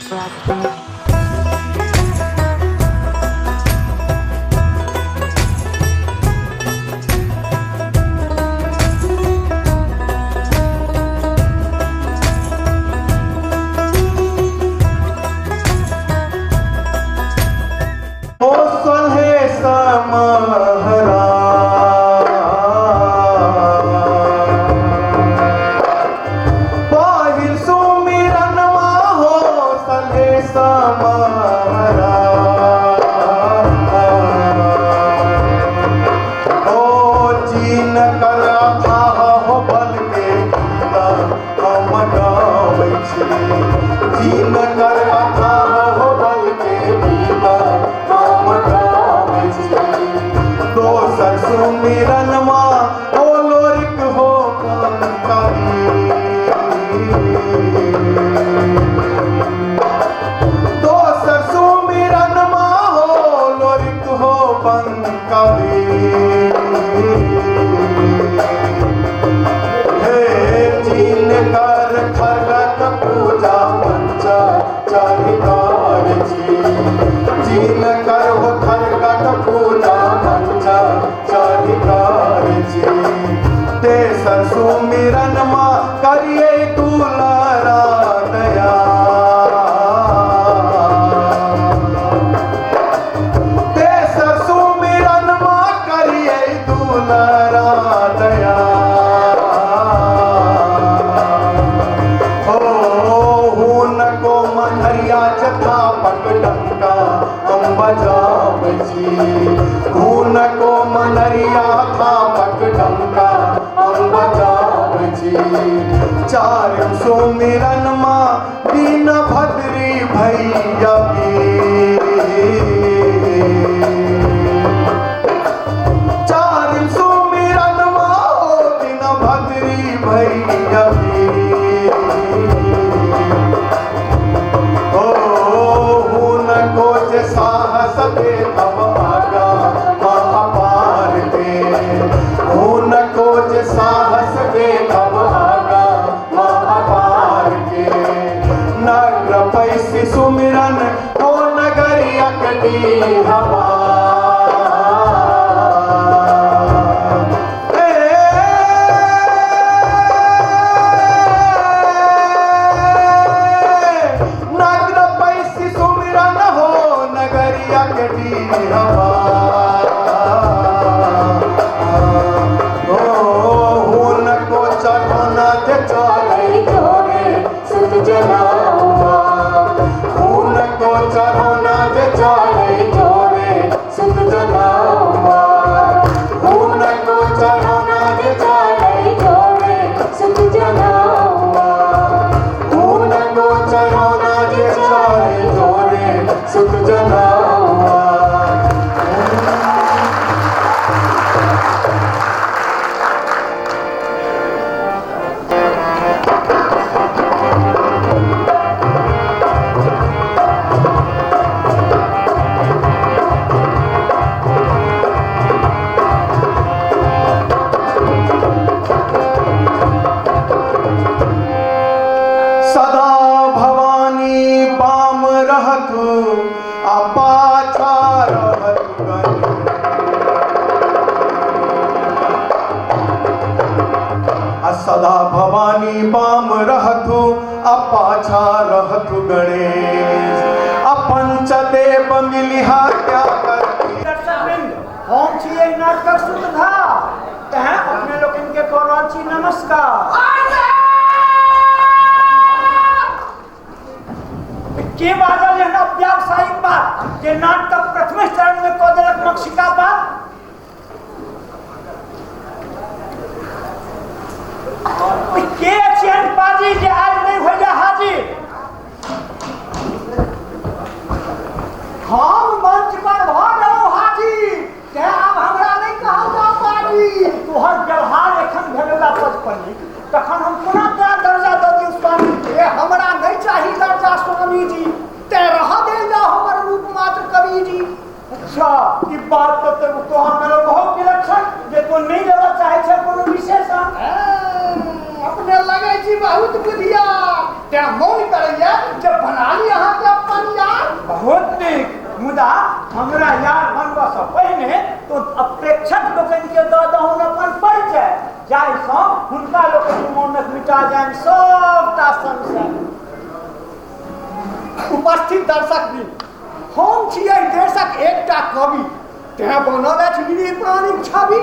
ओ सलहेस महराज पहिल सुमिरनवा हो सलहेस महराज ओ चीन कर अथाह हो बल के गीत हम गाबै छी चीन कर अथाह हो बल के गीत हम गाबै छी दोसर सुमिरनमा ओ लोरिक हो कंकरी दोसर सुमिरनमा हो लोरिक हो पंकरी हे चीन कर खरक पूजा मंच चरिकार छी चीन कर हो खरकक पूजा मंच चरिकार छी तेसर सुमिरन मा करिए दुलारा दया तेसर सुमिरन मा करिए दुलारा दया हो हुनको मनहरिया जथा पग डंका हम बजाबै छी हुनको मनहरिया था पग डंका हम बजाबै छी चारिम सुमिरन मा दीन भद्री भैया चारिम सुमिरन मा दीन भद्री भैया ओ हुनको जे साहस देखब आगा माँ अपार के हुनको जे साहस देखब आगा माँ अपार के नग्र पैसी सुमिरन हो नगरिया कटी हवा नग्न पैसी सुमिरन हो नगरिया कटी हवा ओ हुनको चढ़ौना जे चढ़ै जोरे सुत जनावा हुनको चढ़ौना जे चढ़ै जोरे सुत जनावा हुनको चढ़ौना जे चढ़ै जोरे सुत जनावा हुनको चढ़ौना जे चढ़ै जोरे सुत जनावा। सदा भवानी बाम रहतु आ पाछा रहतु गणेश। आ सदा भवानी बाम रहतु आ पाछा रहतु गणेश। आ पंचदेव मिली हत्या करती। दर्शकवृंद, हम छी एहि नाटकक सूत्रधार, तेँ अपने लोकनि के कऽ रहल छी नमस्कार। के बाजल एहन व्यावसायिक बात जे नाटकक प्रथमे चरण में कऽ देलक मक्षिका बात? के अछि एहन पाजी जे आज नहि होइया हाजिर? हम मंच पर भऽ गेलहुँ हाजिर, तेँ आब हमरा नहि कहल जाउ पाजी। तोहर व्यवहार एखन भेलौला पचपनिक, तखन हम कोना तोरा दर्जा दऽ दियौ स्वामी? ए हमरा नहि चाही दर्जा स्वामीजी, तेँ रहऽ देल जाउ हमर रूप मात्र कविजी। अच्छा, ई बात तऽ तोहर मेरे बहुत विलक्षण जे तू नहि लेबऽ चाहै छै कोनो विशेषण। अपने लगै छी बहुत बुधियार, तेँ मोन करैया जे बना ली अहाँके निपटा जाएम सबटा संशय। उपस्थित दर्शक भी, हम छी एहि देशक एकटा कवि, तें बनल अछि निरीह प्राणीक छवि।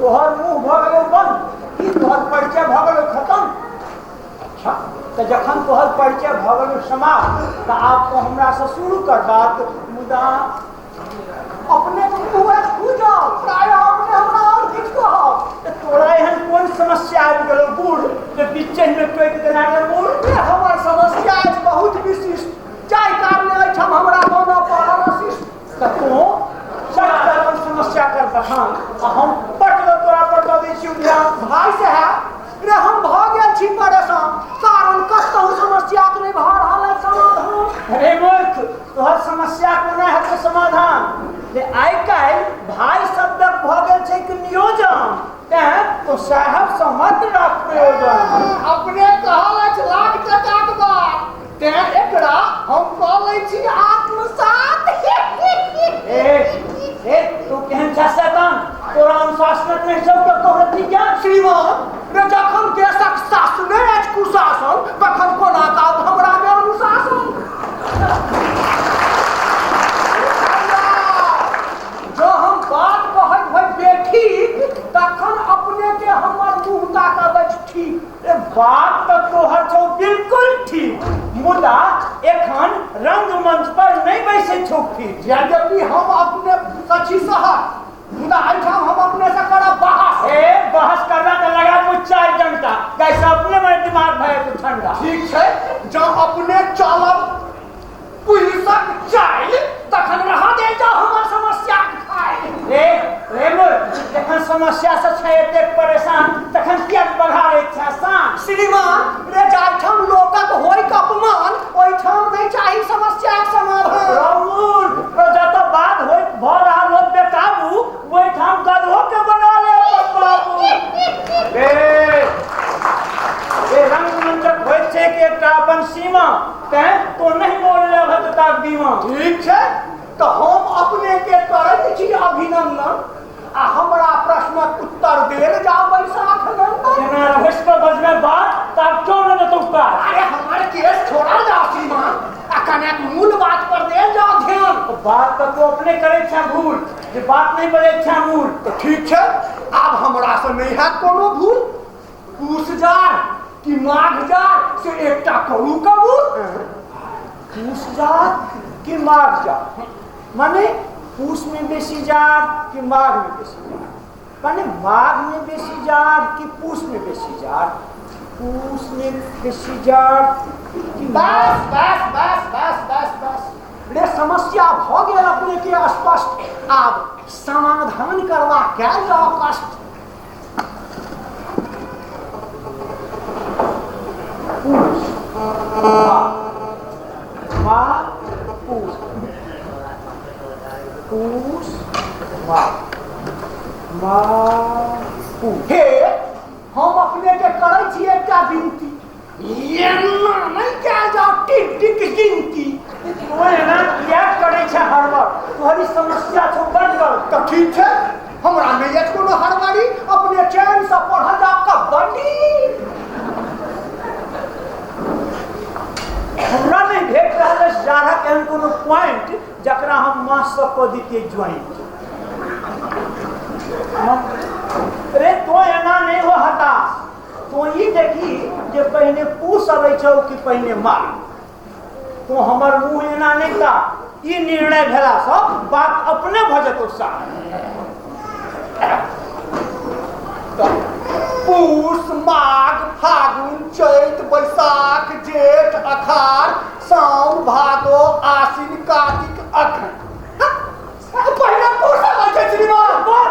तोहर मुँह भऽ गेलौ बंद की तोहर परिचय भऽ गेलौ खतम? अच्छा, तऽ जखन तोहर परिचय भऽ गेलौ समाप्त तऽ आब तो हमरासँ शुरू कर बात। मुदा अपने के मुँह अछि खुजल, प्रायः अपने हमरा आओर किछु कहब। तऽ तोरा एहन कोन समस्या आबि गेलौ बूढ़ जे बीचहिमे टोकि देना रे मूढ़? रे हमर समस्या अछि बहुत विशिष्ट, जाहि कारणे एहिठाम हमरा बनऽ पड़ल अशिष्ट। तऽ तोँ चट अपन समस्या कर बखान आ हम पट दऽ तोरा पर दऽ दै छियौ ध्यान। भाय साहेब, रे हम भऽ गेल छी परेशान, कारण कतहु समस्याक नहि भऽ रहल अछि समाधान। अरे मूर्ख, तोहर समस्या कोना हेतौ समाधान? जे आइ काल्हि भाय शब्दक भऽ गेल छै कि नियोजन, तेँ तो साहेबसँ मत राख प्रयोजन। अपने कहल अछि लाख टकाक बात, तेँ एकरा हम कऽ लै छी आत्मसात। ए ए, तू केहन छह शैतान, तोरा अनुशासनक नहि छौ कतहु रत्ती ज्ञान? श्रीमान, रे जखन देशक शासने अछि कुशासन, तखन कोना काज हमरा मे अनुशासन? जँ हम बात कहैत होइ बेठीक, तखन अपने के हमर मुँह ताकब अछि ठीक। ए, बात तऽ तोहर छौ बिल्कुल ठीक, मुदा एखन रंगमंच पर नहि बैसै छौ ठीक। यद्यपि हम अपने सची सहज, मुदा एहिठाम हम अपने से करब बहस। ए, बहस करना तऽ लगा दू 4 घंटा, कैसे अपने मेरे दिमाग भए तो ठंडा। ठीक छै, जँ अपने चलब पुलिसक चालि, तखन रह दे जाउ हमर समस्याक फाइल। रे रे मूर्ख, जखन समस्या से छै एतेक परेशान, तखन किएक बढ़ाबैत छै शान? श्रीमान, रे जाहिठाम लोकक होइक अपमान, ओहिठाम नहि चाही समस्याक समाधान। रौ मूर्ख, रौ जतऽ बात होइत भऽ रहल हो बेकाबू, ओहिठाम गदहो के बना ले अपन बाबू। रे रे, रंगमंचक होइत छै कि एकटा अपन सीमा, तें तो नहीं बोल अभद्रताक बीमा। ठीक छै, तऽ हम अपने के करैत छी अभिनंदन, आ हमरा प्रश्नक उत्तर देल जाउ बैसाख नंदन। जेना रहस्य पर बजबे बात, तब क्यों न देतौ काज? अरे हमर केस छोड़ल जाओ श्रीमान, आ कनेक मूल बात पर देल जाओ ध्यान। तो बात तऽ तू अपने करै छह भूल, जे बात नहीं बजै छह मूल। तऽ ठीक छै, आब हमरा से नहि हैत कोनो भूल। पूस जाड़ कि माघ जाड़ से एकटा करू कबूल। पूस जाड़ कि माघ जाड़, माने पूस में बेसी जाड़ कि माघ में बेसी जाड़, माने माघ में बेसी जाड़ कि पूस में बेसी जाड़, पूस में बेसी जाड़ कि बस बस बस बस बस बस, रे समस्या भऽ गेल अपने के स्पष्ट, आब समाधान करबा कयल जाओ कष्ट। पूस माघ, पूस, पूस माघ, माघ पूस। हे, हम अपने के करै छी एकटा विनती, एना नहि कयल जाओ टिक टिक गिनती। तू एना किएक करै छै हड़बड़? तोहर ई समस्या छौ बड गड़बड़। तऽ ठीक छै, हमरा नहि अछि कोनो हड़बड़ी, अपने चैनसँ पढ़ल जाओ कबड्डी। हमरा नहि भेट रहल अछि जाड़क एहन कोनो पॉइंट जकरा हम माससँ कऽ दितियै ज्वाइंट। रे तो एना नहि हो हताश, तो ई देखी जे पहिने पूस अबै छौ कि पहिने माघ। तो हमर मुँह एना नहि ता, ई निर्णय भेलासँ बात अपने भऽ जेतौ साफ। पूस माघ फागुन चैत बैसाख जेठ अखार साउन भादो आश्विन कार्तिक अघन। पहिले पूस अबै छै श्रीमान। बाह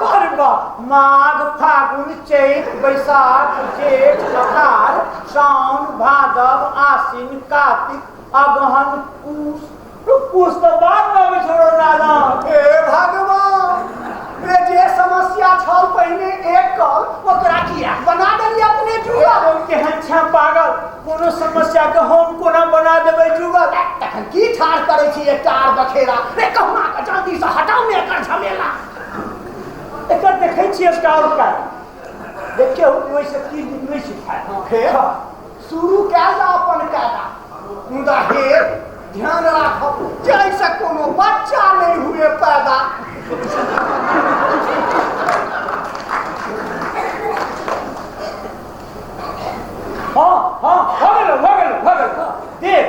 बाह बाह, माघ फागुन चैत बैसाख जेठ अखार साउन भादव आश्विन कार्तिक अगहन पूस। पूस तऽ बाद में अबै छौ रौ नादान। हे भगवान, रे जे समस्या छल पहिने एकल, ओकरा किएक बना देलियै अपने जुगल? केहन छें पागल, कोनो समस्या के हम कोना बना देबै जुगल? तखन की ठाढ़ करै छी एकटा आर बखेड़ा? रे कहुना कऽ जल्दी से हटाउ ने एकर झमेला। एकर देखै छियै एकटा और उपाय। देख केहू ओहिसँ की नहि सिखाय। फेर शुरू कयल जाउ अपन कायदा, मुदा हे ध्यान राखब जाहिसँ कोनो बच्चा नहि हुए पैदा। हाँ हाँ हो गेलो हो गेलो हो गेलो। देख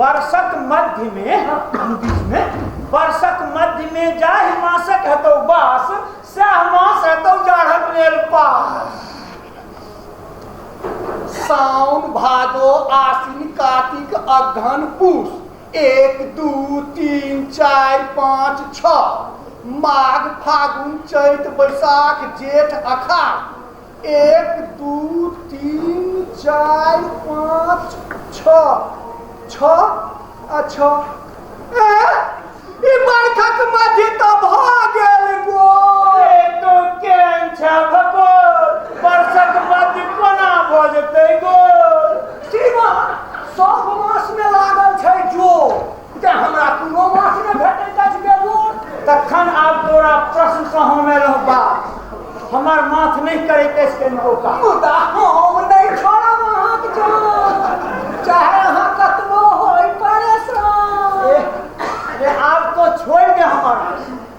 वर्षक मध्य में बीच में वर्षक मध्य में जाहि मासक हेतौ बास, सएह मास हेतौ जाढ़क लेल पास। साउन भादो आश्विन कार्तिक अगहन पूस, 1 2 3 4 5 6, माघ फागुन चैत बैसाख जेठ अखाड़, 1 2 3 4 5 6 6 आ 6। ई बरखक मध्य तऽ भऽ गेल गो। तो केहन छै भगोल, वर्षक मध्य कोना भऽ जेतै गो? श्रीमान सब मास में लागल छै जोर, तें हमरा कोनो मास में भेटैत अछि बेजोड़। तखन आब तोरा प्रश्न सँ हम एलहुँ बात, हमर माथ नहि करैत अछि कनिको काज। मुदा हम नहि छोड़ब अहाँक जान, चाहे अहाँ कतबो होइ परेशान। रे आब तो छोड़ि दे हमर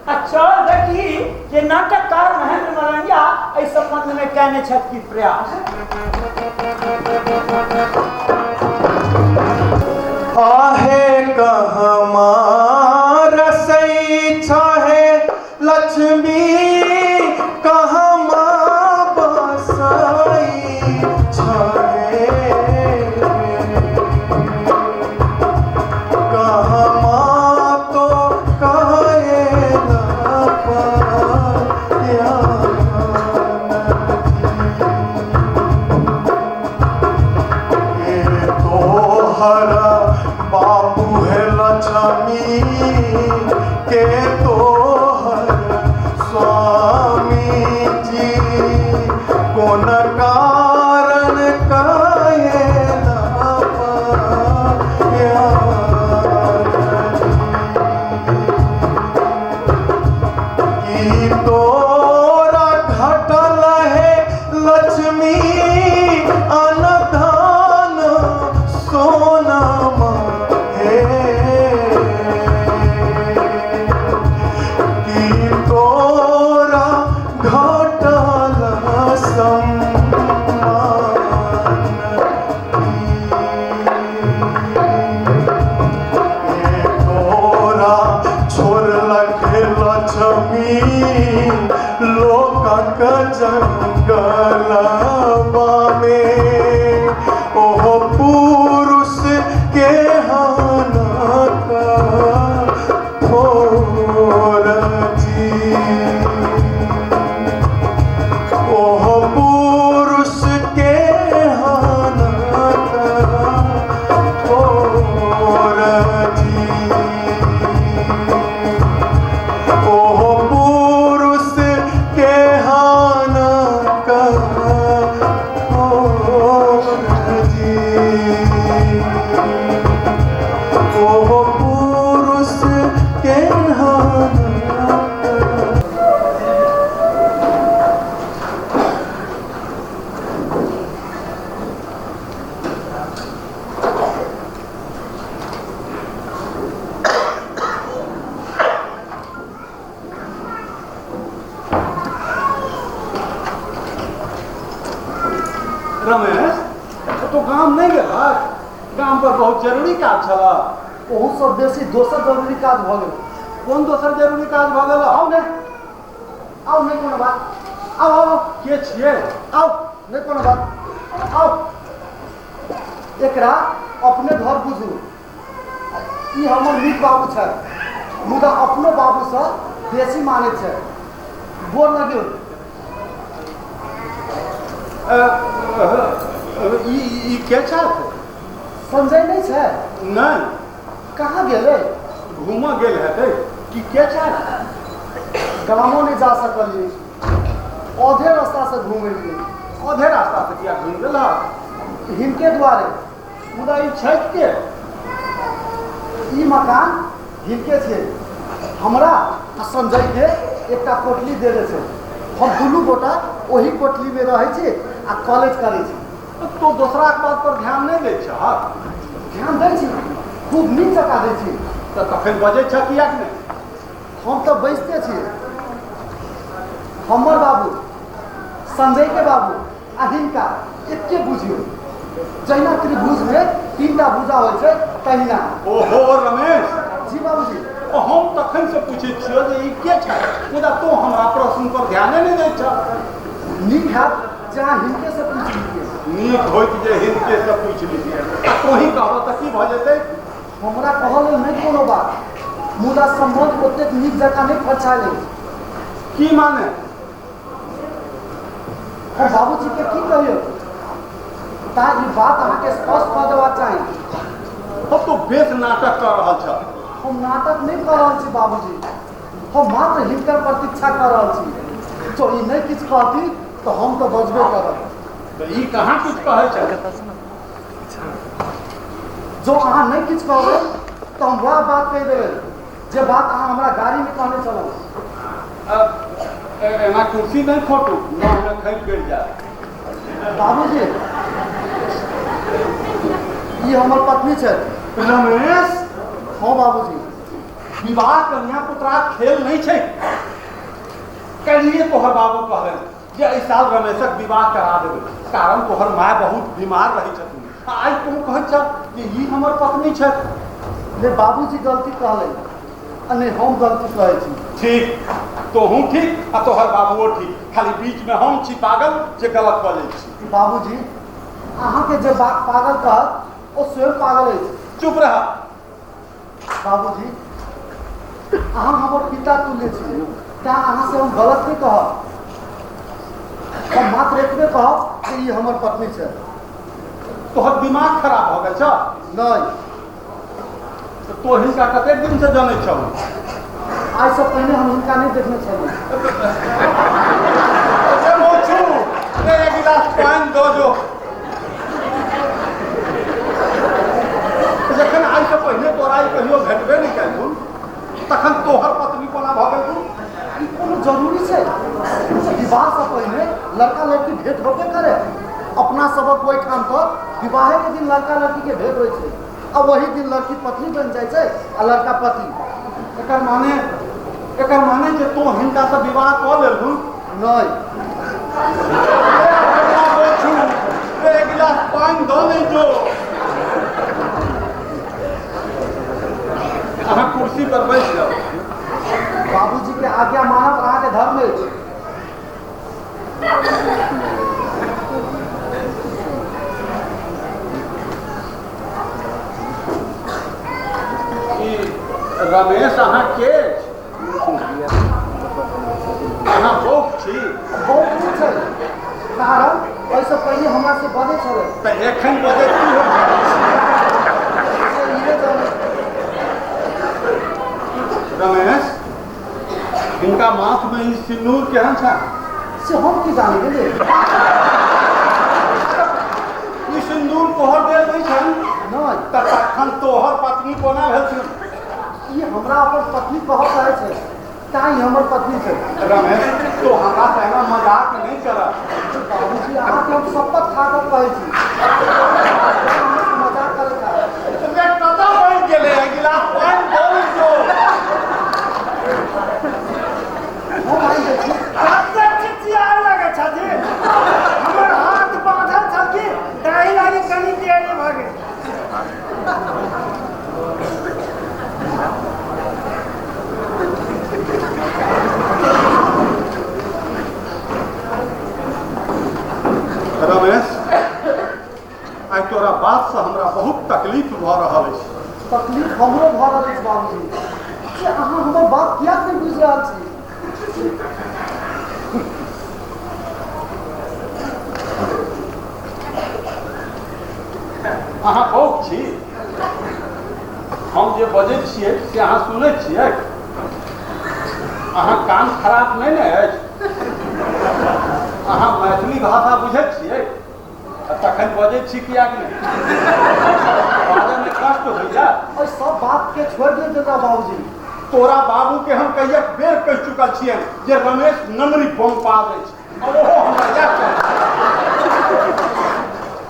आ चल देखी जे नाटककार महेंद्र मलंगिया एहि संबंध में कयने छथि की प्रयास। आहे कहमा रसई छहे लक्ष्मी, कहमा बसई छहे, कहमा तो कहे तोहरा बाबू है लक्ष्मी के तोहर स्वामी जी, कोन कारण कहे की तोरा घटल है लक्ष्मी अनधान सोनमा हे, की तोरा घटल सम्मान, तोरा छोड़लक लक्ष्मी लोकक जंगलवा में, ओहो पुरुष के हानक थोर जी, ओहो पुरुष के हानक थोर जी, ओहो पुरुष के हानक थोर जी, ओहो पुरुष के हानक। रमेश तो गाम नहीं गेल? गाम पर बहुत जरूरी काज छल। ओहू सब बेसी दोसर जरूरी काज भऽ गेल। कोन दोसर जरूरी काज भऽ गेल? आउ ने, आउ, नहि कोनो बात, आउ आउ। के छियै? आउ, नहि कोनो बात, आउ। एकरा अपने घर बुझू, ई हमर नीक बाबू छथि, मुदा अपनो बाबूसँ बेसी मानैत छथि। गोर लगियौ। ई के छथि? संजय नहि छै? नहि। कहाँ गेलै? घूमऽ गेल हेतै। की के छथि? गामो नहि जा सकलियै, औधे रास्तासँ घूम एलियै। औधे रास्तासँ किया घूमि गेल? हिनके दुआरे। मुदा ई छथि के? ई मकान हिनके छै। हमरा आ संजय के एकटा कोठली देने छै। हम दुनू गोटा ओही कोठलीमे रहै छी आ कॉलेज करै छी। तो दोसराके बात पर ध्यान नहि दै छह? ध्यान दै छी, खूब नीक जकाँ दै छी। तऽ तखन बजै छह किएक नहि? हम तऽ बजिते छी। हमर बाबू, संजयके बाबू आ हिनका एके बुझियौ, जहिना त्रिभुजमे 3टा भुजा होइ छै तहिना। ओहो रमेश। जी बाबूजी। हम तखन से पूछै छियौ जे ई के छै, मुदा तू हमरा प्रश्न पर ध्याने नहि दै छह। नीक हैत जे अहाँ हिनके से पूछि लितियै। नीक होइत जे हिनके से पूछि लितियै। आ तोही कहबह तऽ की भऽ जेतै? हमरा कहऽ लेल नहि कोनो बात, मुदा सम्बन्ध ओतेक नीक जकाँ नहि फरछायल अछि। की माने? हम बाबूजीके की कहियौ, ता ई बात अहाँके स्पष्ट कऽ देबाक चाही। हम तो बेस नाटक कऽ रहल छह। हम नाटक नहि कऽ रहल छी बाबूजी, हम मात्र हिनकर प्रतीक्षा कऽ रहल छी। जँ ई नहि किछु कहती तऽ हम तऽ बजबे करब। तऽ ई कहाँ किछु कहै छै? जँ अहाँ नहि किछु कहबै तऽ हम वएह बात कहि देबै जे बात अहाँ हमरा गाड़ीमे कहने छलहुँ। एना कुर्सी नहि खोटू, नावमे खसि गिर जायत। बाबूजी, ई हमर पत्नी छथि। रमेश। हँ बाबूजी। विवाह कन्या पुत्राक खेल नहि छै। काल्हिए तोहर बाबू कहलनि जे एहि साल रमेशक विवाह करा देबै, कारण तोहर माय बहुत बीमार रहै छथिन। आइ तू कहै छह जे ई हमर पत्नी छथि। नहि बाबूजी गलती कहलनि आ नहि हम गलती कहै छी। ठीक, तोहूँ ठीक आ तोहर बाबुओ ठीक, खाली बीचमे हम छी पागल जे गलत बजै छी। बाबूजी, अहाँके जे पागल कहत ओ स्वयं पागल अछि। चुप रह। बाबूजी, अहाँ हमर पिता तुल्य छी, तेँ अहाँसँ हम गलत नहि कहब। हम मात्र एतबे कहब जे ई हमर पत्नी छथि। तोहर दिमाग खराब भऽ गेल छह? नहि। तऽ तों हिनका कतेक दिनसँ जनै छहु? आइसँ पहिने हम हिनका नहि देखने छलहुँ। एक गिलास पानि दऽ जो। जखन आइसँ पहिने तोरा ई कहियो भेटबे नहि कयलहुँ, तखन तोहर पत्नी कोना भऽ गेलहुँ? ई कोनो जरूरी छै जे विवाहसँ पहिने लड़का लड़की भेंट होबे करे? अपना सबक ओहिठाम तऽ विवाहेके दिन लड़का लड़कीके भेंट होइ छै आ वही दिन लड़की पत्नी बनि जाइ छै आ लड़का पति। एकर माने जे तों हिनकासँ विवाह कऽ लेलहुँ? नहि। एक गिलास पानि दऽ नहि जो। अहाँ कुर्सी पर बैस जाउ। बाबूजीके आज्ञा मानब अहाँके धर्म अछि। ई रमेश अहाँ के अछि? अहाँ बौक छी? बौक नहि छै, कारण एहिसँ पहिने हमरा से बजै छलै। तऽ एखन बजैत की होइ छै? से इहे जानै। रमेश, हिनका माथमे ई सिन्दूर केहन छै? से हम की जानी गेलियै? ई सिन्दूर तोहर देल नहि छनि? नहि। तऽ तखन तोहर पत्नी कोना भेलथिन? ई हमरा अपन पत्नी कहऽ चाहै छै, तैँ ई हमर पत्नी छै। रमेश, तो हमरा से एना मजाक नहि कर। बाबूजी, अहाँके हम शपथ खा कऽ कहै छी, मजाक करै चाहै। कतऽ बनि गेलै? एक गिलास पानि दऽ नहि जो। हम आनि दै छी। कतेक चिचियाए लगै छथिन? हमर हाथ बाँधल छल कि ताहि लागी कनि देरी भऽ गेल। रमेश, आइ तोरा बातसँ हमरा बहुत तकलीफ भऽ रहल अछि। तकलीफ हमरो भऽ रहल अछि बाबूजी, जे अहाँ हमर बात किएक नहि बुझि रहल छी? अहाँ बौक छी? हम जे बजै छियै से अहाँ सुनै छियै? अहाँ कान खराब नहि ने अछि? अहाँ मैथिली भाषा बुझै छियै? तखन बजै छी किएक नहि? बाजऽमे कष्ट होइया? एहि सब बातके छोड़ि दियौ बेटा बाबूजी। तोरा बाबूके हम कहिया बेर कहि चुकल छियनि जे रमेश नमरी बम पा अछि। ओहो हमरा इएह कहलखिन।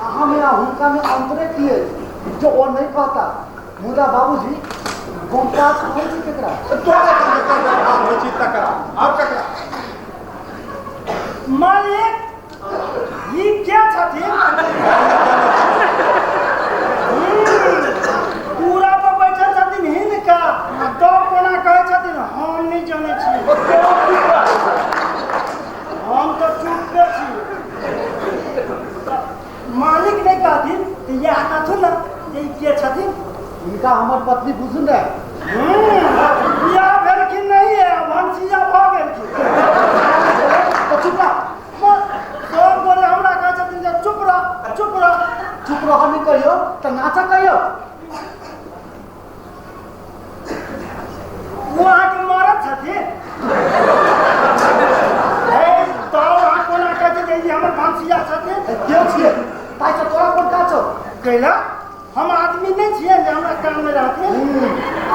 अहाँमे आ हुनकामे अंतरे की अछि जो ओ नहि कहता। मुदा बाबूजी गोमपास कहै छी केकरा? तोरा संगे व्यवहार होइ छी तकरा आर ककरा? मालिक ई के छथिन? पूरा पर बैठल छथिन हिनका, आ तब कोना कहै छथिन हम नहि जनै छी। हम तऽ चुपे छी। मालिक नहि कहथिन तऽ इएह कहथुन ने जे ई के छथिन। हिनका हमर पत्नी बुझू ने। बियाह भेलखिन नहीं है, भनसिया भऽ गेलखिन। तऽ चुप रह। सब गोरे हमरा कहै छथिन जे चुप रह, चुप रह। चुप रह नहि कहियौ तऽ नाचऽ कहियौ। ओ अहाँके मरद छथिन? हे, तब अहाँ कोना कहै छियै जे ई हमर भनसिया छथिन? के छियै ताहिसँ तोरा कोन काज छौ? कैला हम आदमी नहि छियै जे हमरा काम नहि रहथिन?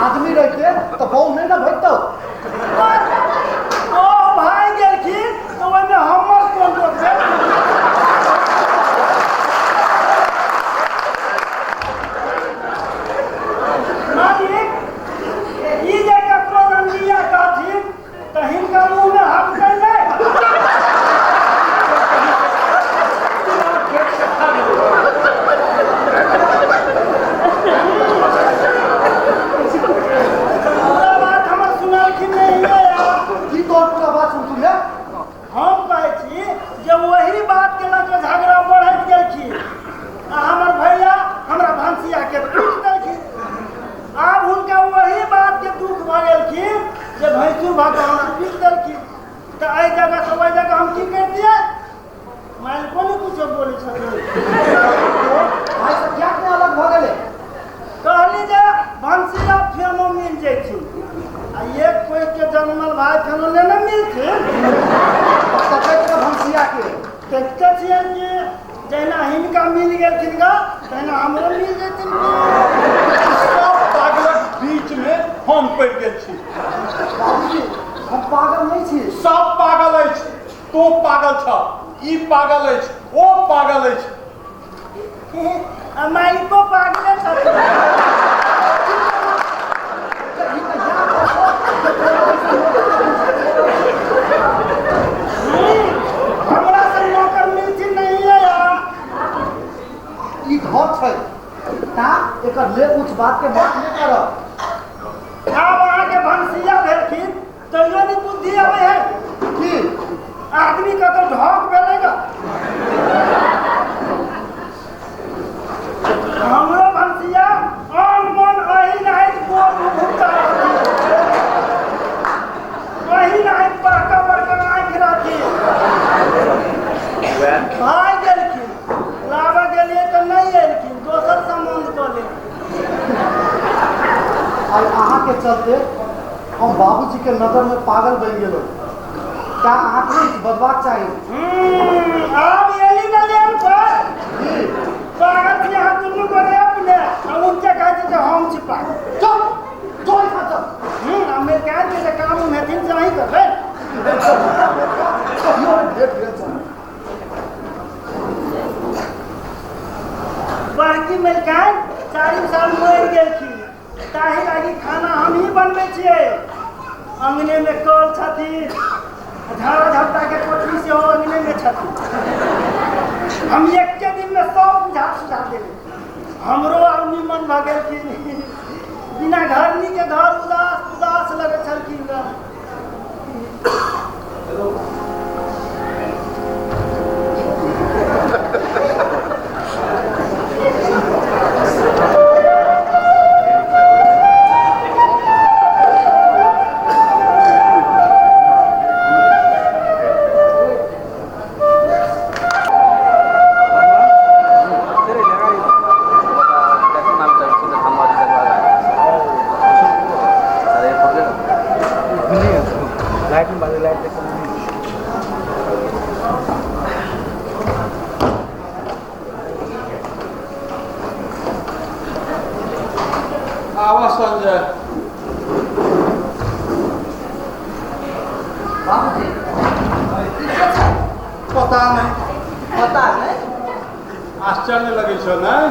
आदमी रहिते तऽ बहु नहि ने भेटतौ। ओ भागि गेलखिन तऽ ओहिमे हमर कोन दोष भेल? मालिक ई जे ककरो रंगिया कहथिन तऽ हिनकर मुँहमे हकतै नहि। पूरा बात हमर सुनलखिन नहि। की तोहर पूरा बात सुनथुन रे? हम कहै छी जे वही बात के लऽ कऽ झगड़ा बढ़ैत गेलखिन आ हमर भैया हमरा भनसिया के पीट देलखिन। आब हुनका वही बात के दुख भऽ गेलखिन जे भैंसुर भऽ कऽ हमरा पीट देलखिन। तऽ एहि जगह से ओहि जगह हम की करितियै? मालिको नहि कुछो बोलै छथिन। भाइ सब किएक नहि अलग भऽ गेलै? कहली जे भनसिया फेनो मिल जैथिन आ एक कोई के जन्मल भाई फेनो नहि ने मिलथिन। तकैत रह भनसिया के। देखते छियै कि जहिना हिनका मिल गेलखिन गा तहिना हमरो मिल जेथिन। सब पागलक बीच में हम पड़ि गेल छी। बाबूजी हम पागल नहि छी। सब पागल अछि, तू पागल छह, ई पागल अछि, ओ पागल अछि। आ मालिको पागले छथिन। ई तऽ इएह कहतौ जे तोरा अइसन नौकर नहि हमरा से नौकर मिलथिन नहीं है यार। ई घर छै ता एकर ले ऊँच बात के माफ नहि करब। आब अहाँके भनसिया भेलखिन तैयो नहि बुद्धि अबै है। की आदमी कतौ ढक भेलै गा? हमरो भनसिया आन मन अही नाहित गोल घुमता रहती, अही नाहित बड़का बड़का आँखि रहती। भाइ गेलखिन, लाबऽ गेलियै तऽ नहि एलखिन, दोसर सम्बन्ध कऽ लेलखिन। आइ अहाँके चलते हम बाबूजी के नजर में पागल बनि गेलहुँ। क्या अहाँके किछु बजबाक चाही? आब एली ने लेन पर की पागल छी अहाँ दुनू गोरे अपने, आ उनके कहै छै जे हम छी पागल। चुप जो एहिठाम चल। अमेरिकान के जे काम उम हेथिन से अहीं करबै। कहियो नहि भेट भेल छल। बाकी मलिकान 4 साल मरि गेलखिन, ताहि लागी खाना हमही बनबै छियै। अंगने में कल छथिन, झाड़ा झपटा के कोठरी सेहो अंगने में छथिन। हम एके दिन में सब बुझा सुझा देबै। हमरो आब निमन भऽ गेलखिन। बिना घरनी के घर उदास उदास लगै छलखिन। आवा संजय। बाबूजी, ई के छै? पता नहीं। पता नहीं? आश्चर्य लगे छो नहीं?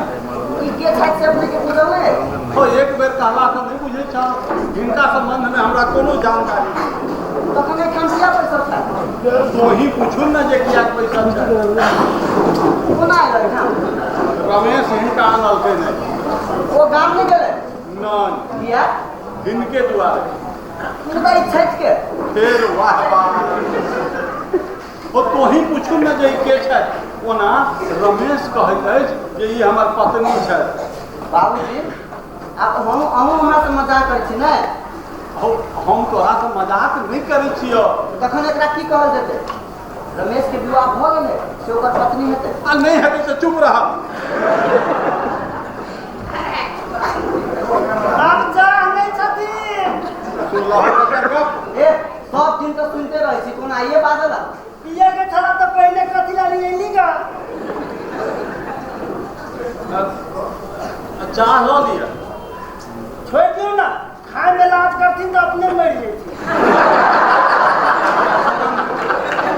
ई के छथि से अपने के बुझल नहीं? हो एक बेर कहला से नहीं बुझै छौ। हिनका संबंध में हमरा कोनो जानकारी नहीं। तखन एखन किया पैसा छै? तोही पूछू ने जे किया पैसा छै। कोना आयल एहिठाम? रमेश हिनका आनलकै नहीं। ओ गाम नहीं गेलै? नहीं। किया? हिनके दुआरे। हिनका ई छथि के? फेर वाह वाह। ओ तोही पूछू ने जे के छै। ओना रमेश कहैत अछि जे ई हमर पत्नी छथि। बाबूजी आप हम अहूँ हमरा से मजाक करै छी ने? हम तोरा से मजाक नहीं करै छियौ। तखन एकरा की कहल जेतै? रमेश के विवाह भऽ गेलै से ओकर पत्नी हेतै। आ नहीं हेतै तऽ चुप रह। आब चाह नहि छथिन। सुनलहो एकर गप? ए सब दिन तऽ सुनते रहै छी, कोनो आइए बाजल? पिए के छला तऽ पहिले कथी ला लियली गा? चाह लऽ लिअ। छोड़ि दियौ ना, खाय में लाज करथिन तऽ अपने मरि जेथिन।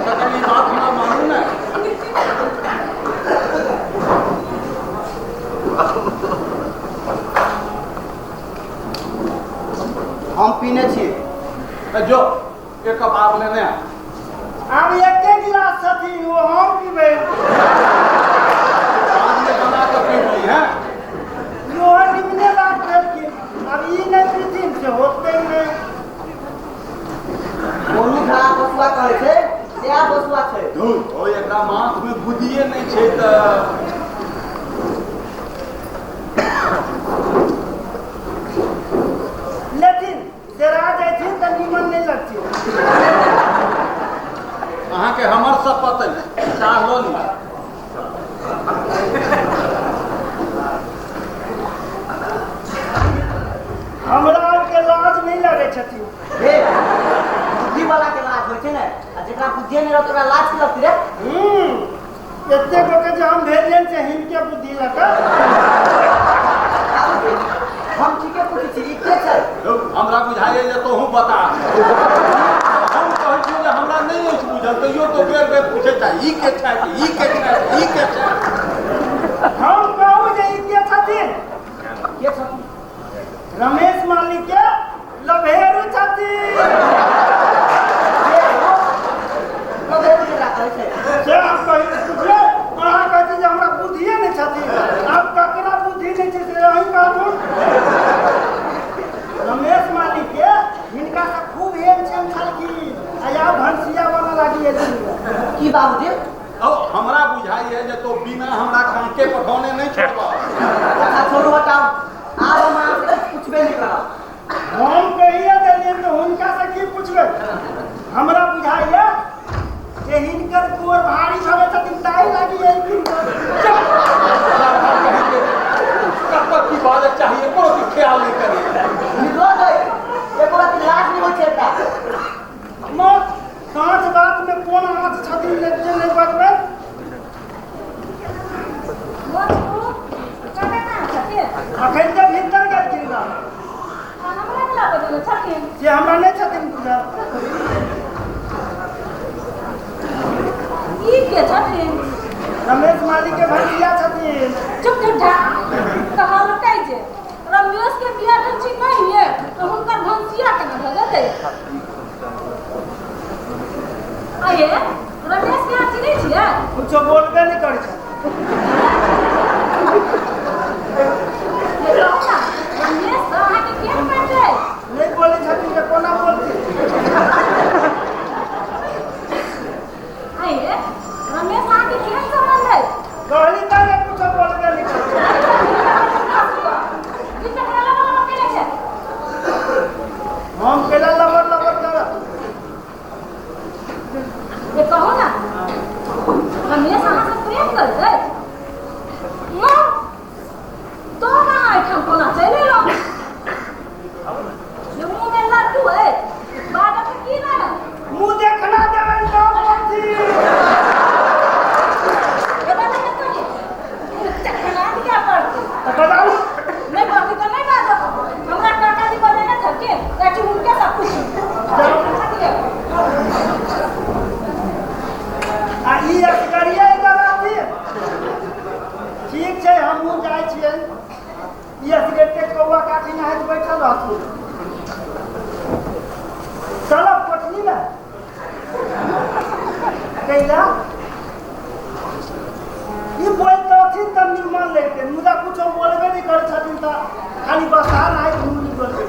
सगन ई बात हमरा मानू ने। हम पीने छी। जो एक कप आब लेने आ। आब एके गिलास छथिन, ओ हम पीबै। साँझ में बना कऽ पी ली हैं। इहो निमने बात भेलखिन, आब ई नहि पीथिन से होतै नहि। गोनू झा बसुआ कहै छै, सएह बसुआ छै। धुर, ओ एकरा माथ में बुद्धिए नहि छै तऽ। लेथिन सेरा जैथिन तऽ निमन नहि लगथिन। अहाँके हमर शपथ अछि, चाह लऽ लिअ। हमरा आरके लाज नहि लगै छथिन। हे बुद्धि वाला के लाज होइ छै ने, आ जेकरा बुद्धिए नहि रहतै ओकरा लाज की लगतै रे? एते गोटे जे हम भेजलियनि से हिनके बुद्धि लऽ कऽ। बाबूजी हम ठीके पूछै छी, ई के छै? हमरा बुझाइए जे तोहूँ बता। हम कहै छियौ जे हमरा नहि अछि बुझल, तैयो तो बेर बेर पूछै छै ई के छथि, ई के छथि, ई के छथि। हम कहू जे ई के छथिन? के छथिन? रमेश मालिक के लभेरू छथिन। के हो? लभेरू केकरा कहै छै? से हम कही बुझलियै, अहाँ कहै छी जे हमरा बुद्धिए नहि छथिन। आब ककरा बुद्धि नहि छै से अहीं कहू। रमेश मालिक के हिनका से खूब हेल छेल छलखिन, आ आब भनसिया बनऽ लागि गेलखिन। की बाबूजी? औ हमरा बुझाइए जे तो बिना हमरा खाके पठौने नहीं छोड़बह। अच्छा छोड़ू हटाउ, आब हम अहाँ से किछु पुछबे नहि करब। हम कहिए देलियनि तऽ हुनका से की पुछबै? हमरा बुझाइए जे हिनकर गोर भारी भऽ छथिन ताहि लागि एलखिन। कब की बात चाहिए कोनो की ख्याल नहीं करी। निकलो गई, एको राति लाज नहि होइ छै एकरा। मर साँझ बात में कोन आँच छथिन जे नहि बजबै? अखन तऽ भीतर गेलखिन ना। से हमरा नहि छथिन बुझल। ई के छथिन? रमेश मालिक के भैया छथिन। चुप झूठा कहलकै जे रमेश के बियाह भेल छी नहीं है तो हुनकर भनसिया केना भऽ जेतै? आये रमेश के अहाँ चिन्है छियै? कुछो बोलबे नहि करै छै। कहू ना, रमेश तऽ अहाँके केहन पड़तै? नहि बोलै छथिन तऽ कोना बोलथिन? आये रमेश अहाँके केहन सम्बन्ध है? कहली तऽ जे कुछो बोलबे नहि करै छै। रहथिन। चलब कोठली में कैला ई बोलतथिन तऽ निर्मल लेते, मुदा कुछो बोलबे नहीं करै छथिन तऽ खाली बसार आइ घूमली बोलबै।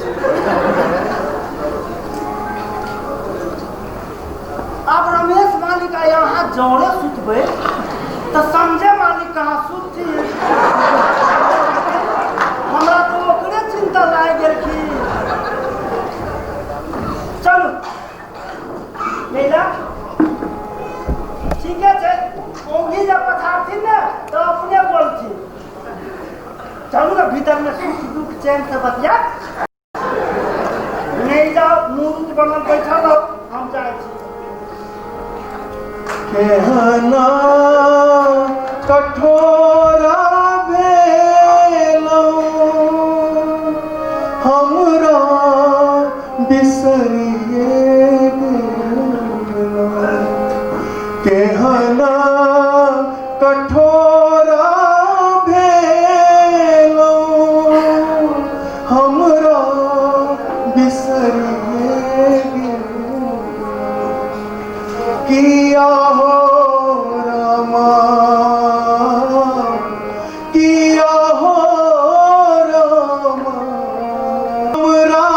अब रमेश मालिक यहाँ जौरे सुतबै तऽ संजय मालिक कहाँ सुतथिन? हमरा तो ओकरे चिंता लागि गेलखिन। चलू लैला ठीके छै, ओंघी जब पथारथिन ने तो अपने बोलथिन। चलू ना भीतर में सुख दुख चैन से बतिया। नहीं जाओ मूर्ख बनल बैठल रहो, हम जाइ छी। केहना कठोरा भेलौ हमरा बिसरिए गेलौ, केहना कठोरा भेलौ हमरा बिसरिए गेलौ, किया हो रामा किया हो रामा, हमरा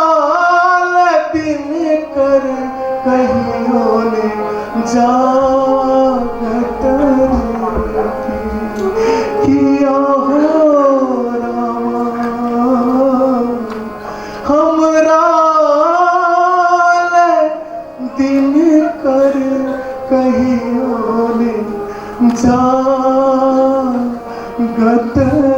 दिन कर कहियो ने जागत किया हो रामा, हमरा दिन कर कहियो ने जागत रे।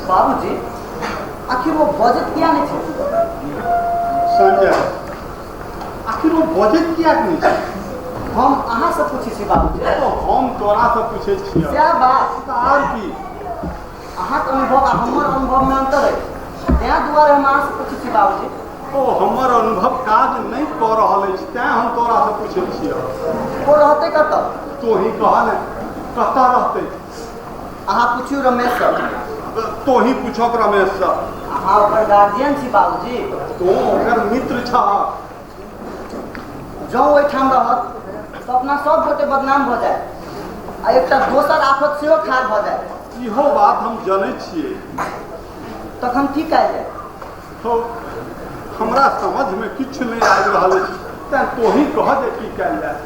बाबूजी आखिर वो बजट किया नहीं छै? संजय आखिर वो बजट किया नहीं छै? हम अहाँ से पूछै छी बाबूजी। तो हम तोरा से पूछै छियै। सएह बात। तऽ आर की? अहाँके अनुभव आ हमर अनुभव में अंतर अछि, तेँ दुआरे हम अहाँ से पूछै छी बाबूजी। ओ हमर अनुभव काज नहि कऽ रहल अछि तेँ हम तोरा से पूछै छियै। ओ रहतै कतऽ? तोही कह ने कतऽ रहतै? अहाँ पुछियौ रमेश सर। तोही पूछक रमेश सर। अहाँ ओकर गार्जियन छी बाबूजी। तू ओकर मित्र छह। जँ ओहिठाम रहत तऽ अपना सब गोटे बदनाम भऽ जायत आ एकटा दोसर आफत सेहो ठाढ़ भऽ जायत। इहो बात हम जनै छियै। तखन की कयल जाय? तो हमरा समझमे किछु नहि आबि रहल अछि तेँ तोही कह जे की कयल जाय।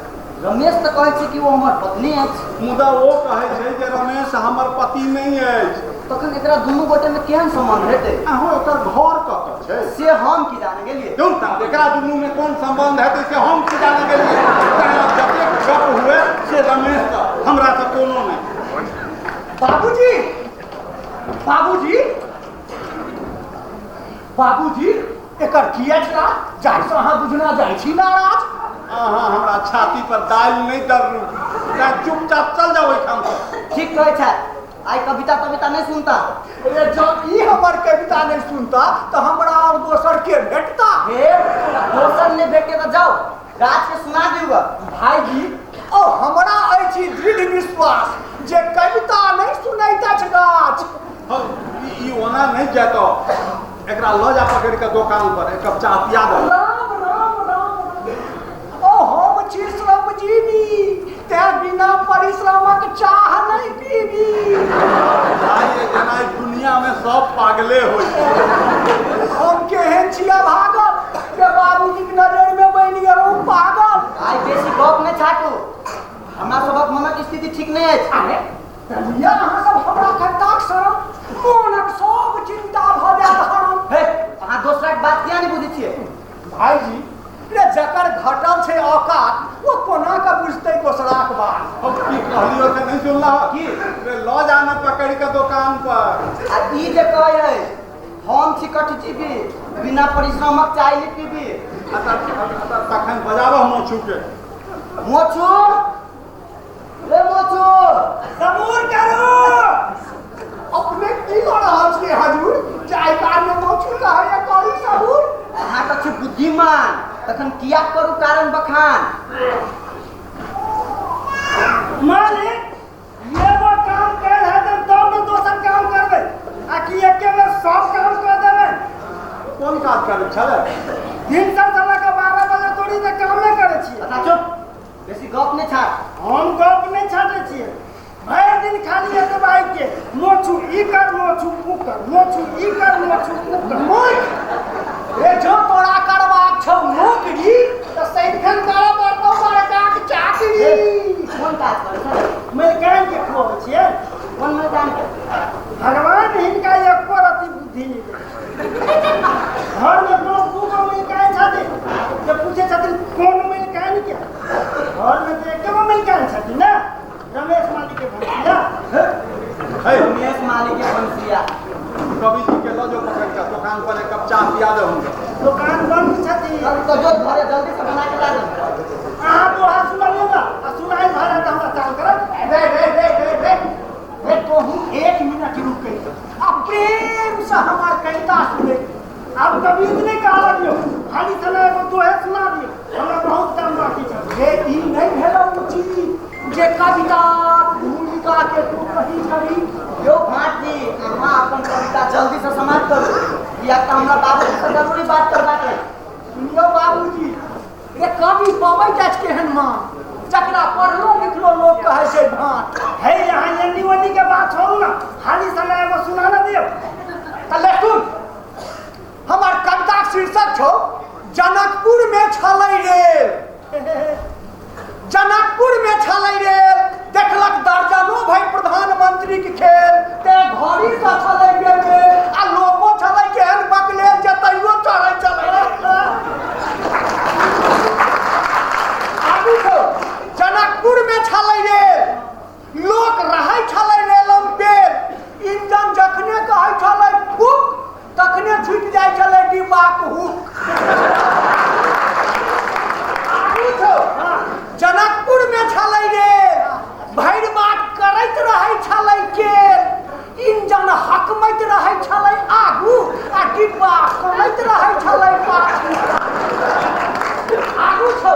रमेश तऽ कहै छै कि ओ हमर पत्नी अछि। मुदा ओ कहै छै जे रमेश हमर पति नहि अछि। तखन एकरा दुनू गोटे में केहन संबंध हेतै? अहाँ ओकर घर कतऽ छै से हम की जाने गेलियै? एकरा दुनू में कोन संबंध हेतै से हम की जाने गेलियै? जतेक गप हुए से रमेश सँ, हमरा सँ कोनो नहि। बाबूजी बाबूजी बाबूजी एकर की अछि राज जाहिसँ अहाँ बुझना जाइ छी नाराज? अहाँ हमरा छाती पर दालि नहि दर्रू, तेँ चुपचाप चल जाउ ओहिठाम सँ। ठीक कहै छथि, आइ कविता तविता नहीं सुनता। अरे जब ई हमर कविता नहीं सुनता तो हमरा और दोसर के भेटता? हे दोसर नहीं भेटे तो जाओ गाछ के सुना दियौ। भाईजी ओ हमरा अछि दृढ़ विश्वास जे कविता नहीं सुनैत अछि गाछ। ई ओना नहीं जेतौ, एकरा लऽ जा पकड़ के दोकान पर एक कप चाह पिया दे। राम राम राम। ओ हम छी श्रमजीवी तें बिना परिश्रमक चाह नहीं पीबी। भाई जेना दुनिया में सब पागले होइ। हम केहन छियै भागल जे बाबूजीक नजर में बनि गेलहुँ पागल। आइ बेसी गप नहि छाटू, हमरा सबक मनक स्थिति ठीक नहि अछि। अरे लिअ अहाँ सब हमरा कविताक शरण, मोनक सब चिंता भऽ जायत हरण। हे अहाँ दोसराक बात किया नहि बुझै छियै? भाईजी रे जकर घटल छै औकात ओ कोना के बुझतै दोसराक बात? हम की कहलियो से नहीं सुनलह? की? रे लऽ जाना पकड़ के दोकान पर। आ ई जे कहै है हम छी कठजीवी बिना परिश्रमक चाय नहि पीबी। तखन बजाबह मोछू के। मोछू रे मोछू सबूर करू। अपने की लऽ रहल छियै तखन किया करू कारण बखान। मालिक एगो काम कयल हेतै तब ने दोसर काम करबै, आ कि एके बेर सब काम कऽ देबै? कोन काज करै छलै? भिनसर से लऽ कऽ 12 बजे तोड़ी तऽ कामे करै छियै। अच्छा चुप, बेसी गप नहि छाट। हम गप नहि छाटै छियै, भरि दिन खाली एतबा के मोछू ई कर मोछू ऊ कर, मोछू ई कर मोछू ऊ कर। मूर्ख रे, जो तोरा करबाक छौ नौकरी तऽ सदिखन करऽ पड़तौ बड़काक चाकरी। कोन काज करै छलै? मलिकान के खुआबै छियै। कोन मलिकान के? भगवान हिनका एको रत्ती बुद्धि नहि देलखिन। घरमे कोनो दूगो मलिकान छथिन जे पूछै छथिन कोन मलिकान के? घरमे तऽ एकेगो मलिकान छथिन ने, रमेश मालिक के भैंसिया। रमेश मालिक के भैंसिया। कवि जी के लऽ जो पकड़ के दुकान पर एक कप चाह पिया दे हुनका। दुकान बंद छथिन। तो जो घरे जल्दी से बना के ला दे। अहाँ दोहा सुनाइए ना, आ सुनाइ भऽ रहल तऽ हमरा चाल करब। रे रे रे रे रे रे, तोहू 1 मिनट रुकै आ प्रेम से हमर कविता सुनै। आब कभी नहि कह लगियौ, खाली समय एगो दोहे सुना दियौ, हमरा बहुत काम बाकी छै। रे ई नहि भेलौ उचित जे कविता भूमिका के तू कही छही। यो भाट जी, अहाँ अपन कविता जल्दी से समाप्त करू, किया तऽ हमरा बाबूजी से जरूरी बात करबाक अछि। सुनियौ बाबूजी, रे कवि पबैत अछि केहन मान, जकरा पढ़लो लिखलो लोक कहै छै भाँट। हे यहाँ एन्नी ओन्नी के बात छोड़ू ना, खाली समय एगो सुना ना दियौ। तऽ ले सुन, हमर कविताक शीर्षक छौ जनकपुर में छलै रेल। जनकपुर में छलै रेल, देखलक दर्जनो भरि प्रधानमंत्री के खेल, ते घड़ी से छलै बेमेल, आ लोको छलै केहन बकलेल जे तैयो चढ़ै छलै रेल। आगू छौ, जनकपुर में छलै रेल, लोक रहै छलै रेलम पेल, इंजन जखने कहै छलै फूक तखने छुटि जाइ छलै डिब्बाक हुक। आगू छौ, जनकपुर में छलै रेल, भरि बाट करैत रहै छलै केल, इंजन हकमैत रहै छलै आगू आ डिब्बा कमैत रहै छलै पाछू। आगू छौ,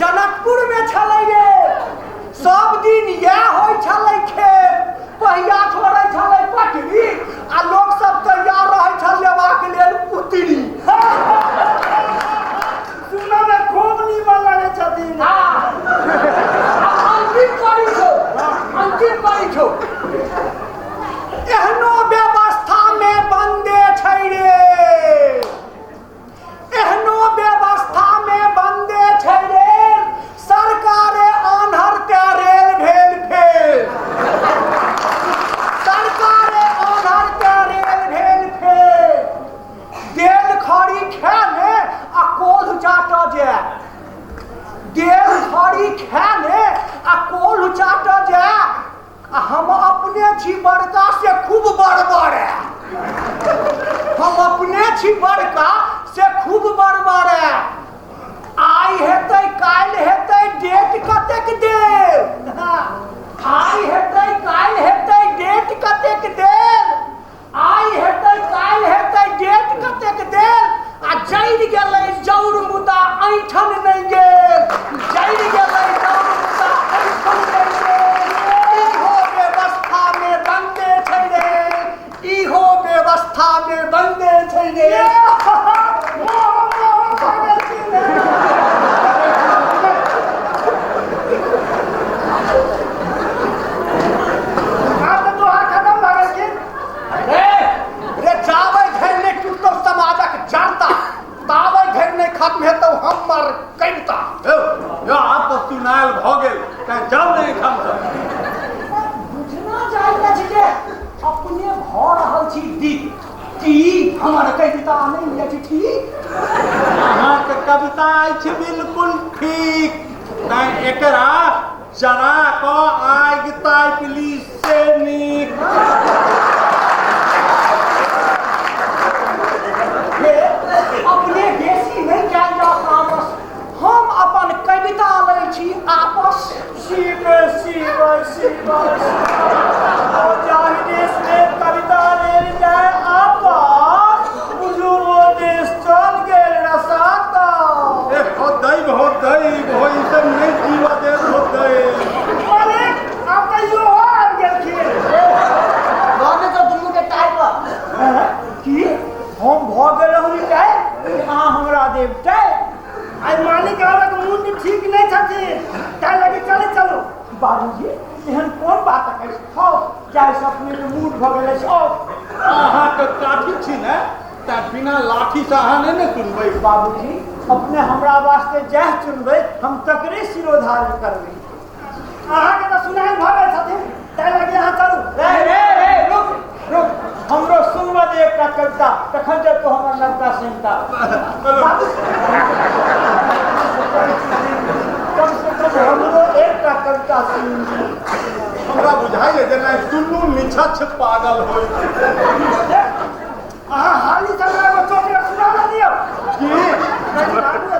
जनकपुर में छलै रेल, सब दिन इएह होइ छलै खेल, पहिया छोड़ै छलै पटरी आ लोक सब तैयार रहै छल लेबाक लेल पुतरी। सुनऽ मे खूब नीमन लगै छथिन। अंतिम करी छौ, अंतिम करी छौ, एहनो व्यवस्था में बंदे छै रे, एहनो व्यवस्था में बंदे छै रे, सरकारे आन्हर ते रेल भेल फेल, सरकारे आन्हर ते रेल भेल फेल, देल खरी खेने आ कोल्ह चाटऽ जाय, देल खरी खेने आ कोल्ह चाटऽ जाय, आ हम अपने छी बड़का से खूब बड़बड़े, हम अपने छी बड़का से खूब बड़बड़े, आइ हेतै काल्हि हेतै डेट कतेक देर, आइ हेतै काल्हि हेतै डेट कतेक देर, आइ हेतै काल्हि हेतै डेट कतेक देर, आ जरि गेलै जौर मुदा ऐठन नहि गेल, जरि गेलै जौर मुदा ऐठन नहि गेल। इहो व्यवस्था मे बंदे छै रे, इहो व्यवस्था मे बंदे छै रे। आब तऽ दोहा खतम भऽ गेलखिन। रे रे, जाबै धरि नहि टूटतौ समाजक जड़ता, ताबै धरि नहि खत्म हेतौ हमर कविता। यौ यौ, आब तऽ सुनायल भऽ गेल, तैं जाउ ने एहिठामसँ। बुझना जाइत अछि जे अपने भऽ रहल छी दीप, की हमर कविता नहि अछि ठीक? अहाँके कविता अछि बिल्कुल ठीक, तैं एकरा जरा कऽ आगि तापि ली से नीक। हे, अपने बेसी नहि कयल जाउ तामस, हम अपन कविता लै छी आपस। शिव शिव शिव, ओ जाहि देश में कविता लेल जाय आपस, बुझू ओ देश चल गेल रसातल। के मूड भऽ गेल अछि। अहाँके काठी छी ने, तेँ बिना लाठीसँ अहाँ नहि ने सुनबै। बाबूजी अपने हमरा वास्ते जएह चुनबै हम तकरे शिरोधार्य करबै। अहाँके तऽ सुनाइ भऽ गेल छथिन, ताहि लागी अहाँ चलू। रे रे रे रुक रुक, हमरो सुनबऽ दे एकटा कविता, तखन जब तो हमर नवका सुनता। कम से कम हमरो एकटा कविता सुन। हमरा बुझाइए जेना दुनू निछच्छ पागल होइ। अहाँ हाली से हमरा एगो चोकलेट सुना दऽ दियौ। की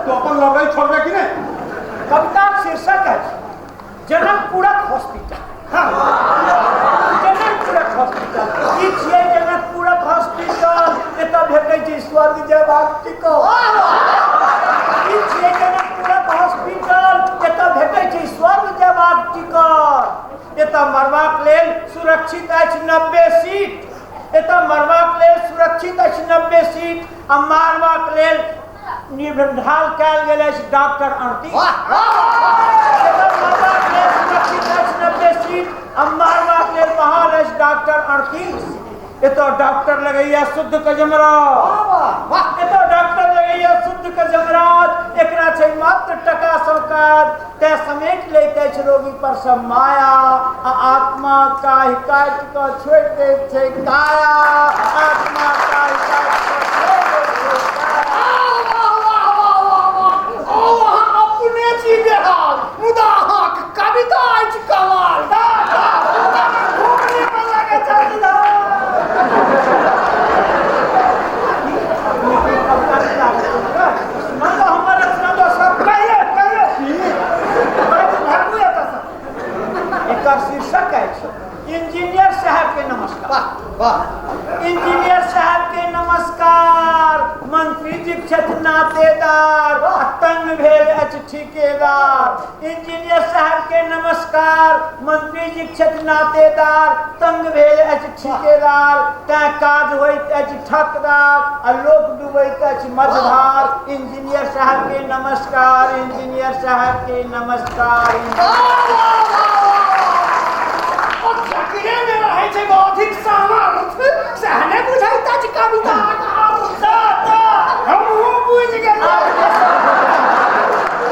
तो अपन लड़ाई छोड़बै कि नहि? कविताक शीर्षक अछि जनकपुरक हॉस्पिटल। हाँ, जनकपुरक हॉस्पिटल। की छियै जनकपुरक हॉस्पिटल? एतऽ भेटै छै स्वर्ग जयबाक टिकट। की छियै जनकपुरक हॉस्पिटल? एतऽ भेटै छै स्वर्ग जयबाक टिकट। एतऽ मरबाक लेल सुरक्षित अछि 90 सीट। एतऽ मरबाक लेल सुरक्षित अछि 90 सीट आ मारबाक लेल निबंधाल कयल गेल अछि डॉक्टर 38। एतऽ मरबाक लेल सुरक्षित अछि 90 सीट आ मारबाक लेल बहाल अछि डॉक्टर 38। एतऽ डॉक्टर लगैया शुद्ध के जमराज। एतऽ डॉक्टर लगैया शुद्ध के जमराज। एकरा छै मात्र टका सरकार, तैं समेट लैत अछि रोगी पर सब माया आ आत्मा काहि काटि कऽ छोड़ि दैत छै काया। आत्मा काहि काटि कऽ छोड़ि दैत छै काया। ओ अहाँ अपने छी बेहाल, मुदा अहाँके कविता अछि कमाल। घूमने पर लगै छथिन। हमर रचना दो सब कहियो कहियो भागू एतऽसँ। एकर शीर्षक अछि इंजीनियर साहब के नमस्कार। वाह। इंजीनियर साहब के नमस्कार। मंत्री जी छथि नातेदार, तंग भेल अछि ठिकेदार। इंजीनियर साहब के नमस्कार। मंत्री जी छथि नातेदार, तंग भेल अछि ठिकेदार। तैं काज होइत अछि ठकदार आ लोक डूबैत अछि मझधार। इंजीनियर साहब के नमस्कार। इंजीनियर साहब के नमस्कार। ओ जकरे मे रहै छै बौद्धिक सामर्थ्य, सएह ने बुझैत अछि कविताक अर्थ। हमहूँ बुझि गेलहुँ।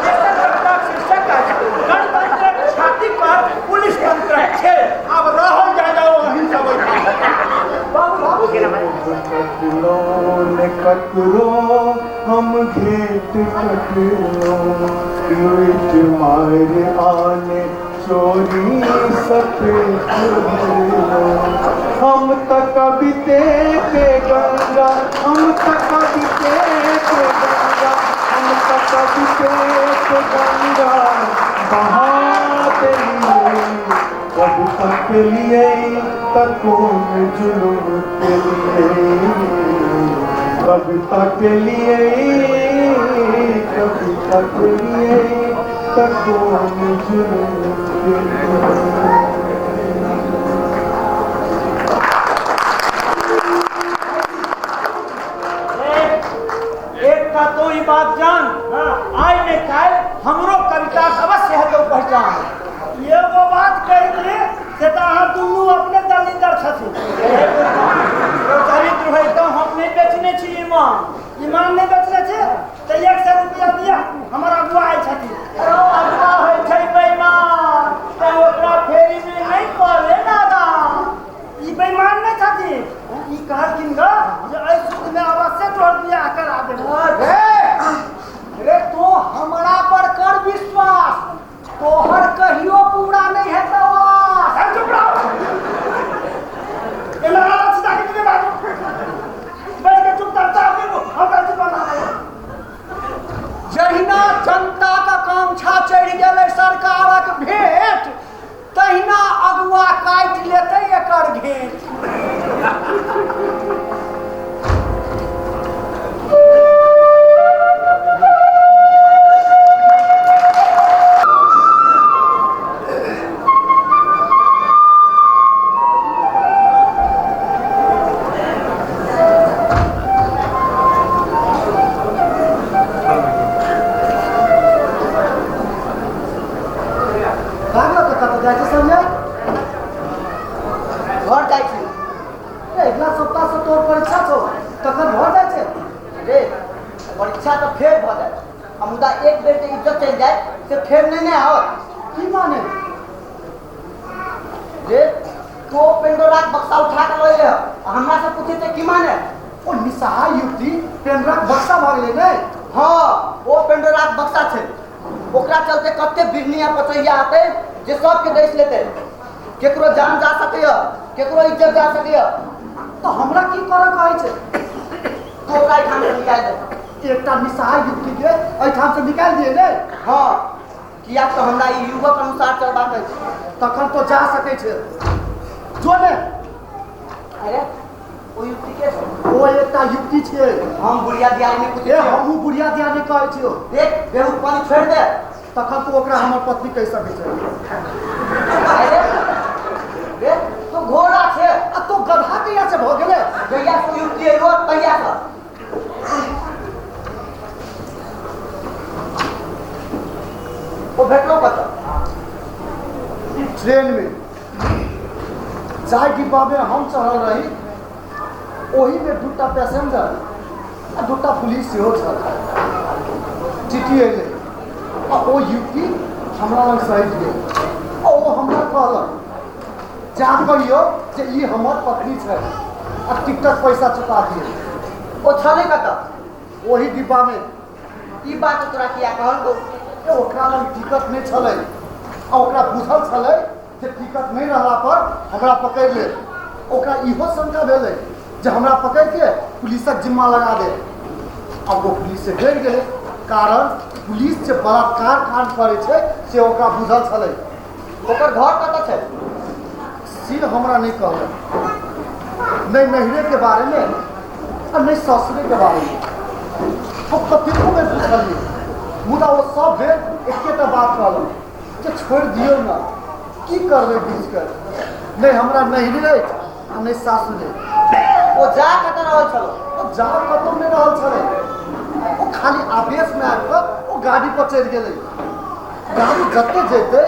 तेसर कविताक शीर्षक अछि गणतंत्रक छाती पर पुलिस तंत्रक खेल। आब रहल जाय जाओ अहीं सब एहिठाम। बाबू बाबू कटलो ने ककरो हम घेट कटलो, लुट मार आने चोरी सपेट भरलो। हम त कविते के गंगा, हम त कविते के गंगा, हम त कविते के गंगा बहा देलिए। कविता के लिए त कौन जुलुम के लिए, कविता के लिए, कविता के लिए त कौन जुलुम के लिए। एकटा तो ई बात जान, आइ ने काल्हि हमरो कविता अवश्य हेतौ पहचान। एगो बात कहि दी से तऽ अहाँ दुनू अपने दलिंदर छथिन। दरिद्र होइतो हम नहि बेचने छी ईमान। ईमान नहि बेचने छी तऽ 100 रुपया दिअ, हमर अगुआ आयल छथिन। ओ अगुआ होइ छै बेईमान, तैं ओकरा फेरी मे नहि पड़े नादान। ई बेईमान नहि छथिन, ई कहलखिन ग जे एहि सूद मे अवश्य तोहर बियाह करा देबौ। रे रे तू हमरा पर कर विश्वास, तोहर कहियो पूरा नहीं हेतौ आस। चुप रहो, एना हालत से जाके तुझे बाजू बैठ के चुपचाप चाह पीबू, हम बैठ बना देब। जहिना जनता का कामछा चढ़ि गेलै सरकारक भेंट, तहिना अगुआ काटि लेतै एकर घेंट। तोर परीक्षा छौ तखन भऽ जाइ छै। रे परीक्षा तऽ फेर भऽ जायत, आ मुदा एक बेर जे इज्जत चलि जायत से फेर नहि ने आओत। की माने? रे तो पेंडोराक बक्सा उठा के लऽ एलै आ हमरा से पूछै छै की माने? ओ निसहाय युवती पेंडोराक बक्सा भऽ गेलै ने? हाँ, ओ पेंडोराक बक्सा छै, ओकरा चलते कते बिरनिया पचैया आते जे सबके डसि लेतै, केकरो जान जा सकैया, केकरो इज्जत जा सकैया। तऽ हमरा की करऽ कहै छै? तू ओकरा एहिठाम से निकालि दे। एकटा निसहाय युवती के एहिठाम से निकालि दिए ने? हाँ, किया तऽ हमरा ई युवक अनुसार चलबाक अछि। तखन तो जा सकै छै, जो ने। अरे ओ युवती के छै? ओ एकटा युवती छियै। हम बुढ़िया दियादनी पूछै ए छियौ। हमहूँ बुढ़िया दियादनी कहै छियौ। देख बेहुक पानी छोड़ि दे। तखन तू ओकरा हमर पत्नी कहि सकै छै। अरे रे तू घोड़ा छै आ तो गधा कहिया से भऽ गेलै? जहिया से युवती एलो तहिया से। ओ भेटलो कतऽ? ट्रेन में जाहि डिब्बा में हम चढ़ल रही ओही में दूटा पैसेंजर आ दूटा पुलिस सेहो छल। टीटी एलै आ ओ युवती हमरा लग सटि गेल आ ओ हमरा कहलक जा कहियौ जे ई हमर पत्नी छै आ टिकटक पैसा चुका दियौ। ओ छलै कतऽ? ओही डिब्बा में। ई बात तोरा किया कहलकौ? ओकरा लग टिकट नहि छलै आ ओकरा बुझल छलै जे टिकट नहि रहला पर हमरा पकड़ि लेत। ओकरा इहो शंका भेलै जे हमरा पकड़िके पुलिसक जिम्मा लगा दे। आब ओ पुलिस से डरि गेलै, कारण पुलिस जे बलात्कार कांड करै छै से ओकरा बुझल छलै। ओकर घर कतऽ छै? से हमरा नहि कहलक, नहि नैहरेके बारेमे आ नहि ससुरेके बारेमे। हम कतेको बेर पुछलियै, मुदा ओ सब बेर एकेटा बात कहलक जे छोड़ि दियौ ने, की करबै बुझिके, नहि हमरा नैहरे अछि आ नहि सासुरे। ओ जा कतऽ रहल छलो? ओ जा कतहु नहि रहल छलै, ओ खाली आवेशमे आबि कऽ ओ गाड़ी पर चढ़ि गेलै। गाड़ी जते जेतै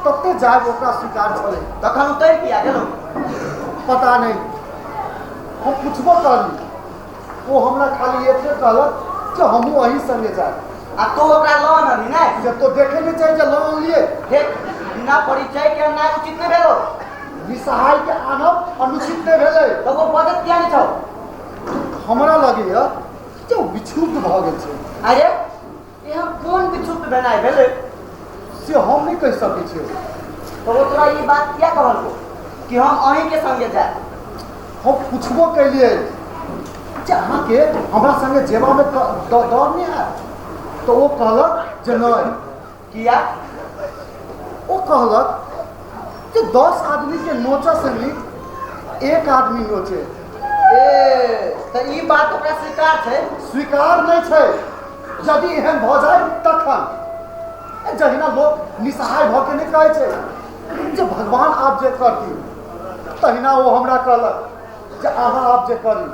तते जायब ओकरा स्वीकार छलै। तखन उतरि किया गेलौ? पता नहि, हम पुछबो करली, ओ हमरा खाली एते कहलक जे हमहूँ अहीं संगे जायब। आ तू ओकरा लऽ आनलही ने? से तो देखे नहि छै जे लऽ आनलियै। देख, बिना परिचय के अननाइ उचित नहि भेलो। निसहाय के आनब अनुचित नहि भेलै। तब ओ बजत किया नहि छौ? हमरा लगैया जे ओ विक्षुब्ध भऽ गेल छै। अरे एहन कोन विक्षुब्ध भेनाइ भेलै? से हम नहि कहि सकै छियै। तऽ ओ तोरा ई बात किया कहलकौ कि हम अहीँके संगे जायब? हम पुछबो केलियै जे अहाँके हमरा संगे जेबामे डर नहि हैत? तऽ ओ कहलक जे नहि। किया? ओ कहलक जे 10 आदमीके नोचऽसँ नीक एक आदमी नोचे। ए तऽ ई बात ओकरा स्वीकार छै? स्वीकार नहि छै, यदि एहन भऽ जाय तखन। जहिना लोक निसहाय भऽ के नहि कहै छै जे भगवान आप जे करती, तहिना ओ हमरा कहलक जे अहाँ आप जे करी,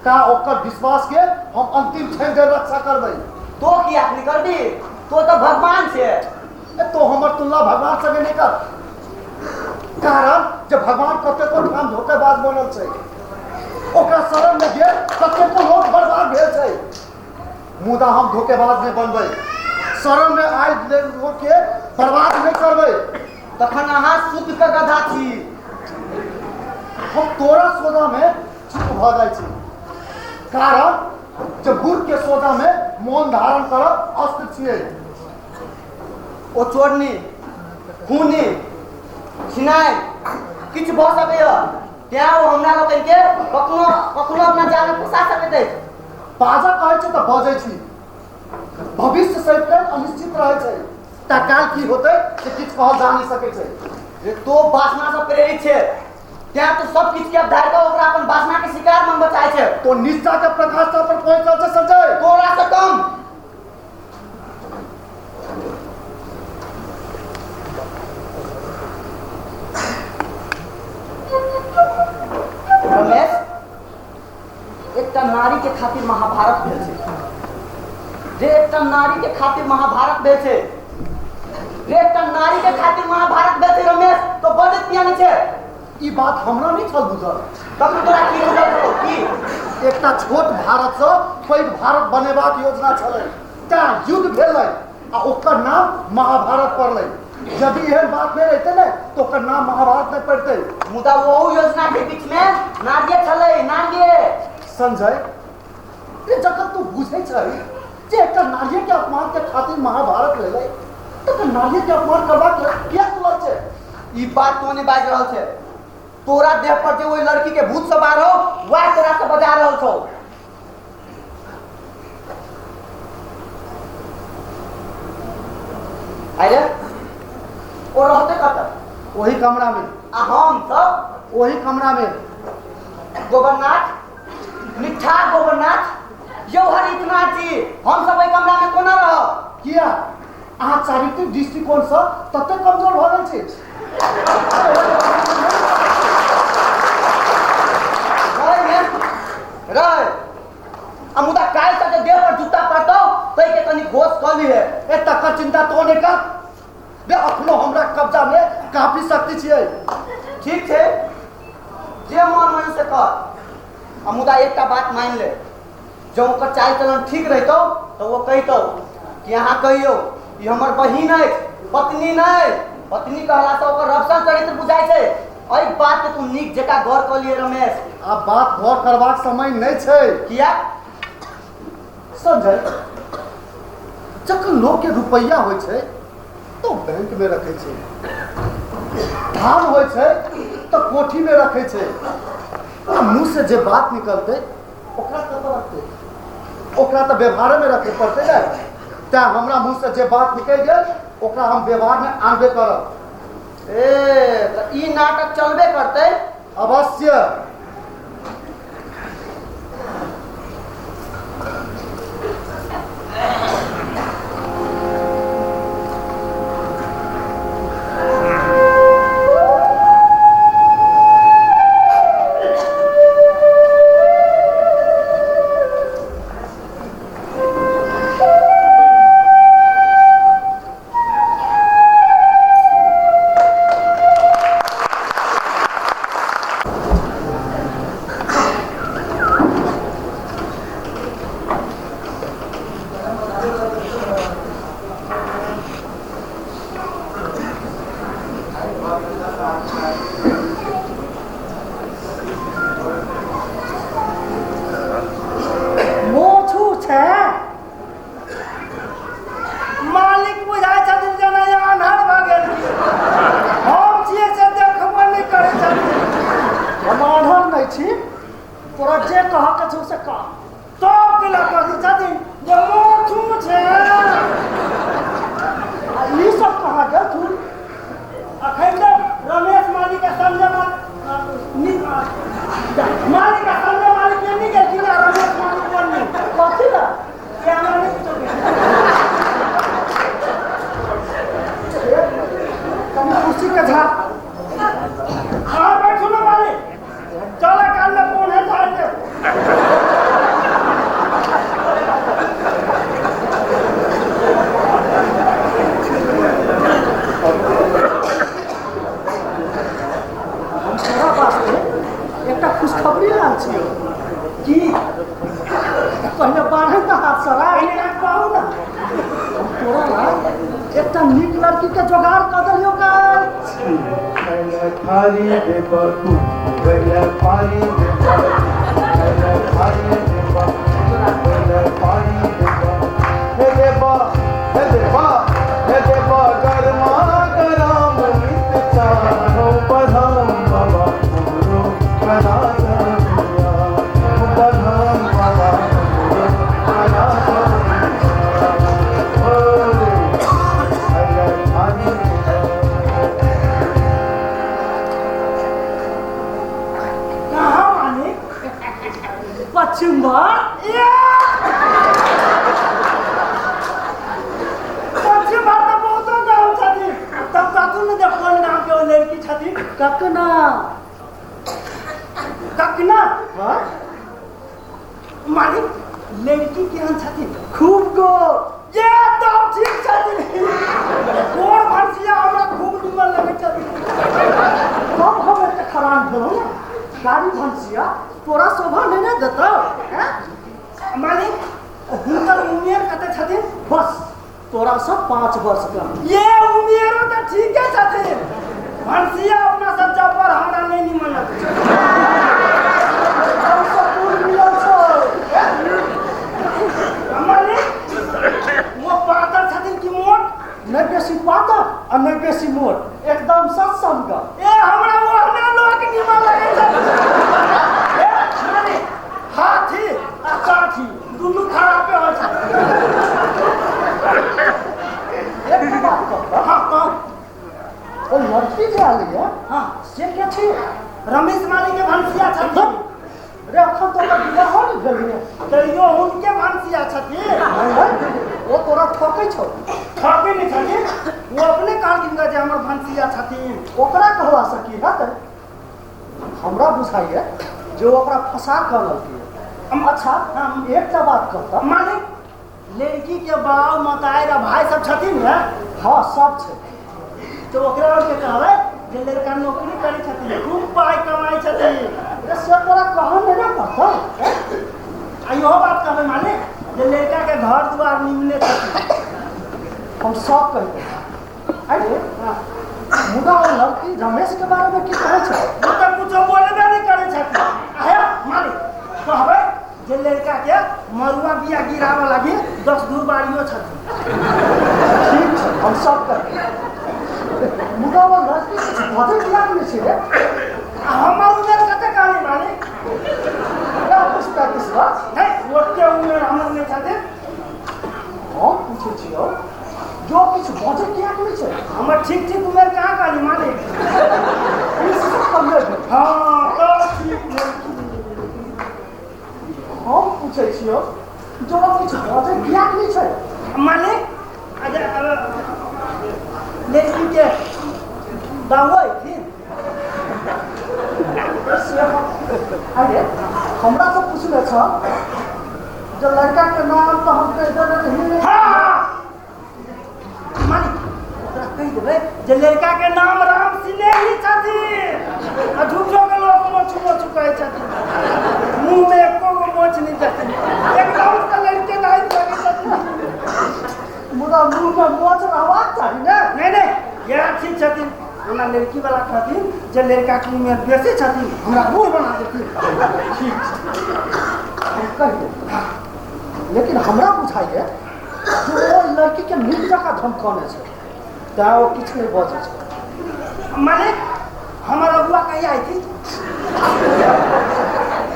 ता ओकर विश्वासके हम अंतिम क्षण धरि रक्षा करबै। तो किया नहि करबी? तो तऽ भगवान छै। तो हमर तुलना भगवान संगे नहि कर, कारण जे भगवान कतेको ठाम धोखेबाज बनल छै, ओकरा शरण में गेल कतेको लोक बर्बाद भेल छै। मुदा हम धोखेबाज नहि बनबै, शरण में आयल लोकके बर्बाद नहि करबै। तखन अहाँ शुद्ध के गधा छी। हम तोरा सोझामे चुप भऽ जाइ छी, कारण जे मूर्ख के सोझामे मौन धारण करब अस्त्र छियै। ओ चोरनी, खूनी, छिनाइ किछु भऽ सकैया, तेँ ओ हमरा लोकनिके कखनो कखनो अपना जालमे फँसा सकैत अछि। बाजऽ कहै छै तऽ बजै छी, भविष्य सहित अनिश्चित रहै छै, ता काल्हि की होतै से किछु कहल जा नहि सकै छै। रे तो वासनासँ प्रेरित छै, तेँ तू सब किछु के धारि कऽ ओकरा अपन वासना के शिकार बनबऽ चाहै छै। तो निष्ठा के प्रकाशता पर पहुँचल छै संजय। तोरा से कम। रमेश, एकटा नारी के खातिर महाभारत भेल छै। रे एकटा नारी के खातिर महाभारत भेल छै। रे एकटा नारी के खातिर महाभारत भेल छै रमेश, तो बजैत किया नहि छै? ई बात हमरा नहि छल बुझल। तखन तोरा की बुझल छलौ? की एकटा छोट भारत से पैघ भारत बनेबाक योजना छलै, तें युद्ध भेलै आ ओकर नाम महाभारत पड़लै। यदि एहन बात नहि रहतै ने तो ओकर नाम महाभारत नहीं पड़तै। मुदा ओहू योजना के बीच में नारिये छलै, नारिये। संजय, ये जखन तू बुझै छै जे एकटा नारिये के अपमान के खातिर महाभारत भेलै, तखन नारिये के अपमान करबाक किया तुलल छै? ई बात तो नहीं बाजि रहल छै। तोरा देह पर जे ओहि लड़की के भूत सवार हो वएह तोरा से बजा रहल छौ। अरे ओ रहते कतऽ? ओही कमरा में। आ हम सब ओही कमरा में। गोबरनाथ, निठा गोबरनाथ, यौ हरितनाथ जी, हम सब ओहि कमरा में कोना रहब? किया? अहाँ चारित्रिक दृष्टिकोण से ततेक कमजोर भऽ गेल छी। रह आ मुदा काल्हि से जे देह पर जूता पड़तौ तै के कनि घोष कऽ लिहे। ए तकर चिंता तो नहीं कर, बे अखनो हमरा कब्जा में काफी शक्ति छियै। ठीक छै, जे मन होय से कर। आ मुदा एकटा बात मान ले, जँ ओकर चालि चलन ठीक रहितौ तऽ ओ कहितौ कि अहाँ कहियौ ई हमर बहिन अछि, पत्नी नहि। पत्नी कहलासँ ओकर रफसन चरित्र बुझाइ छै। एहि बात के तू नीक जकाँ गौर कऽ लिए रमेश। आब बात गौर करबाक समय नहि छै। किया? संजय, जखन लोक के रुपैया होइ छै तो बैंक में रखै छै, धान होइ छै तो कोठी में रखै छै, आ मुँह से जे बात निकलतै ओकरा कतऽ रखतै? ओकरा तऽ व्यवहारे में रखै पड़तै ने। तें हमरा मुँह से जे बात निकलि गेल ओकरा हम व्यवहार में आनबे करब। ए तऽ ई नाटक चलबे करतै? अवश्य। तब हम एते खरान भेलहुँ ने, गाड़ी भनसिया तोरा शोभा नहीं ने देतौ। हमरा से 5 वर्ष कम। ये उमेरो तऽ ठीके छथिन, भनसिया अपना सब जबर हमरा नहि निमन लगै छै। हमसब पूर मिलल छौ। मालिक वो पातर छथिन कि मोट? नहि बेसी पातर आ नहि बेसी मोट, एकदम सत्संग। ए हमरा ओहने लोक निमन लगै छै। ए मालिक हाथी आ काठी दुनू खराबे होइ छै। एकटा बात कहब। हाँ कहू। ओ लड़की जे आयल ये, हाँ से के छी? रमेश मालिक के भनसिया छथिन। रे अखन तो ओकर बियाहो नहि भेल ये। तैयो हुनके भनसिया छथिन। नहि, ओ तोरा ठकै छौ। ठकै नहि छथिन, ओ अपने कहलखिन जे हमर भनसिया छथिन। ओकरा कहला से की हेतै? हमरा बुझाइए जे ओकरा फंसा कऽ अनलकै। अच्छा एकटा बात कहता मालिक, लड़की के बाप मतारि आ भाई सब छथिन ने? हाँ सब छै। तो ओकरा के कहबै जे लड़का नौकरी करै छथिन, खूब पाइ कमाइ छथिन। रे से तोरा कहऽ नहि ने पड़तौ। आ इहो बात कहबै मालिक जे लड़का के घर दुआर निमने छथिन। हम सब कहि देबै। अरे मुदा ओ लड़की रमेश के बारे में की कहै छै? ओ तऽ कुछो बोलबे नहि करै छथिन। आ हे मालिक कहबै जे लड़का के मरुआ बिया गिराबऽ लागी 10 धूर बारियो छथिन। ठीक छै, हम सब कहबै। मुदा ओ लड़की किछु बजै किएक नहि छै रे? आ हमर उमेर कते कहली मालिक? 35 वर्ष। नहि ओते उमेर हमर नहि छथिन। हम पूछै छियौ जो किछु बजै किएक नहि छै? हमर ठीक ठीक उमेर कहाँ कहली मालिक? 20 से कमे भेल। हाँ तऽ ठीक भेल। हम पूछै छियौ जो किछु बजै किएक नहि छै? मालिक लड़की के बाबू अयथिन। अरे हमरा तऽ पूछने छल जो लड़का के नाम तऽ हम कहि देने रही। हाँ मालिक ओकरा कहि देबै जे लड़का के नाम राम सिनेही छथिन आ झूठो के लोक मोछु मोछु कहै छथिन, मुँह में एको गो मोछ नहि छथिन, एकदम से लड़के नहीं लगै छथिन। मुदा मुँह में मोछ रहबाक चाही ने। नहीं नहीं यह ठीक छथिन। ओना लड़की वाला कहथिन जे लड़का के उमेर बेसी छथिन, हमरा बूढ़ बना देथिन। ठीक छै हम कहि देबै, लेकिन हमरा बुझाइए जे ओ लड़की के नीक जकाँ धमकौने छै तैं ओ किछु नहि बजै छै। मालिक हमर अगुआ कहिया अयथिन?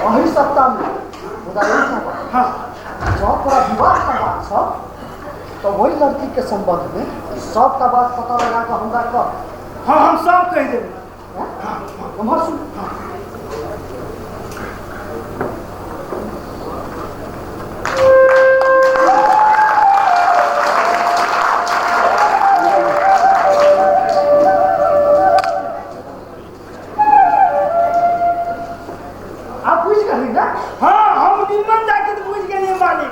अही सप्ताहमे। मुदा एकटा बात, हाँ जँ तोरा विवाह करबाक छौ तऽ ओहि लड़की के संबंध में सबटा बात पता लगा कऽ हमरा कह। हाँ हम सब कहि देबै। एम्हर सुन। आप बुझि गेली ने? हाँ हम निमन जाके तऽ बुझि गेलियै मालिक।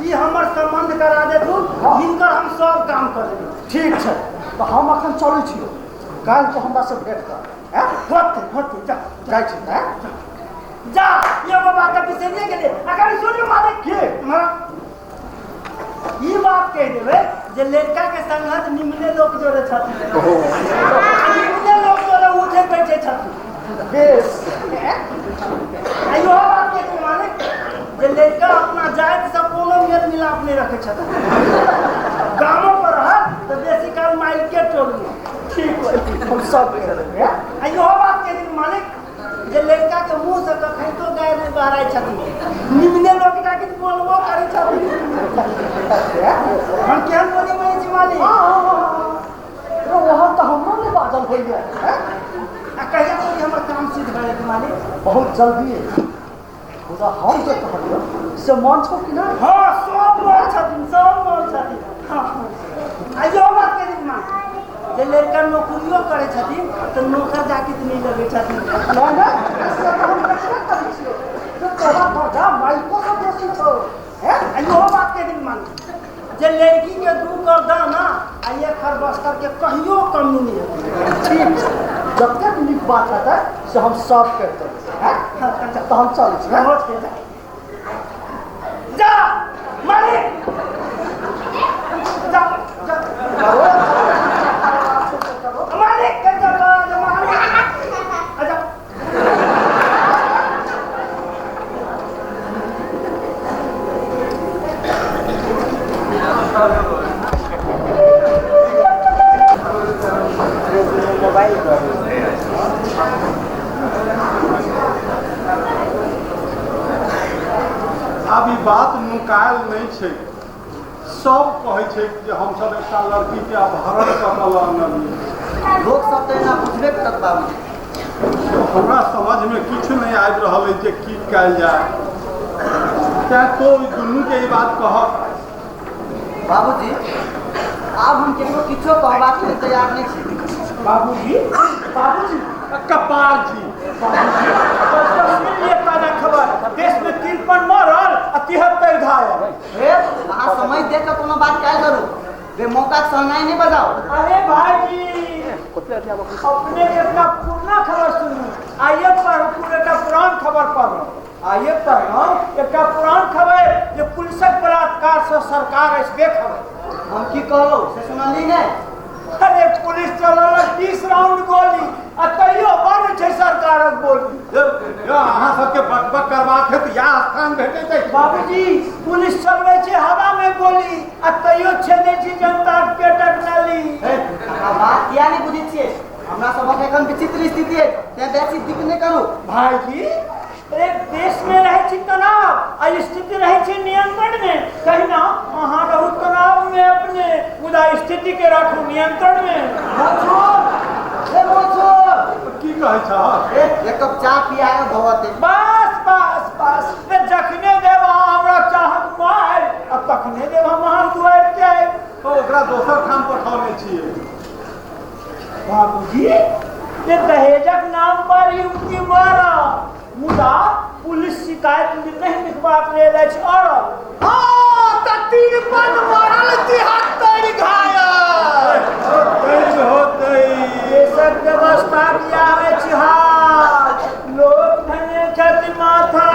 ई हमर संबंध करा देथुन, हिनकर हम सब काम कर देबै। ठीक छै तऽ हम अखन चलै छियौ, काल्हि तो हमरा से भेंट कर। होतै होतै, जा जाइ छी। जा ये बाबा के बिसरिए गेलियै। अगर सुनियौ मालिक के हाँ ई बात कहि देबै जे लड़का के संगत निमने लोक जोड़े छथिन, निमने लोक जोड़े उठे बैठे छथिन। बेस आ इहो बात कहि देबै मालिक जे लड़का अपना जाति से कोनो मेल मिलाप नहि रखै छथिन, गामो पर रहत तऽ बेसी काल मालिके टोलमे। ठीक हम सब कहि देबै। आ इहो बात कहि देबै मालिक जे लड़का के मुँह से कखैतो गाय नहि बहराइ छथिन, निमने लोक जाके बोलबो करै छथिन। हम केहन बोली बजै छी मालिक? वहाँ तऽ हमरो नहि बाजल होइए। आ कहिया बोली हमर काम सिद्ध भऽ जेतै मालिक? बहुत जल्दी। मुदा हम जे कहलियौ से मन छौ कि नहि? हाँ सब मन छथिन, सब मन छथिन। हाँ आ इहो बात कहि देबै मालिक जे लड़का नौकरियो करै छथिन तऽ नौकर जाके तऽ नहि लगै छथिन। नहि नहि से तऽ हम ककरा करै छियौ जे तोरा दर्जा मालिको से बेसी छौ। आ इहो बात कहि देबै मालिक जे लड़की के 2 कर दाना आ 1 खरबस्तर के कहियो कमी नहि हेतै। ठीक छै, जतेक नीक बात हेतै से हम सब कहि देबै। अच्छा तऽ हम चलै छी। जा मालिक जा जा। आब ई बात नुकायल नहि छै। सब कहै छै जे हमसब एकटा लड़की के अपहरण कऽ कऽ लऽ अनलियै। लोक सब तऽ एना बुझबे करत बाबूजी। हमरा समझमे किछु नहि आबि रहल अछि जे की कयल जाय। तेँ तो ओहि दुनूके ई बात कहक। बाबूजी, आब हम केकरो किछो कहबाक लेल तैयार नहि छी। बाबूजी, बाबूजी, कपार जी। बाबूजी, सुनि लिअ ताजा खबर। देश में 53 मरल आ 73 घायल। हे, अहाँ समय देख कऽ कोनो बात कयल करू। बे मौका सहनाइ नहि बजाउ। अरे भाईजी, अपने एकटा पुरना खबर सुनू। आइए पढ़ू, एकटा पुरान खबर पढ़लहुँ। आइए पढ़लहुँ एकटा पुरान खबर जे पुलिसक बलात्कार से सरकार अछि बेखबर। हम की कहलहुँ से सुनली नहि? अरे पुलिस चलौलक 20 राउंड गोली आ तैयो बंद छै सरकारक बोली। अहाँ सबके बकबक करबाक है तऽ इएह स्थान भेटैत अछि। बाबूजी, पुलिस चलबै छै हवा में गोली आ तैयो छेदै छै जनताक पेटक नली। अहाँ बात किया नहि बुझै छियै? हमरा सबक एखन विचित्र स्थिति अछि, तेँ बेसी दिक्कत नहि करू। भाईजी, अरे देश में रहै छी तनाव आ स्थिति रहै छै नियंत्रण में। कहिना अहाँ रहू तनाव में अपने, मुदा स्थिति के राखू नियंत्रण में। की कहै छह? एक कप चाह पियाए भगवती। बस बस बस, जखने देब अहाँ हमरा चाहक मारि आ तखने देब हम अहाँ दुआरि चाय। ओकरा दोसर ठाम पठौने छियै। बाबूजी, ये दहेजक नाम पर युवती मारा, मुदा पुलिस शिकायत नहि लिखबाक लेल अछि। और हाँ, तऽ 53 मरल 73 घायल। होतै देशक व्यवस्था किया अछि हाल, लोक धने छथि माथा।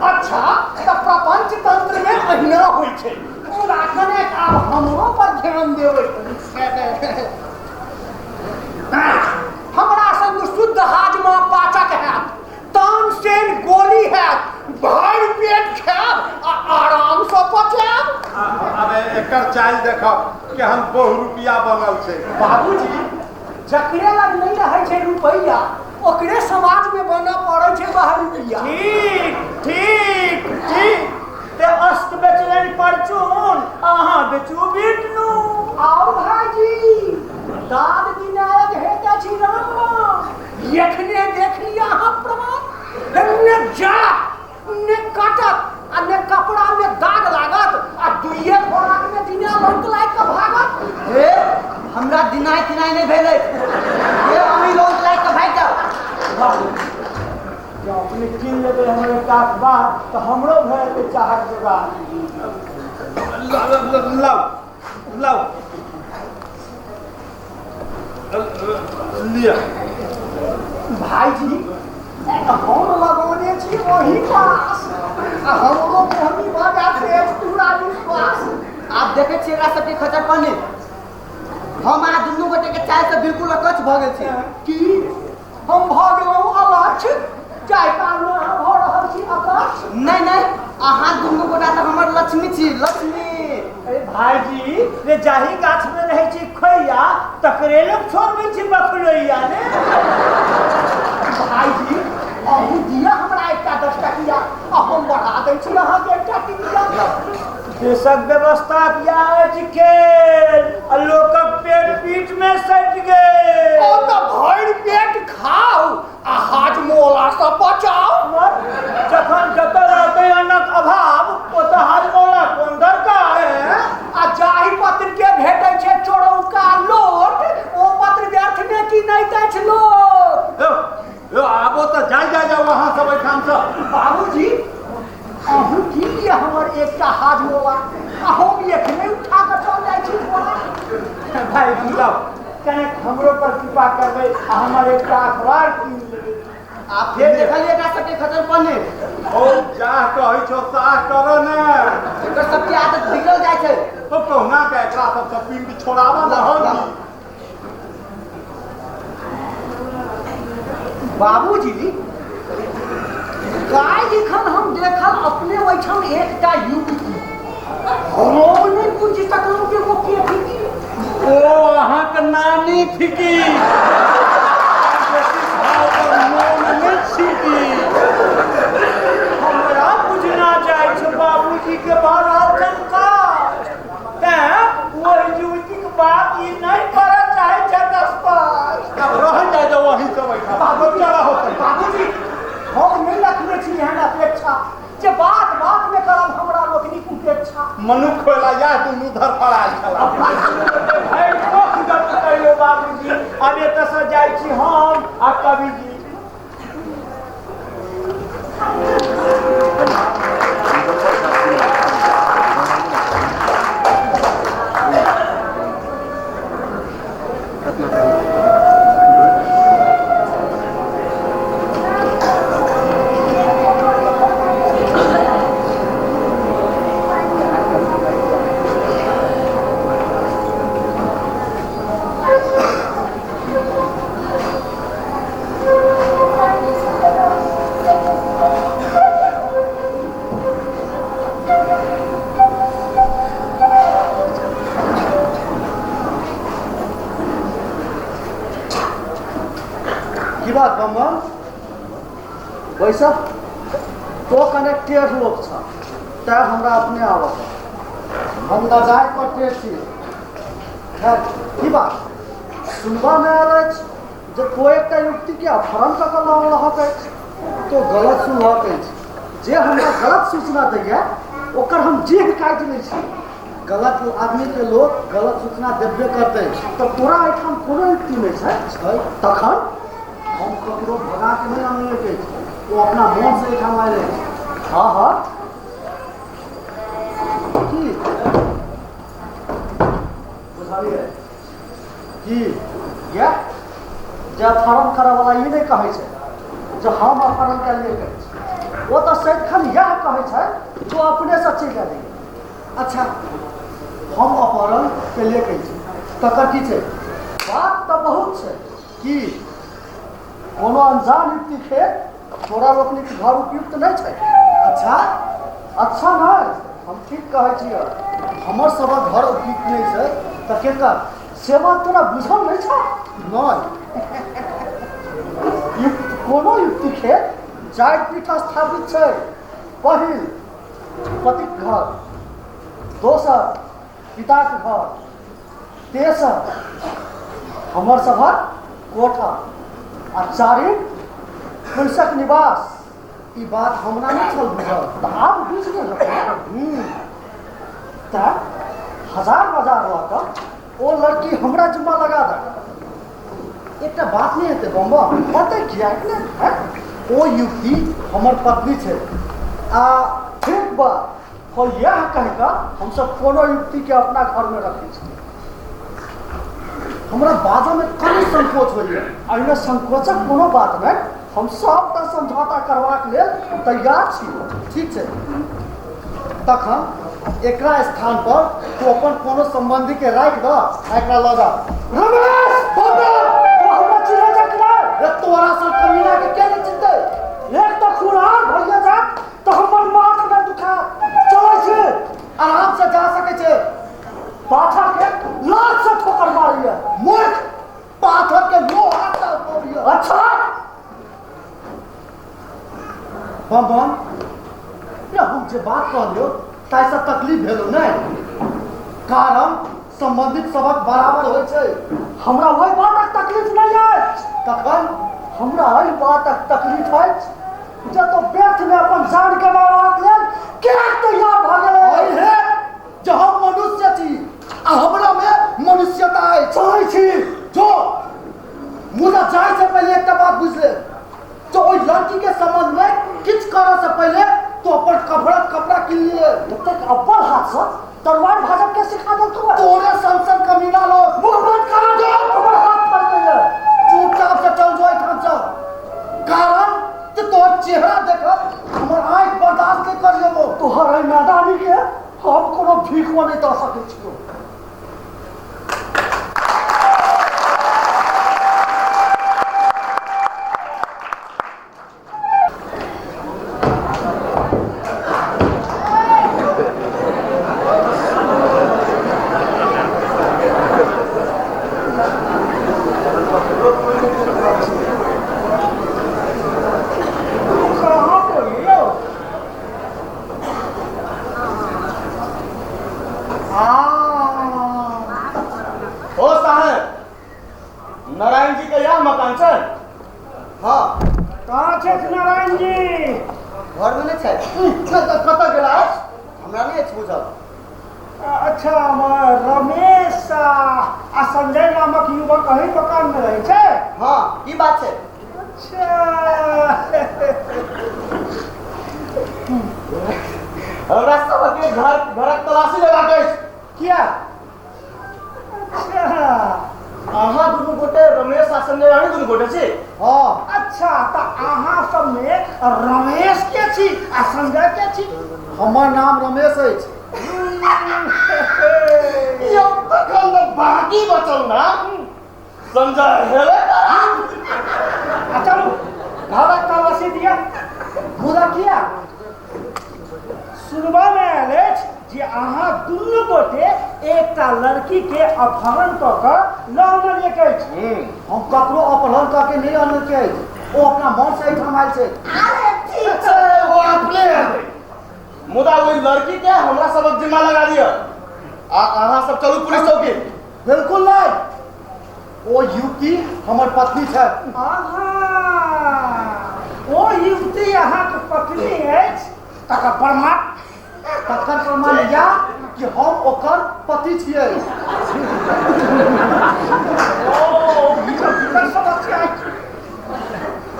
अच्छा, तऽ प्रपंच तंत्र में अहिना होइ छै। मुदा कनेक आब हमरो पर ध्यान देबै। हमरा संग शुद्ध हाजमा पाचक हैत, तानसेन गोली हैत, भरि पेट खायब आ आराम से पचायब। आब एकर चालि देखब केहन बहु रुपया बनल छै। बाबूजी, जकरे लग नहि रहै छै रुपैया ओकरे समाज में बनऽ पड़ै छै बहरूपिया। ठीक ठीक ठीक, ते अस्त बेचलनि परचून, अहाँ बेचू बीटनू। आउ भाईजी, दाद दिनायक हेतै छी राम, एखने देख लिअ अहाँ प्रमाण। ने जात ने कटत आ ने कपड़ा में दाग लागत आ दुइये खोराक में दिना लंक लागि कऽ भागत। हे, हमरा दिनाइ तिनाइ नहि भेल अछि। हे, अहीं लौंक लागि कऽ भागि जाउ। बाबूजी, जँ अपने कीन लेबै हमर एकटा अखबार तऽ हमरो भऽ जेतै चाहक जोगार। लाउ लाउ लिअ। भाईजी, हम लगौने छी ओही पास आ हमरो मोहनी भऽ जायत से पूरा विश्वास। आब देखै छियै एकरा सबके खचर पानी। हम अहाँ दुनू गोटे के चाय से बिल्कुल अकच्छ भऽ गेल छी। की हम भऽ गेलहुँ अलक्ष, जाहि कारण अहाँ भऽ रहल छी अकच्छ? नहि नहि, अहाँ दुनू गोटा तऽ हमर लक्ष्मी छी, लक्ष्मी। अरे भाईजी, रे जाहि गाछ में रहै छै खोइया तकरे लोक छोड़बै छै बखलोइया ने। भाईजी, अहूँ दिअ हमरा एकटा 10 टकिया आ हम बढ़ा दै छी अहाँके एकटा टिकिया। देशक व्यवस्था किया अछि खेल आ लोकक पेट पीठ में सटि गेल। ओ तऽ भरि पेट खाउ आ हाजमोला से बचाउ। जखन जतऽ रहतै अन्नक अभाव ओतऽ हाजमोला कोन दरकार? आ जाहि पत्र के भेटै छै चोरौका लोट, ओ पत्र व्यर्थ मे की नहि अछि लोक। यौ, आबो तऽ जाइ जाइ जाउ अहाँ सब एहिठामसँ। बाबूजी, अहूँ की लिअ हमर एकटा हाजमोला आ हम एखने उठा कऽ चल जाइ छी झोला। भाईजी, लाउ। कनेक हमरो पर कृपा करबै आ हमर एकटा अखबार कीन लेबै। आ फेर देखलियै एकरा सबके खचर पानी। ओ जाह कहै छौ साह करऽ ने। एकर सबके आदत बिगड़ल जाइ छै। ओ कहुना के एकरा सबसँ पिंड छोड़ाबऽ ने हम। बाबूजी, काल्हि जखन हम देखल अपने ओहिठाम एकटा युवती, हम नहि बुझ सकलहुँ जे ओ के थिकी? ओ अहाँके नानी थिकी। बेसी भाव पर मोन नहि छीटी। हमरा बुझना जाइ छै बाबूजी के भऽ रहल छनि कष्ट, तेँ ओहि युवतीक बात ई नहि करऽ चाहै छथि स्पष्ट। आब रहि जाय जाउ अहीं सब एहिठाम। चला हो सकै। बाबूजी, हम नहि रखने छी एहन अपेक्षा जे बात बात में करब हमरा लोकनिक उपेक्षा। मनुख होला इएह दुनू धरफड़ायल छला। भरि कोख गप कहियो बाबूजी, आब एतऽसँ जाइ छी हम आ कविजी। की बात बम्बम वैसा तो कने टेढ़ लोक छ तैं हमरा अपने आबऽ पड़ल। हम लजाय पर टेढ़ छी। खैर की बात सुनबामे आयल अछि जे कोइ एकटा युवतीके अपहरण कऽ कऽ लऽ रहक अछि। तो गलत सुनलक अछि। जे हमरा गलत सूचना दैया ओकर हम जीह काटि लै छी। गलत आदमीके लोक गलत सूचना देबे करतै। तऽ तोरा एहिठाम कोनो युक्ति नहि छै? छै। तखन हम ककरो भगा के नहि अनलियै अछि, ओ अपना मोनसँ एहिठाम आयल अछि। हँ हँ की बुझलियै की ये जे अपहरण करऽवला ई नहि कहै छै जे हम अपहरण केलियै कहै छै, ओ तऽ सदिखन इएह कहै छै जो अपनेसँ चलि एलियै। अच्छा हम अपहरण केलियै कहै छी, तकर की छै? बात तऽ बहुत छै। की कोनो अनजान युक्ति खेत तोरा लोकनिक घर उपयुक्त नहि छै? अच्छा अच्छा नहि, हम ठीक कहै छियै, हमर सभक घर उपयुक्त नहि छै तऽ केकर? से बात तोरा बुझल नहि छौ? नहि। कोनो युक्ति खेत चारि पीठ स्थापित छै। पहिल पतिक घर, दोसर पिताक घर, तेसर हमर सभक कोठा आ चारिम पुरुषक निवास। ई बात हमरा नहि छल बुझल, तऽ आब बुझि गेल। तऽ हजार बाजार लऽ कऽ ओ लड़की हमरा जिम्मा लगा दे। एकटा बात नहि हेतै बम्बा? हेतै किएक ने? ओ युवती हमर पत्नी छै आ ठीक बा हो इएह कहि कऽ हमसब कोनो युवतीके अपना घरमे रखै छी। हमरा बाजऽमे कनि संकोच होइए। एहिमे संकोचक कोनो बात नहि, हम सबटा समझौता करबाक लेल तैयार छी। ठीक छै, तखन एकरा स्थान पर तू अपन कोनो संबंधी के राखि दऽ आ एकरा लऽ जा। रमेश बाबा, तो हमरा चिन्है छै कि नहि? रे तोरा सन कमीना के के नहि चिन्हतै? एक तऽ खुरार भइए जायत तऽ हमर माथ नहि दुखायत। चलै छी, आराम से जा सकै छै। पाथर के लात से ठोकर मारिए। मूर्ख, पाथर के लोहा से तोड़िए। अच्छा बम बम, रे हम जे बात कहलियौ ताहिसँ तकलीफ भेलौ नहि? कारण संबंधित सबक बराबर होइ छै। हमरा ओहि बातक तकलीफ नहि अछि। तखन हमरा एहि बातक तकलीफ अछि जे तो व्यर्थमे अपन जान गवाबाक लेल किएक तैयार भऽ गेलै? हे जे हम मनुष्य छी आ हमरामे मनुष्यता अछि। चलै छी जो, मुदा जाय से पहिले एकटा बात बुझि ले, जो ओहि लड़की के संबंध में किछु करऽ से पहिले तो अपन कपड़ा कपड़ा किन लिए। एतेक अब्बल हाथसँ तलवार भाजब के सिखा देलकौ? तोरे सन सन कमीना लोग। मुँह बंद करा दे, हमर हाथ पर गइए। चुपचाप से चल जो एहिठाम से, कारण जे तोहर चेहरा देखत हमर आँखि बर्दाश्त नहि करियबो। तोहर एहि नादानी के हम कोनो भीखो नहि दऽ सकै छियौ। आ ओ साहब, नारायण जी के यह मकान छै? हाँ। कहाँ छै नारायण जी? घर में नहीं छै। कतऽ गेला अछि? हमरा नहीं अछि बुझल। अच्छा, रमेश आ संजय नामक युवक अही मकान में रहै छै? हाँ, की बात छै? अच्छा, हमरा सबके घर घरक तलाशी लेबाक अछि। किया? अच्छा, अहाँ दुनू गोटे रमेश आ संजय अहीं दुनू गोटे छी? हाँ। अच्छा, तऽ अहाँ सबमे रमेश के छी आ संजय के छी? हमर नाम रमेश अछि। यौ तखन तऽ बाकी बचल नाम संजय हेबे आ चलू घरक तलाशी दिअ। मुदा किया? सुनबा में आयल अछि जे अहाँ दुनू गोटे एकटा लड़की के अपहरण कऽ कऽ लऽ आनलियै अछि। हम ककरो अपहरण कऽ के नहि आनलकै अछि, ओ अपना मन से एहिठाम आयल छै। अरे ठीक छै, ओ अपने हेतै, मुदा ओहि लड़की के हमरा सबक जिम्मा लगा दिअ आ अहाँ सब चलू पुलिस चौकी। बिल्कुल नहीं, ओ युवती हमर पत्नी छथि। आहा, ओ युवती अहाँके पत्नी अछि, तकर प्रमाण? तकर प्रमाण या कि हम ओकर पति छियै। ओ ई तऽ विकट समस्या अछि।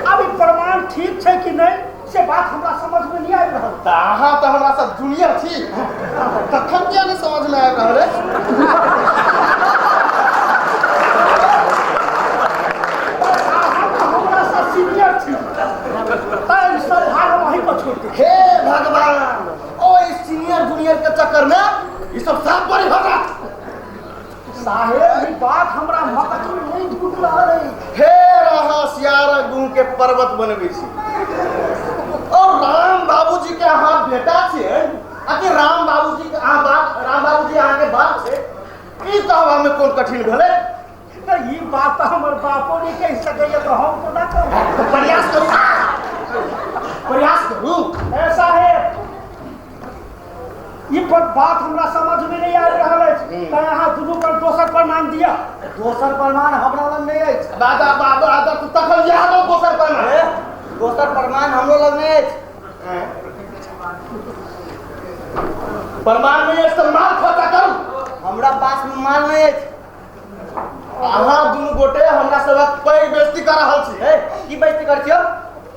आब ई प्रमाण ठीक छै कि नहि से बात हमरा समझ में नहीं आबि रहल। तऽ अहाँ तऽ हमरा सब जूनियर छी, तखन किया नहि समझ में आबि रहल अछि? अहाँ तऽ हमरा सँ सीनियर छी, तैं सब भार हम अहीं पर छोड़ि दै छी। हे भगवान, ओ सीनियर जूनियर के चक्कर में ई सब साफ बड़ी भऽ जायत। साहेब, ई बात हमरा मगज में नहीं ढुक रहल अछि। फेर अहाँ सियारक गुण के पर्वत बनबै छी। और राम बाबूजी के अहाँ बेटा छियै आ कि राम बाबूजी के अहाँ बाप, राम बाबूजी अहाँ के बाप छै, ई कहबा में कोन कठिन भेलै? तऽ ई बात तऽ हमर बापो नहि कहि सकैया, तऽ हम कोना कहू? तऽ प्रयास करू, प्रयास करू। ए साहेब, ई पर बात हमरा समझ में नहीं आबि रहल अछि, तैं अहाँ दुनू पर दोसर प्रमाण दिअ। दोसर प्रमाण हमरा लग नहि अछि। दादा बाबा दादा, तू तखन इएह दो दोसर प्रमाण। दोसर प्रमाण हमरो लग नहीं अछि। प्रमाण नहीं अछि तऽ माल खर्चा करू। हमरा पास में माल नहीं अछि। अहाँ दुनू गोटे हमरा सबक पैघ बेइज्जती कऽ रहल छी। ए, की बेइज्जती करै छियौ?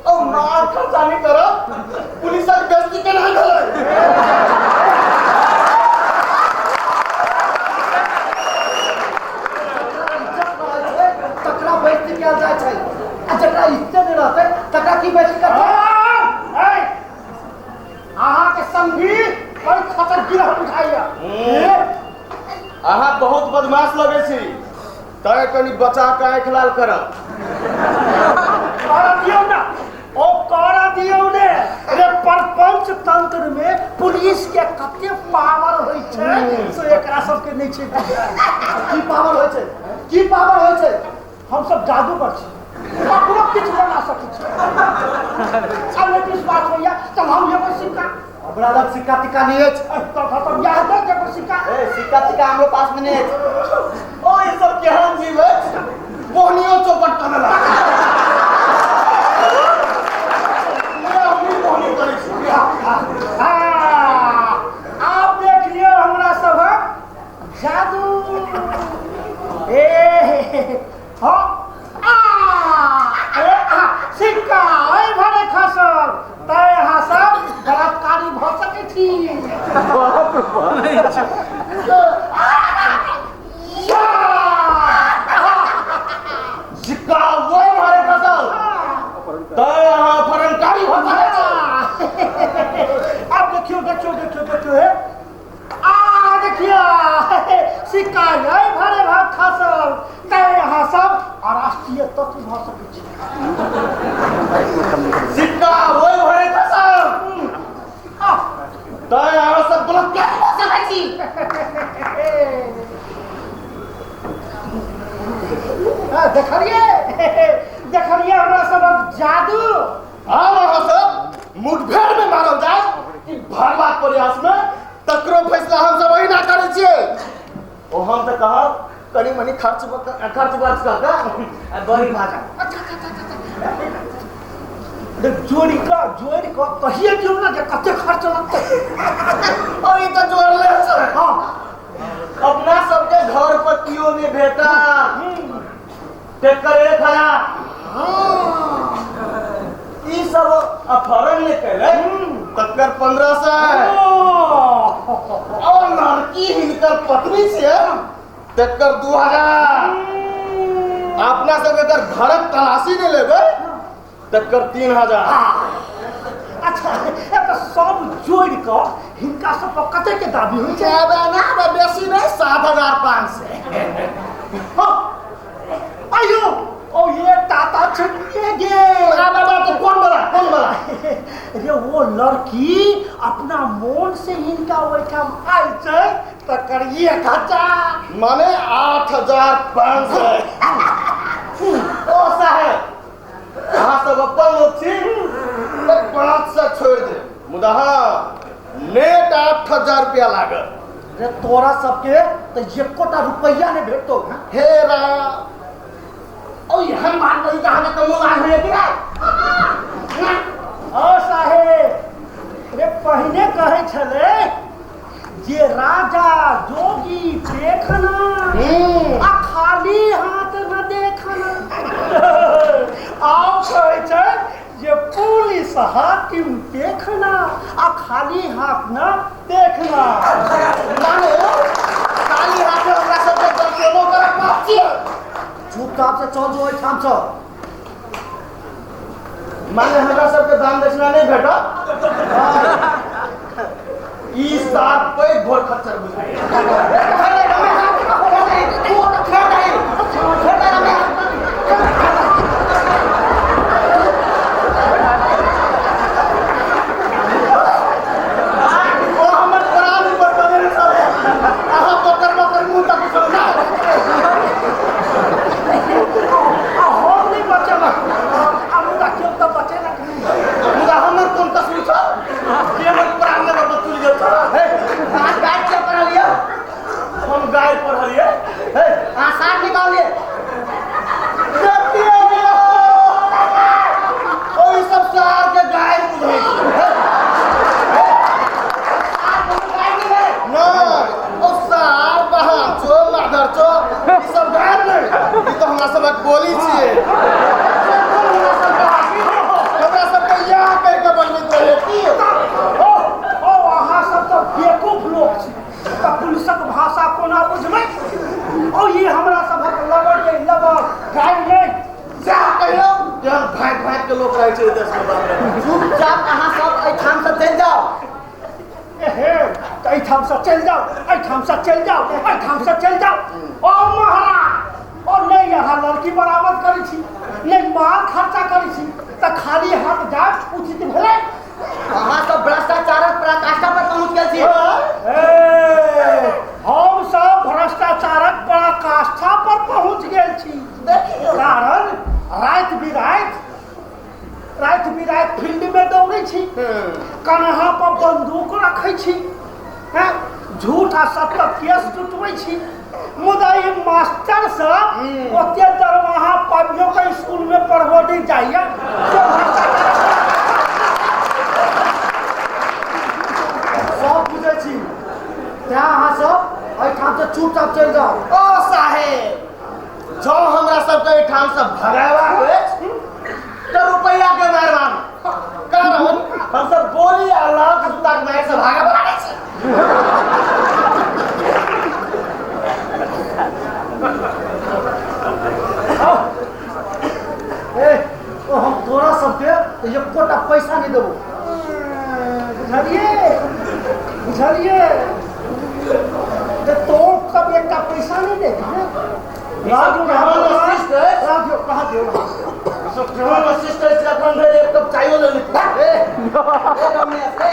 ओ माल खर्चा नहि करब, पुलिसक बेइज्जती केना भेलै? इज्जत रहै छै तकरा बेइज्जती कयल जाइ छै, आ जकरा इज्जत नहि रहतै तकरा की बेइज्जती करतै? अहाँके संगी बड़ खतर गिरह बुझाइया। अहाँ बहुत बदमाश लगै छी, तैं कनि बचा कऽ आँखि लाल करब। करऽ दियौ ना, ओ करऽ दियौ ने। रे परपंच तंत्र में पुलिस के कते पावर होइ छै से एकरा सबके नहि छै बुझल। की पावर होइ छै? की पावर होइ छै? हम सब जादूगर छी, ककरो किछु बना सकै छी। आब नहि विश्वास होइया तऽ हम एगो सिक्का। हमरा लग सिक्का तिक्का नहि अछि। तब इएह दऽ एगो सिक्का। ए, सिक्का तिक्का हमरो पास में नहीं अछि। ओ ई सब केहन जीव अछि, बोहनियो चौपट कऽ देलक। हमही बोहनी करै छी। आब देख लियौ हमरा सभक जादू। ए हाँ, आ ए आ सिक्का एहि भरे खसल, तैं अहाँ सब बलात्कारी भऽ सकै छी। सिक्का ओहि भरे खसल, तैं अहाँ अपहरणकारी भऽ सकै छी। आब देखियौ देखियौ देखियौ देखियौ, हे आ देखियौ सिक्का एहि भरे भाग खसल, तैं अहाँ सब अराष्ट्रीय तत्व भऽ सकै छी। सिक्का ओहि भरे खसल, तैं अहाँ सब बलात्कारी भऽ सकै छी। देखलियै देखलियै हमरा सबक जादू। आब अहाँ सब मुठभेड़ में मारल जाय कि भागबाक प्रयास में, तकरो फैसला हम सब ओहिना करै छियै। हम तऽ कहब कनी मनी खर्च खर्च बर्च कऽ कऽ बड़ी भाजा। अच्छा अच्छा अच्छा जोड़ि कऽ कहिए दियौ ने जे कते खर्च लगतै। और ई तऽ जोड़ले छै। हाँ अपना सबके घर पर कियो नहि भेटल तेकर 1000। ई सब अपहरण नहि केलै तकर 1500 और लड़की हिनकर पत्नी छियै तकर 2000। अपना सब एकर घरक तलाशी नहि लेबै तकर 3000। अच्छा एकर सब जोड़ि कऽ हिनका सब पर कते के दाबी होइ छै? ना बेसी नहि 7500। हाँ आइयो ओ ये ताता छुटिए गेल। तो कौन वाला कौन वाला? रे वो लड़की अपना मोन से हिनका ओहिठाम आयल छै तकर 1000 माने 8500। ओ साहेब अहाँ सब अपन लोक छी तऽ 500 छोड़ि दे मुदा हाँ नेट 8000 रुपया लागत। रे तोरा सबके तऽ एकोटा रुपैया नहि भेटतौ। हे राम ओ एहन बात बजी तऽ अहाँके कमो लाज होइए कि नहि? ओ साहेब रे पहिने कहै छलै जे राजा जोगी देखना आ खाली हाथ न देखना। आब कहै छै जे पुलिस हाकिम देखना आ खाली हाथ न देखना। माने खाली हाथ हमरा सबके दर्शनो करऽ पाप छियै। चुपचाप से चल जो एहिठाम से। माने हमरा सबके दान दक्षिणा नहि भेटत। ई सात पैघ भोर खच्चर बुझाइए। ओ हमर प्राण ऊपर कऽ सब अहाँ बकर बकर मुँह तक ना। आ हम नहि बचेलक आ मुदा केओ तऽ बचेलक नहि। मुदा हमर कोन कसूर छल जे हमर प्राण लेबऽ पर तुलि गेल छल? हे अहाँ गाय किया पढ़लियै? हम गाय पढ़लियै। हे अहाँ साँठ निकालियै। ओ ई सब सार के गाय बुझै छै। नहि ओ सार बहान छो माधर छो ई सब गाय नहि, ई तऽ हमरा सबक बोली छियै। हमरा सबके इएह कहि कऽ बनबैत रहै की? ओ ओ अहाँ सब तऽ बेवकूफ लोक छी तऽ पुलिसक भाषा कोना बुझबै? ओ ई हमरा सभक लबर अइ लबर गाय नहि। सएह कहियौ जेहन भाँति भाँति के लोक रहै छै एहि देशमे। बाप रे चुपचाप अहाँ सब एहिठाम से चलि जाउ। एहे तऽ एहिठामसँ चलि जाउ एहिठामसँ चलि जाउ एहिठामसँ चलि जाउ। ओ महाराज ओ नहि अहाँ लड़की बरामद करै छी नहि माल खर्चा करै छी तऽ खाली हाथ जायब उचित भेलै? अहाँ सब भ्रष्टाचारक पराकाष्ठा पर पहुँच गेल छी। हम सब भ्रष्टाचारक पराकाष्ठा पर पहुँच गेल छी। कारण राति बिराति फील्ड में दौड़ै छी, कन्हा पर बंदूक रखै छी, हैं झूठ आ सत्यक केस जुटबै छी। मुदा ई मास्टर सब ओते दरमाहा पाबियो के स्कूल में पढ़बो नहि जाइए। सब बुझै छी तें अहाँ सब एहिठाम से चुपचाप चलि जाउ। ओ साहेब जँ हमरा सबके एहिठाम से भगेबाक अछि तऽ रुपैया के मेहरबान, कारण हमसब गोली आ लाल जूताक मारि से भागऽ बला नहि छी। ए ओ हम तोरा सबके एकोटा पैसा नहि देबो। बुझलियै बुझलियै जे तो सब एकटा पैसा नहि देत ने। राजू राजू कहाँ दियौ? एखन धरि एक कप चायो लेने। ए रमेश ए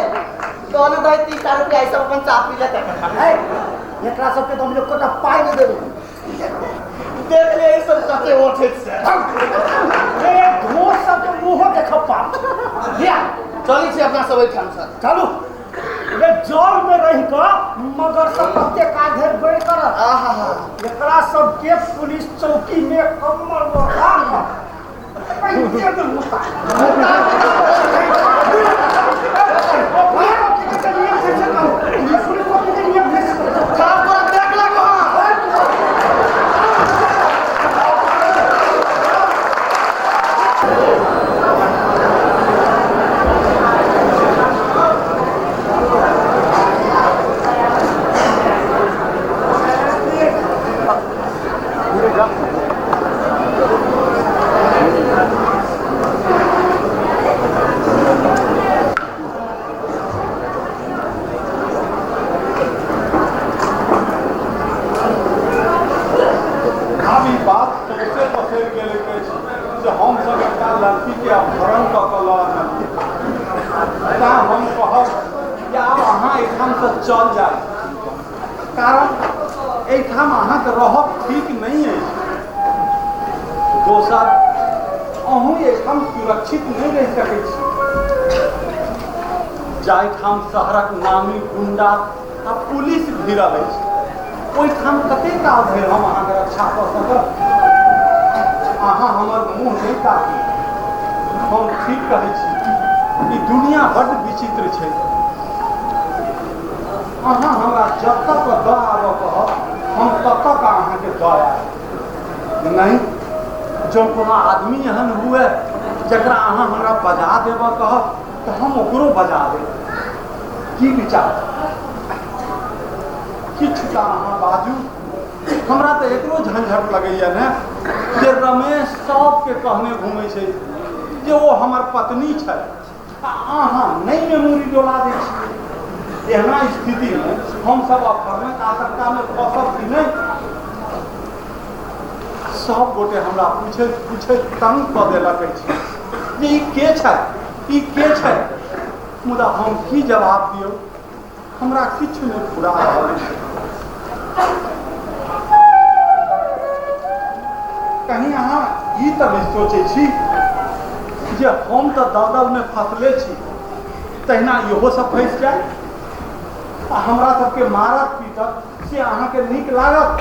तोने दही 3-4 रुपया ई सब अपन चाह पी लेतै। हे एकरा सबके तऽ हम एकोटा पाइ नहि देबो। देख ले ई सब कते उठैत छै। रे घोष सबके मुँहो देखब पाप। लिया चलै छी अपना सब एहिठाम से। चलू। रे जल में रह कऽ मगर सब कते काधर बढ़ कर। आहा एकरा सबके पुलिस चौकी में कमर में चल जाए, कारण एहिठाम अहाँके रहब ठीक नहीं है। दोसर, अहूँ एहिठाम सुरक्षित नहीं रह सकै छी। जाहिठाम शहरक नामी गुंडा आ पुलिस भिड़ल अछि, ओहिठाम कतेक काल धरि हम अहाँके रक्षा कऽ सकब? अहाँ हमर मुँह नहीं ताकू। हम ठीक कहै छी, ई दुनिया बड्ड विचित्र छै। अहाँ हमरा जब तक दऽ आबऽ कहब, हम तब तक अहाँके दऽ आयब। नहीं जँ कोनो आदमी एहन हुए जकरा अहाँ हमरा बजा देबऽ कहब तऽ हम ओकरो बजा देब। की विचार? किछु तऽ अहाँ बाजू। हमरा तऽ एकरो झंझट लगैए ने जे रमेश सबके कहने घुमै छै जे ओ हमर पत्नी छै, आ अहाँ नहि मेमोरी डोला दै छियै। एहना स्थिति में हम सब अपहरणक आशंका में फंसब कि नहीं? सब गोटे हमरा पूछैत पूछैत तंग कऽ देलक अछि जे ई के छै, ई के छै। मुदा हम की जवाब दियौ? हमरा किछु नहि फुरा रहल अछि। कहीं अहाँ ई तऽ नहि सोचै छी जे हम तऽ दलदल में फंसले छी, तहिना इहो सब फंसि जाय आ हमरा सबके मारत पीटत, से अहाँके नीक लागत?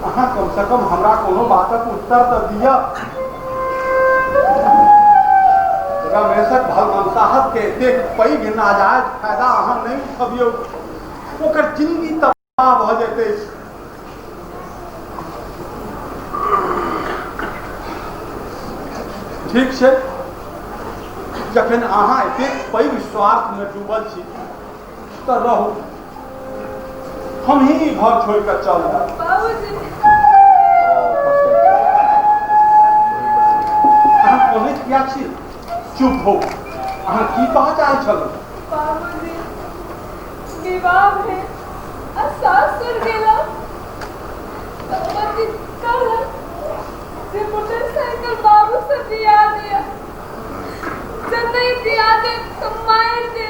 अहाँ कमसँ कम हमरा कोनो बातक उत्तर तऽ दिअ। रमेशक भलमनसाहत के एतेक पैघ नाजायज फायदा अहाँ नहीं उठबियौ, ओकर जिंदगी तबाह भऽ जेतै। ठीक छै, जखन अहाँ एतेक पैघ स्वार्थमे डूबल छी तऽ रहू, हम ही घर छोड़ि कऽ चल जायब। अहाँ कोनैत किया छी? चुप हो। अहाँ की कहऽ चाहै छलहुँ? बाबूजी, विवाह भेल आ सासुर गेलहुँ तऽ पति कहलक जे मोटरसाइकिल बाबू से दिया दिया, जब नहीं दिया दे तो मार दे।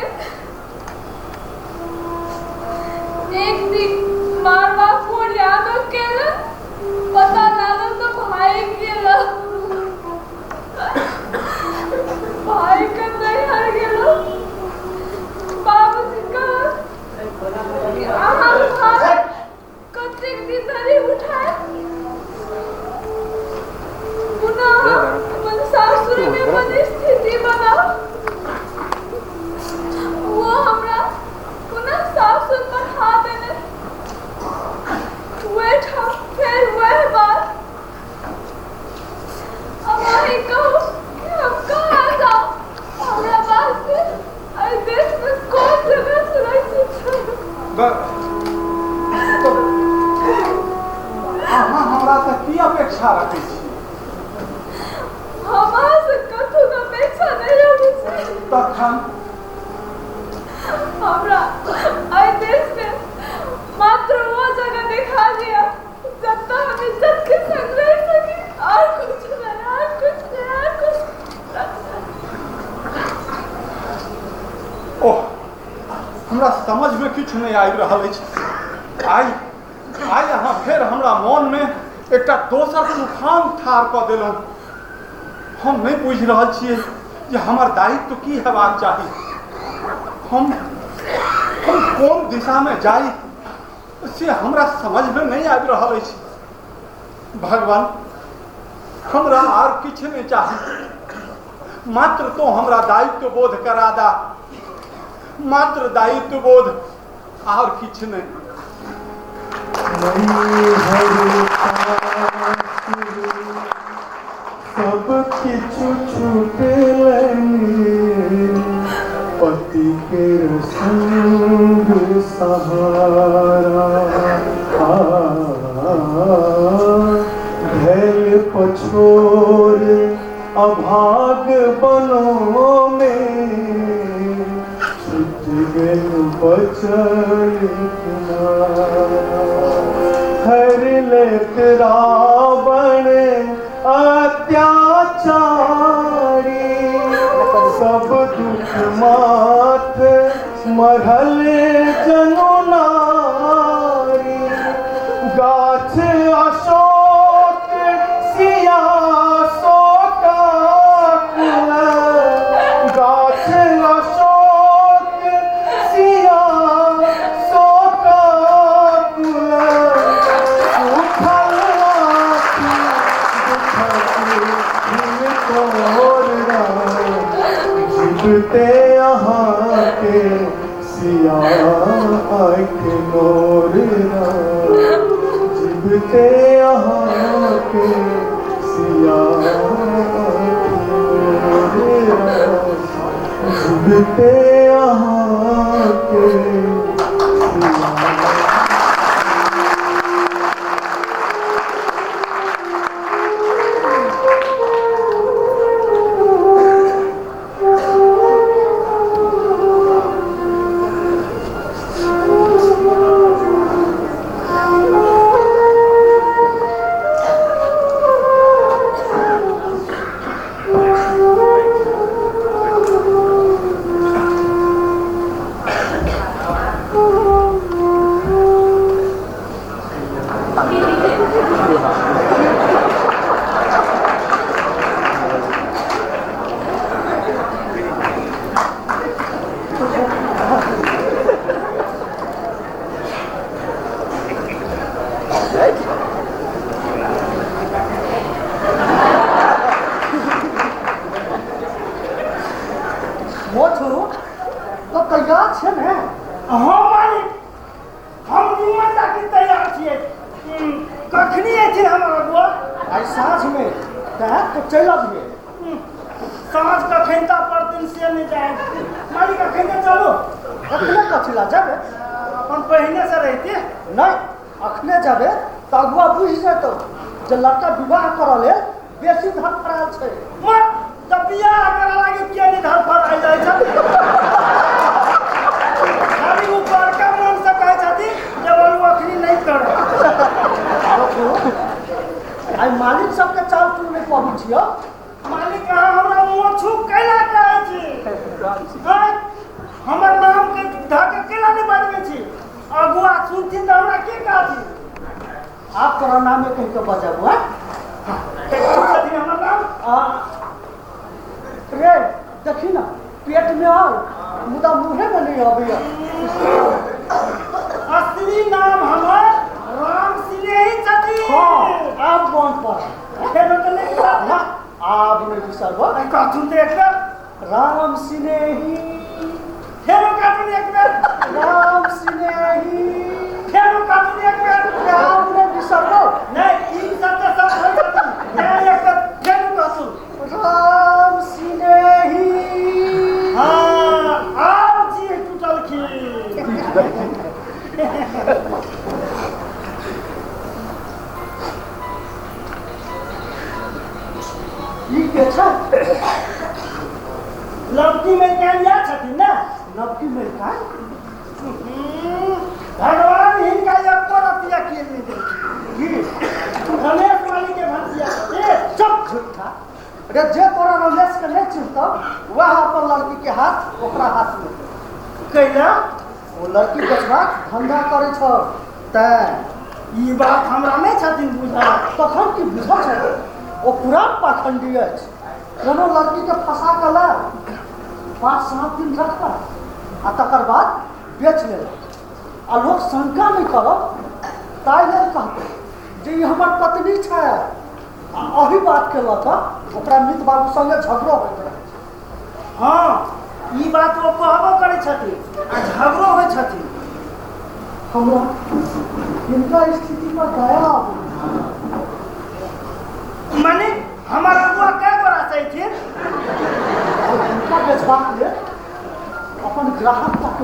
एक दिन मारवा फोन यादो केला, पता लागल तो भाई गेला, भाई के नैहर गेलो। बाबूजी कहल अहाँ भार कतेक दिन धरि उठाए, पुनः अपन सासुर में अपन स्थिति बनाओ। वो हमरा पुनः सासुर पठा देने, वह फिर वह बात। अब अहीं कहू कि हम कहाँ जाऊँ? हमरा वास्ते एहि देश में कोन जगह सुरक्षित छै? अहाँ हमरा से की अपेक्षा रखै छी? हम अहाँ से कथुक अपेक्षा नहि रखै छी। तखन हमरा एहि देश में मात्र वो जगह दिखा दिया जतऽ हम इज्जत के संग रह सकी, और कुछ नहीं, और कुछ नहीं, और कुछ नहीं। ओह, हमरा समझ में किछु नहि आबि रहल अछि। आइ आइ अहाँ फेर हमरा मोनमे एकटा दोसर तूफान ठाढ़ कऽ देलहुँ। हम नहि बुझि रहल छियै जे हमर दायित्व की हेबाक चाही। हम कोन दिशा में जाई से हमरा समझ में नहीं आबि रहल अछि। भगवान हमरा आर किछु नहीं चाही, मात्र तो हमरा दायित्व बोध करा दा, मात्र दायित्व बोध और किछु नहीं। सब किछु छूटलनि पति के संग सहारा, धैल पछोर अभाग बनों में, छूट गेल बचल किनारा। हर लेत रावण अत्याचारी, सब दुख माथ मरल जनु नारी। गाछ अशोक सिया शोकाकुल, गाछ अशोक सिया शोकाकुल, उठल आँखि जीवते अहाँके सिया आँखि नोर, जीवते अहाँके सिया आँखि नोर, जीवते अहाँके सिया। आ तकर बाद बेच लेलक। आ लोक शंका नहि करत ताहि लेल कहतै जे ई हमर पत्नी छै। आ एहि बातके लऽ कऽ ओकरा मित बाबू संगे झगड़ो होइत रहै छै। हँ, ई बात ओ कहबो करै छथिन आ झगड़ो होइ छथिन। हमरा हिनका स्थिति पर दया आबै। माने हमर अगुआ कै गोरा छथिन? हिनका बेचबाक लेल अपन ग्राहक तक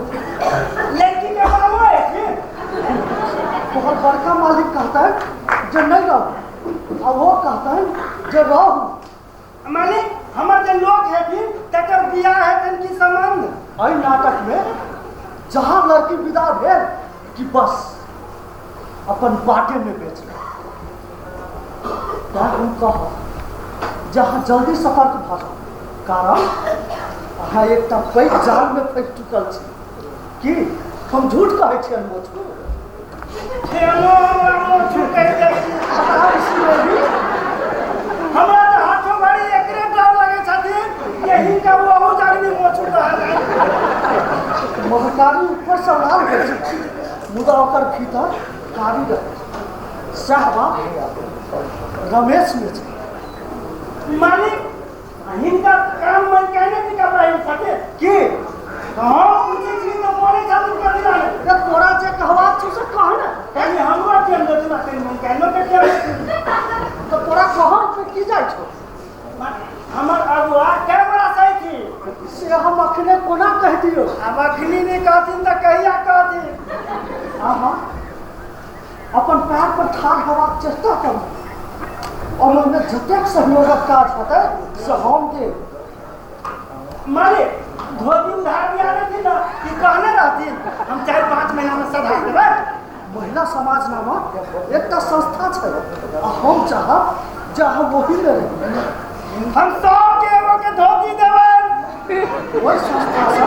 लड़की के बाबू हेथिन। तोहर बड़का मालिक कहतै जे नहि रहू आ ओ कहतै जे रहू। माने हमर जे लोक हेथिन तकर बियाह हेतनि की संबंध? एहि नाटक में जहाँ लड़की विदा भेल कि बस अपन बाटे में बेच ले। तैं हम कहब जे अहाँ जल्दी सतर्क भऽ जाउ, कारण अहाँ एकटा पैघ जाल में फँसि चुकल छी। की हम झूठ कहै छियनि मोछू? फेनो हमरा मोछू कहि दै छी। हमरा तऽ हाथो घड़ी एकरे डर लगै छथिन जे हिनका ओहू जागनी मोछू कहल। महकारी ऊपर से लाल होइ छै मुदा ओकर भीतर कारी रहै छै। सएह बात रमेश में छै। मालिक हिनका कान में कहने की कपड़ा ही छथिन की? हम पूछै छी तऽ बोलै छथिन कथी लागे? रे तोरा जे कहबाक छौ से कह ने। कनि हमरो टेम देथिन आ कनि मनकाइनो के टेम देथिन। तऽ तोरा कहब पे की जाइ छौ? हमर अगुआ कै गोरा छथिन? से हम अखने कोना कहि दियौ? आब अखनी नहि कहथिन तऽ कहिया कहथिन? अहाँ अपन पैर पर ठाढ़ हेबाक चेष्टा करू और ओहिमे जतेक सहयोगक काज हेतै से हम देब। मालिक धोती उधार दिया देथिन ने कि कहने रहथिन हम 4-5 महीना में सधा देबै। महिला समाज नामक एकटा संस्था छै आ हम चाहब जे अहाँ ओहीमे रही। हम सबके एगो के धोती देबै। ओहि संस्थासँ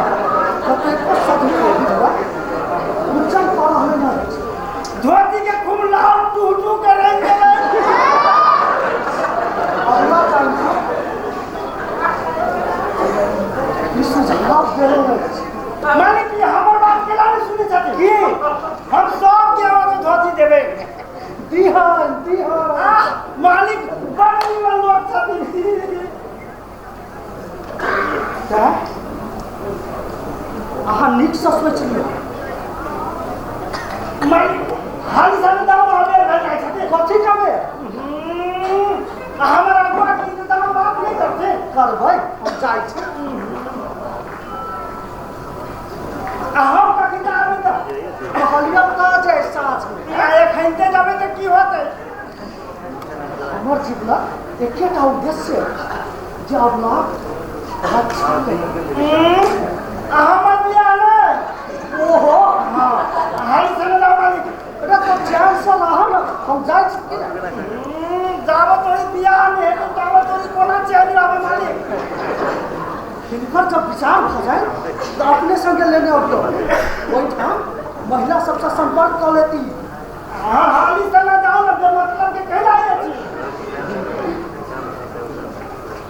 कतेको सधुआ विधवा उज्जर कऽ रहल अछि। धोती के खूब लाल टू टू के रंग देबै। अगला टाइम ई सुझाव देने अछि। मालिक ई हमर बात केना नहि सुनै छथिन? की? हम सबके एगो के धोती देबै। दिहन दिहन। आह मालिक बड़ निमन लोक छथिन। तैं अहाँ नीकसँ सोचि लियौ। मालिक हर दाम अबेर भऽ जाइ छथिन। कथी कमे? हमर अगुआ के इंतजाम बात नहि करथिन। करबै, हम जाइ छी। आ हम कखन आबै तऽ? कहलियौ तऽ जे साँझमे। आ एखनते जेबै तऽ की होतै? हमर जीवनक एकेटा उद्देश्य जे अबलाक रक्षा करी। आ हमर बियाह नहि? ओहो। हँ, हर संग मालिक। अरे तो चैनसँ रह ने, हम जाइ छी कि ने? जाबत तोरी बियाह नहि हेतै ताबत तोरी कोना चैन रहबै मालिक? हिनकर जब विचार भऽ जाय तऽ अपने संगे लेने अबियौ। ओहिठाम महिला सबसँ संपर्क कऽ लेती। अहाँ हाली से ना जाउ ने, बेमतलब के कहि जाइ छी।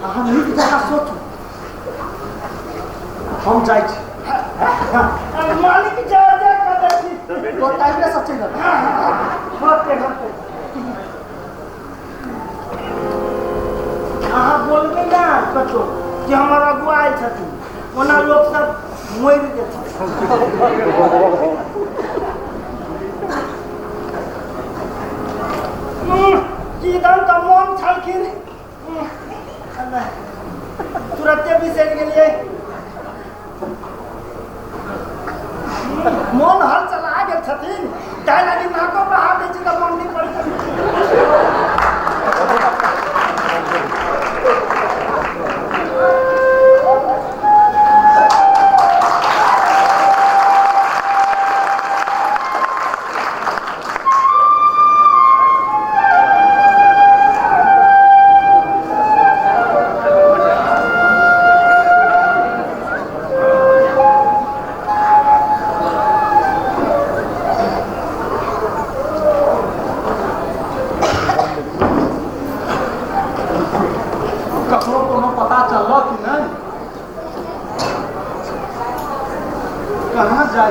अहाँ नीक जकाँ सोचू। हम जाइ छी। मालिक जय जय कऽ दै छी। तो टाइमे से चलि अबै। होते होते अहाँ बोलबै ने कतौ कि हमर अगुआ आयल छथिन, ओना लोक सब मरि जेथिन। की दन तऽ मोन छलखिन, तुरते बिसरि गेलियै। मोन हल चला गेल छथिन ताहि लागी नाको पर हाथ दै छी तऽ मोन नहि पड़ै छथिन।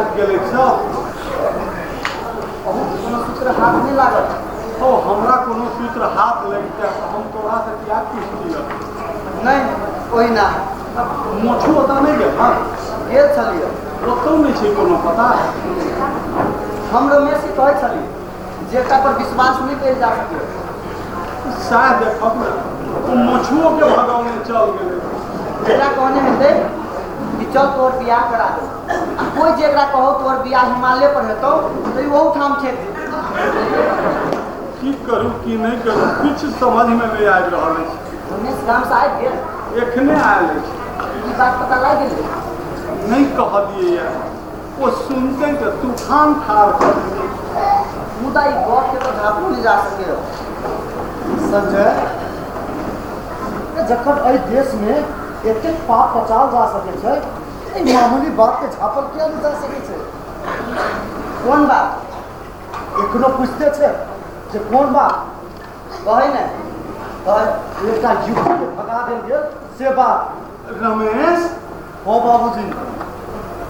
आबि गेलै सब। अहूँ कोनो सूत्र हाथ नहि लागल? ओ हमरा कोनो सूत्र हाथ लागि जाय तऽ हम तोरासँ किया पूछतियऽ? नहि ओहिना। मोछू ओतऽ नहि गेल? हँ गेल छलियै। ओतौ नहि छै कोनो पता। हम रमेश के कहै छलियै जे एकटा पर विश्वास नहि कयल जा सकैए। सएह देखब ने, ओ मोछुओके भगौने चल गेलै। एकरा कहने हेतै कि चल तोहर बियाह करा दे, आ कोइ जे एकरा कहो तोहर बियाह हिमालय पर हेतौ तऽ ई ओहूठाम छै। की करू की नहि करू किछु समझमे नहि आबि रहल अछि। रमेश गामसँ आबि गेल? एखने आयल अछि। ई बात पता लागि गेलै? नहि कहलियै, ओ सुनतै तऽ तूफान ठाढ़ कऽ देतै। मुदा ई गपके तऽ झाँपो नहि जा सकैए। संजय, जखन एहि देशमे एतेक पाप पचाओल जा सकै छै, एहि मामूली बातके झाँपल किया नहि जा सकै छै? कोन बात? एखनो पूछते छै जे कोन बात? कहै ने कहै। एकटा युवतीके भगा देल गेल से बात। रमेश। हाँ बाबूजी।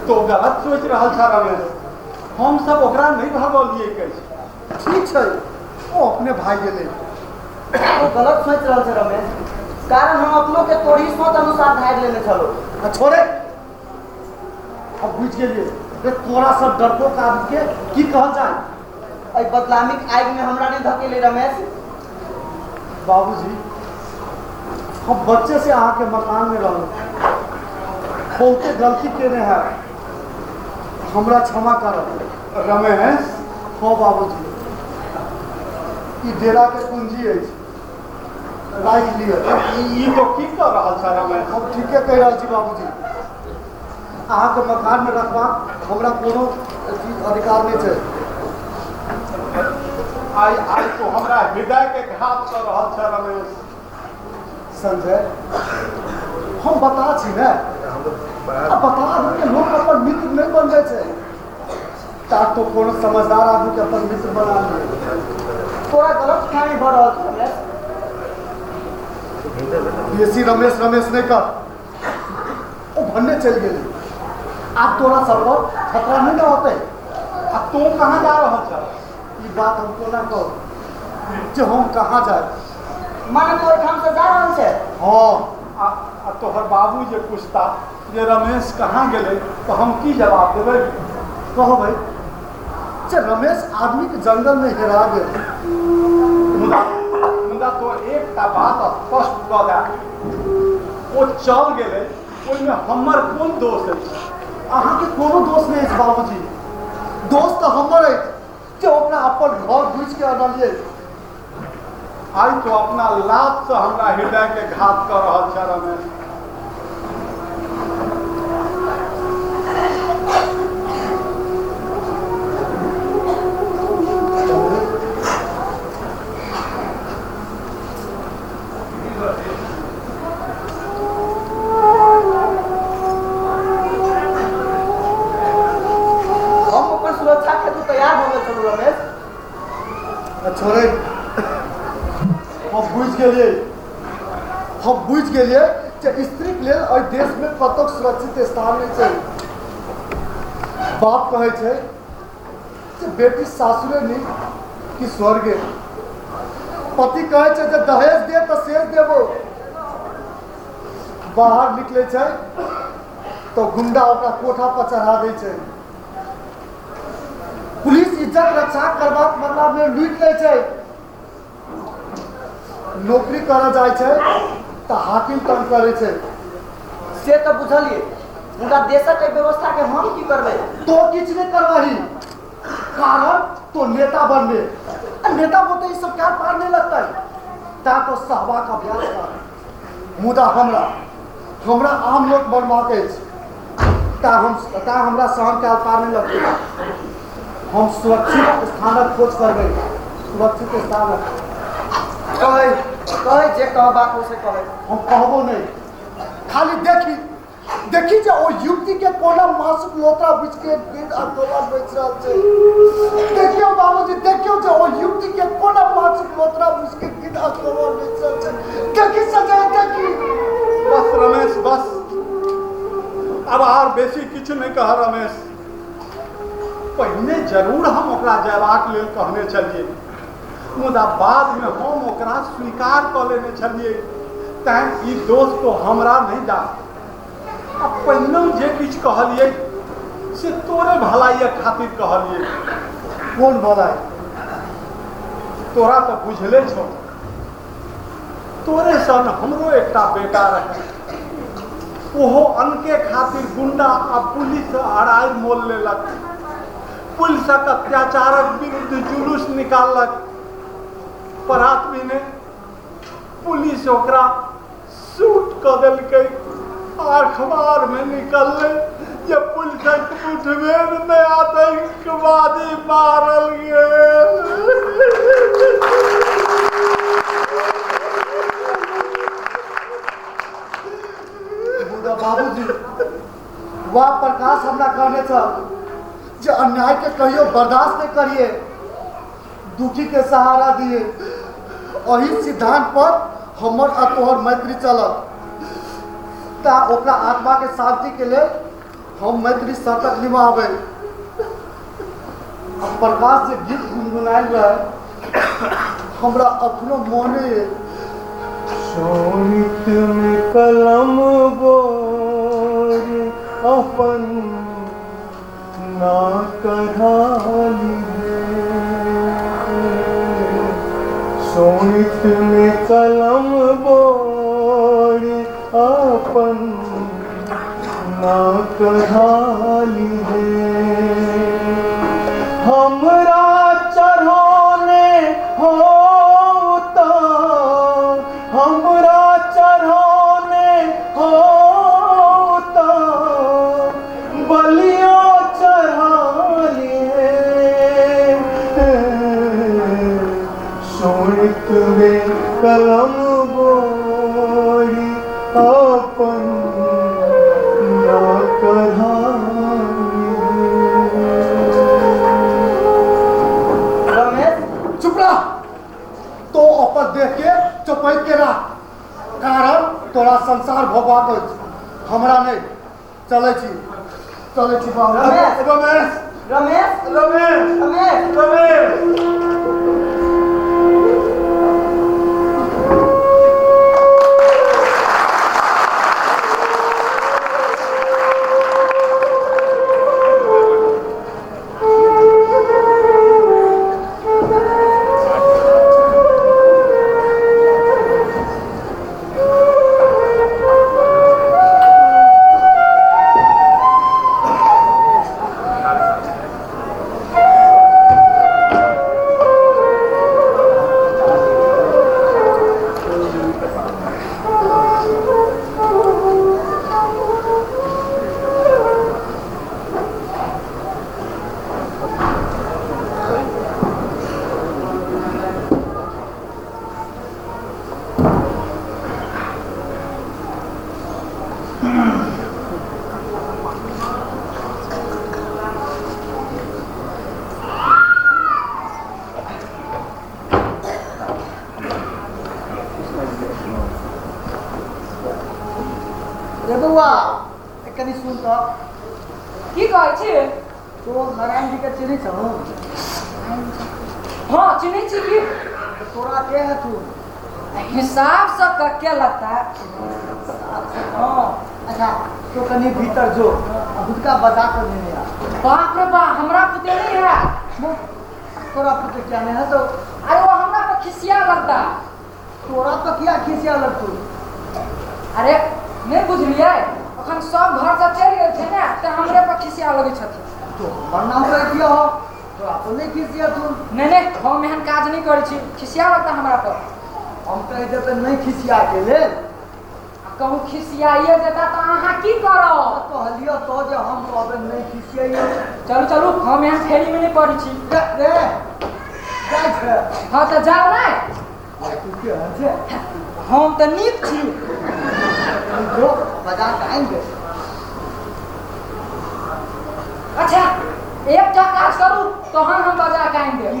तो गलत सोचि रहल छ रमेश, हमसब ओकरा नहि भगौलियै कहै छै। ठीक छै, ओ अपने भागि गेलै। ओ गलत सोचि रहल छै रमेश, कारण हम अपनो के तोरी सोच अनुसार धारि लेने छलहुँ। आ छोड़े, अब बुझि गेलियै रे तोरा सब डरपोक आदमीके की कहल जाय। एहि बदनामीक आगिमे हमरा नहि धकेले रमेश। बाबूजी, हम बच्चे से अहाँके मकानमे रहलहुँ, बहुते गलती केने है, हमरा क्षमा करब। रमेश। हाँ बाबूजी, ई डेराके कुंजी अछि, राखि लिअ। ई तो की कऽ रहल छ रमेश? हम ठीके कहि रहल छी बाबूजी, अहाँके मकानमे रखबाक हमरा कोनो चीज अधिकार नहि छै। आइ आइ तो हमरा हृदयके घात कऽ रहल छ रमेश। संजय, हम बता छी ने, आ बता आदमीके लोक अपन मित्र नहि बनबै छै, ता तो कोनो समझदार आदमीके अपन मित्र बना लिअ। तोरा गलत फहमी भऽ रहल छौ रमेश। बेसी रमेश रमेश नहि कर, ओ भन्ने चलि गेलै, आब तोरा सब पर खतरा नहि ने होतै। आ तू कहाँ जा रहल छ? ई बात हम कोना कहू जे हम कहाँ जाय। माने तू ओहिठामसँ जा रहल छै? हाँ। आ तोहर बाबू जे पूछता जे रमेश कहाँ गेलै तऽ हम की जवाब देबै? कहबै जे रमेश आदमीके जंगलमे हेरा गेल। मुदा मुदा तो एकटा बात स्पष्ट कऽ दे, ओ चल गेलै ओहिमे हमर कोन दोष अछि? अहाँके कोनो दोष नहि अछि बाबूजी, दोष तऽ हमर अछि जे ओकरा अपन घर बुझिके अनलियै। आइ तो अपना लातसँ हमरा हृदयके घात कऽ रहल छ रमेश। हम अपन सुरक्षा हेतु तैयार भऽ गेल छलहुँ रमेश। छोड़े, हम बुझि गेलियै, हम बुझि गेलियै जे स्त्रीके लेल एहि देशमे कतौ सुरक्षित स्थान नहि छै। बाप कहै छै जे बेटी सासुरे नीक कि स्वर्गे। पति कहै छै जे दहेज दे तऽ सेज देबो। बाहर निकलै छै तऽ गुंडा ओकरा कोठा पर चढ़ा दै छै। पुलिस इज्जत रक्षा करबाक बदलामे लूटि लै छै। नौकरी करऽ जाइ छै तऽ हाकिम तंग करै छै। से तऽ बुझलियै, मुदा देशक एहि व्यवस्थाके हम की करबै? तो किछु नहि करबही, कारण तो नेता बनबे, आ नेता बोलते ई सब क्या पार नहि लगतै, ता तो सहबाक अभ्यास कर। मुदा हमरा हमरा आम लोक बनबाक अछि, ता हमरा सहन कयल पार नहि लगतै। हम सुरक्षित स्थानक खोज करबै, सुरक्षित स्थानक। कहै कहै जे कहबाक हो से कहै। हम कहबो नहि, खाली देखी देखी जे ओ युवती के कोना मासुक लोतरा बीच के गिर आ गोबर बेच रहल छै। देखियौ बाबूजी, देखियौ जे ओ युवती के कोना मासुक लोतरा बीच के गिर आ गोबर बेच रहल छै। देखी सजय, देखी। बस रमेश बस, अब आर बेसी किछु नहि कह रमेश। पहिने जरूर हम ओकरा जयबाक लेल कहने छलियै, मुदा बादमे हम ओकरा स्वीकार कऽ लेने छलियै, तैं ई दोष तो हमरा नहि जा। आ पहिनहु जे किछु कहलियै से तोरे भलाइके खातिर कहलियै। कोन भलाई? तोरा तऽ बुझले छौ, तोरे सन हमरो एकटा बेटा रहे, ओहो अनके खातिर गुंडा आ पुलिस अड़ाई मोल लेलक, पुलिसक अत्याचारक विरुद्ध जुलूस निकाललक। परात ने पुलिस ओकरा शूट कऽ देलकै। अखबार में निकललै जे पुलिसक मुठभेड़ में आतंकवादी मारल गेल। मुदा बाबूजी, वाह प्रकाश हमरा कहने छल जे अन्याय के कहियो बर्दाश्त नहीं करिए, दुखी के सहारा दिए। एही सिद्धांत पर हमर आ तोहर मैत्री चलत। ता ओकरा आत्मा के शांति के लेल हम मैत्री शतक निभाबै। प्रकाश जे गीत गुनगुनायल रहे हमरा अखनो मोने। शोणित में कलम बोर अपन ना कढ़ाली है, शोणित में कलम बोर अपन ना कढ़ाली है। हमरा चढ़ौने होता, हमरा चढ़ौने होता, बलिया चढ़ाली है। शोणित में कलम बोरी अपन ना कढ़ाली। रमेश चुप रह, तो अपन देख के चौपैत के रह, कारण तोरा संसार भोगबाक अछि, हमरा नहीं। चलै छी, चलै छी बाबू। रमेश, रमेश, रमेश, रमेश, रमेश, रमेश। रे बौआ कनि सुन तऽ। की कहै छी? तो नारायण जी के चिन्है छहो? हाँ चिन्है छी। की तोरा के है तू? हिसाब से कके लगता। हाँ अच्छा तो कनि भीतर जो गुटका बजा कर लेने आ। बाप रे बाप, हमरा पुते नहीं है। तोरा पुते क्या नहीं है तो? अरे वो हमरा पर खिसिया लगता। तोरा पर क्या खिसिया लगतू? अरे नहीं बुझलियै, अखन सब घर से चलि गेल छै ने, तऽ हमरे पर खिसिया लगै छथिन। तो हमर नाम कहि दिअ हो, तोरा तो नहीं खिसिया तू। नहीं नहीं, हम एहन काज नहीं करै छी, खिसिया लगता हमरा पर। हम कहि देबै नहीं खिसिया के लेल। कहूँ खिसियाइए जेता तऽ अहाँ की करब? कहलियौ तो जे हम कहबै नहीं खिसियाइए। चलू चलू, हम एहन फेरी में नहीं पड़ै छी। रे जाइ छै। हाँ तऽ जाउ ने। तू केहन छै? हम तऽ नीक छी। जो बजा के आनि दे। अच्छा एकटा काज करू तहन हम बजा के आनि देब।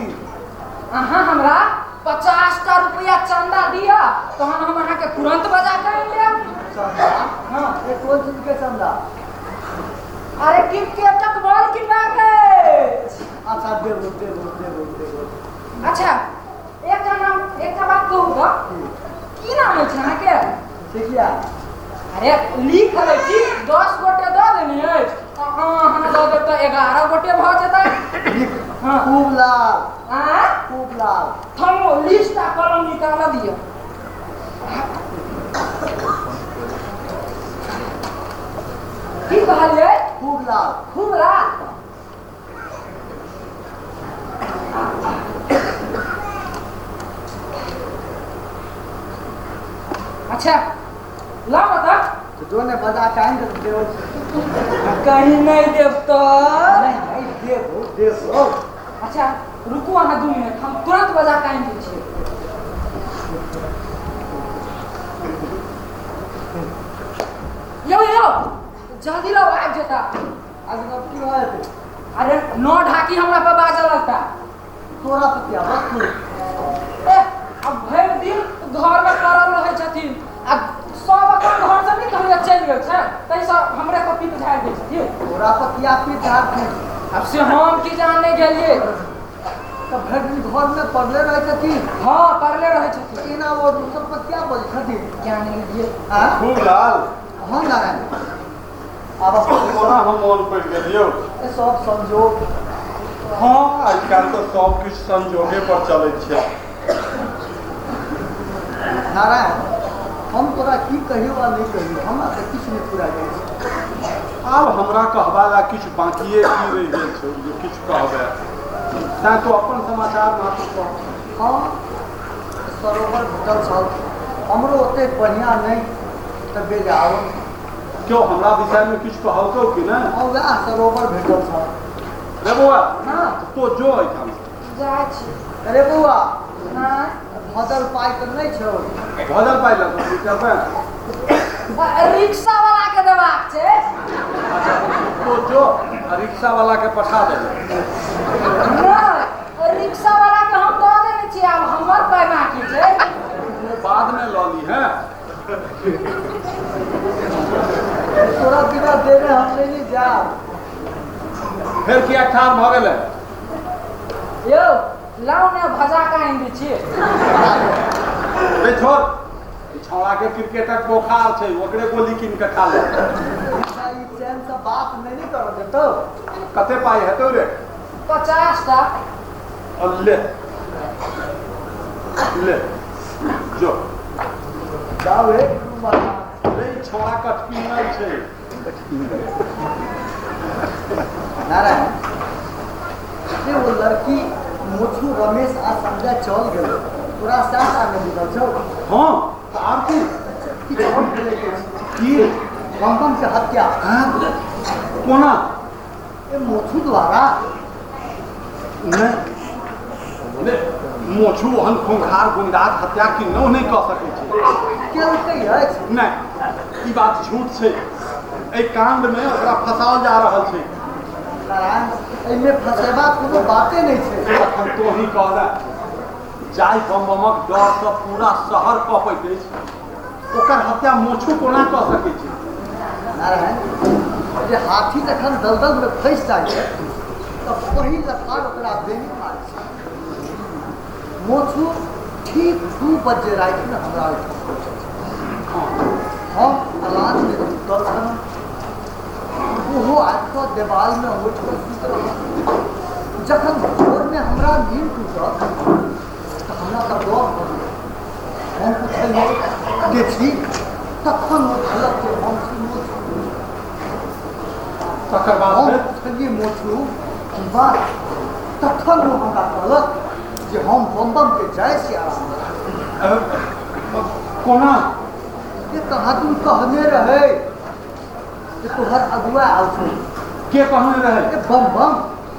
अहाँ हमरा 50टा रुपया चंदा दिअ तहन हम अहाँके तुरंत बजा के आनि लेब। चंदा? हाँ। ये कोन चीज के चंदा? अरे क्रिकेटक बॉल किनबाक अछि। अरे लिख लै छी 10 गोटे दऽ देने अछि अहाँ दऽ देब तऽ 11 गोटे भऽ जेतै। हाँ खूब लाल। आँ खूब लाल। थमो लिस्ट आ कलम निकाल दिअ। की कहलियै? खूब लाल। खूब लाल। अच्छा लाओ ना तो जो ने बजा के आइन देब कहीं नहीं देब तो नहीं नहीं देबो देबो। अच्छा रुकू अहाँ 2 मिनट हम तुरंत बजा के आनि दै छियै। यो यो जल्दी लाओ आबि जेता। आज अब की होयत? अरे 9 ढाकी हमरा पर बाजऽ लगता। तोरा पर क्या बात? ए अब भरि दिन घर में पड़ल रहै छथिन आ सब अपन घर से नहीं घर चलि गेल छै ताहिसँ हमरे पर पीत झाड़ि दै छथिन। तोरा पर किया पीत झाड़थिन? अब से हम की जाने गेलियै। तऽ भरि दिन घर में पड़ले रहै छथिन? हाँ पड़ले रहै छथिन। एना वो दोसर पर क्या बोलै छथिन? क्या नहीं गेलियै। खूब लाल। हाँ नारायण आब कोना हम मोन पड़ि गेलियौ। सब संजोग। हाँ आजकल तऽ सब किछु संजोगे पर चलै छै। नारायण हम तोरा की कहियो आ नहि कहियो हमरा तऽ किछु नहि पूरा जाइ छै। आब हमरा कहबा ला किछु बाँकिए की रहि गेल छौ जे किछु कहबै? तैँ तो अपन समाचार मात्र कह। हाँ सरोवर भेटल छल हमरो ओतेक बढ़िआँ नहि तऽ बेजाओ। क्यों हमरा विषयमे किछु कहलकौ कि नहि? हाँ वएह सरोवर भेटल छल। रे बौआ हाँ तो जो एहिठाम जाइ छी। अरे बौआ हाँ भजल पाइ तऽ नहि छौ? भजल पाइ लगौ की करबै? रिक्शा वाला के देबाक छै। अच्छा तो जो रिक्शा वाला के पठा देबै। नहि रिक्शा वाला के हम दऽ देने छियै आब हमर पाइ बाकी छै। वो बाद में लऽ ली है। तोरा बिना देने हम नहीं जाब। फेर किया ठाढ़ भऽ गेलै? यौ लाउ ने भजा के आनि दै छियै। रे छोड़ ई छौड़ा के क्रिकेटक बोखार छै ओकरे गोली कीन के खा ले। ई चैन से बात नहीं ने कर देतौ। कते पाइ हेतौ रे? 50 टा। और ले ले जो जाओ रे। रे ई छौड़ा कठपिनर छै। नारायण से वो लड़की मोछू रमेश आ संजय चल गेल तोरा साथ आने बुझल छौ? हाँ तऽ आर की किछु आओर भेलै की? बम से हत्या। हाँ कोना? ए मोछू द्वारा। नहीं मोछू ओहन खूंखार गुंडाक हत्या किन्नहु नहि कऽ सकै छै। केलकै अछि? नहि ई बात झूठ छै। एहि कांडमे ओकरा फसाओल जा रहल छै। नारायण एहिमे फसेबाक कोनो बाते नहि छै। अखन तोही कहले जाहि बम बमक डरसँ पूरा शहर कँपैत अछि ओकर हत्या मोछू कोना कऽ सकै छै? नारायण जे हाथी जखन दलदलमे फँसि जाइ छै तऽ पहिल लखार ओकरा बेनी मारै छै। मोछू ठीक 2 बजे रातिमे हमरा ओहिठाम पहुँचल छै। हम अलानमे सुतल छलहुँ ओहो आबि कऽ देवालमे उठि कऽ सुति रहल। जखन भोरमे हमरा नींद टूटल तऽ हमरा तऽ डर भऽ गेल। हम पुछलियै के छी? तखन ओ कहलक जे हम छी मोछू। तकर बाद हम पुछलियै मोछू की बात? तखन ओ हमरा कहलक जे हम बम बम के जय सियाराम। कोना? ये कहाँ तुम कहने रहे जे तोहर अगुआ आयल छौ। के कहने रहे? ए बम बम।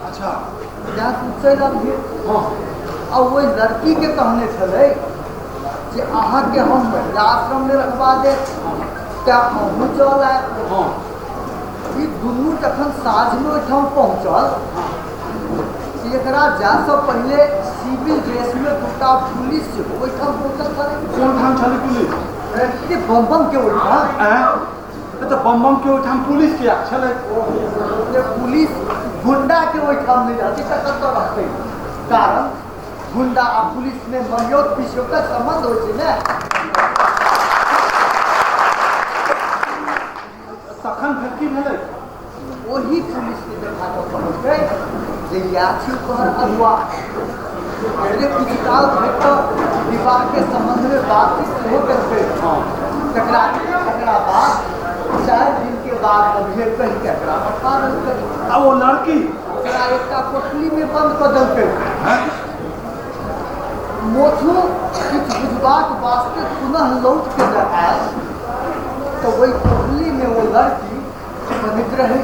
अच्छा जहाँ तू चलि अबिहे। हाँ आ ओहि लड़कीके कहने छलै जे अहाँके हम महिला आश्रममे रखबा देब तैँ अहूँ चल आयब। हाँ ई दुनू जखन साँझमे ओहिठाम पहुँचल एकरा जायसँ पहिले सिविल ड्रेसमे 2टा पुलिस सेहो ओहिठाम पहुँचल छलै। कोन ठाम छलै पुलिस? ए बम बम के ओहिठाम। तऽ बम बम के ओहिठाम पुलिस किया छलै? पुलिस गुंडा के ओहिठाम नहि रहतै तऽ कतऽ रहतै? कारण गुंडा आ पुलिस में ममियौत पिसियौतक संबंध होइ छै ने। जे इएह छी तोहर अगुआ। पहिले किछु काल धरि तऽ विवाहके सम्बन्धमे बातचीत सेहो केलकै। तकरा तकरा बाद 4 दिनके बाद अभिये कहि कऽ एकरा पठा देलकै। आ ओ लड़की ओकरा एकटा कोठलीमे बन्द कऽ देलकै। मोछू किछु बुझबाक वास्ते पुनः लौट के जब आयल तऽ ओहि कोठलीमे ओ लड़की बनैत रहै।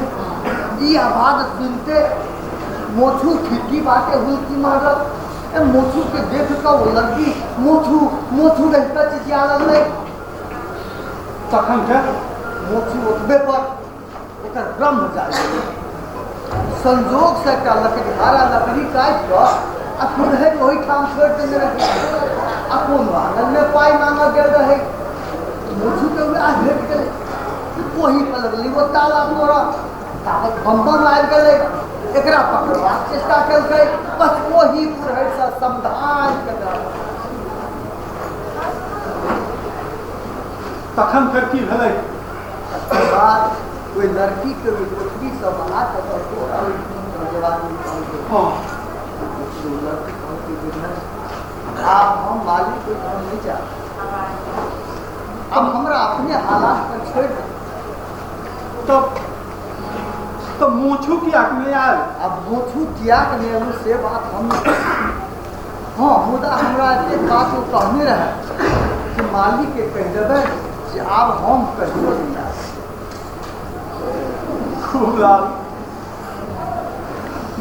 ई आवाज सुनते मोछू खिड़की बाटे हुलकी मारलक। ए मोछू के देख कऽ ओ लड़की मोछू मोछू रहि कऽ चिचिया लगलै। तखन फेर मोछू ओतबे पर ओकर ब्रह्म जाय गेलै। संजोगसँ एकटा लकड़ीहारा लकड़ी काटि कऽ आ कुल्हड़ि ओहिठाम छोड़ि देने रहै आ कोनो आङनमे पाइ मांगऽ गेल रहै। मोछूके वएह भेट गेलै। ओही पर लगलै ओ ताला तोड़ऽ। ताबत बम बम आबि गेलै, एकरा पकड़बाक चेष्टा केलकै। बस ओही कुल्हड़िसँ समधान केलक। तखन फेर की भेलै? तकर बाद ओहि लड़कीके ओहि कोठलीसँ बाहर कऽ कऽ तोरा ओहि नौजवान कहलकै। हँ लड़की कहलकै जे नहि, आब हम मालिक ओहिठाम नहि जायब, आब हमरा अपने हालात पर छोड़ि दे। तब तो मोछू कियाक नहि आयल? आब मोछू कियाक नहि एलहुँ से बात हम नहि। हँ, मुदा हमरा एतेक बात ओ कहने रहै कि मालिकके कहि देबै जे आब हम कहियो नहि आयब। खूब लाल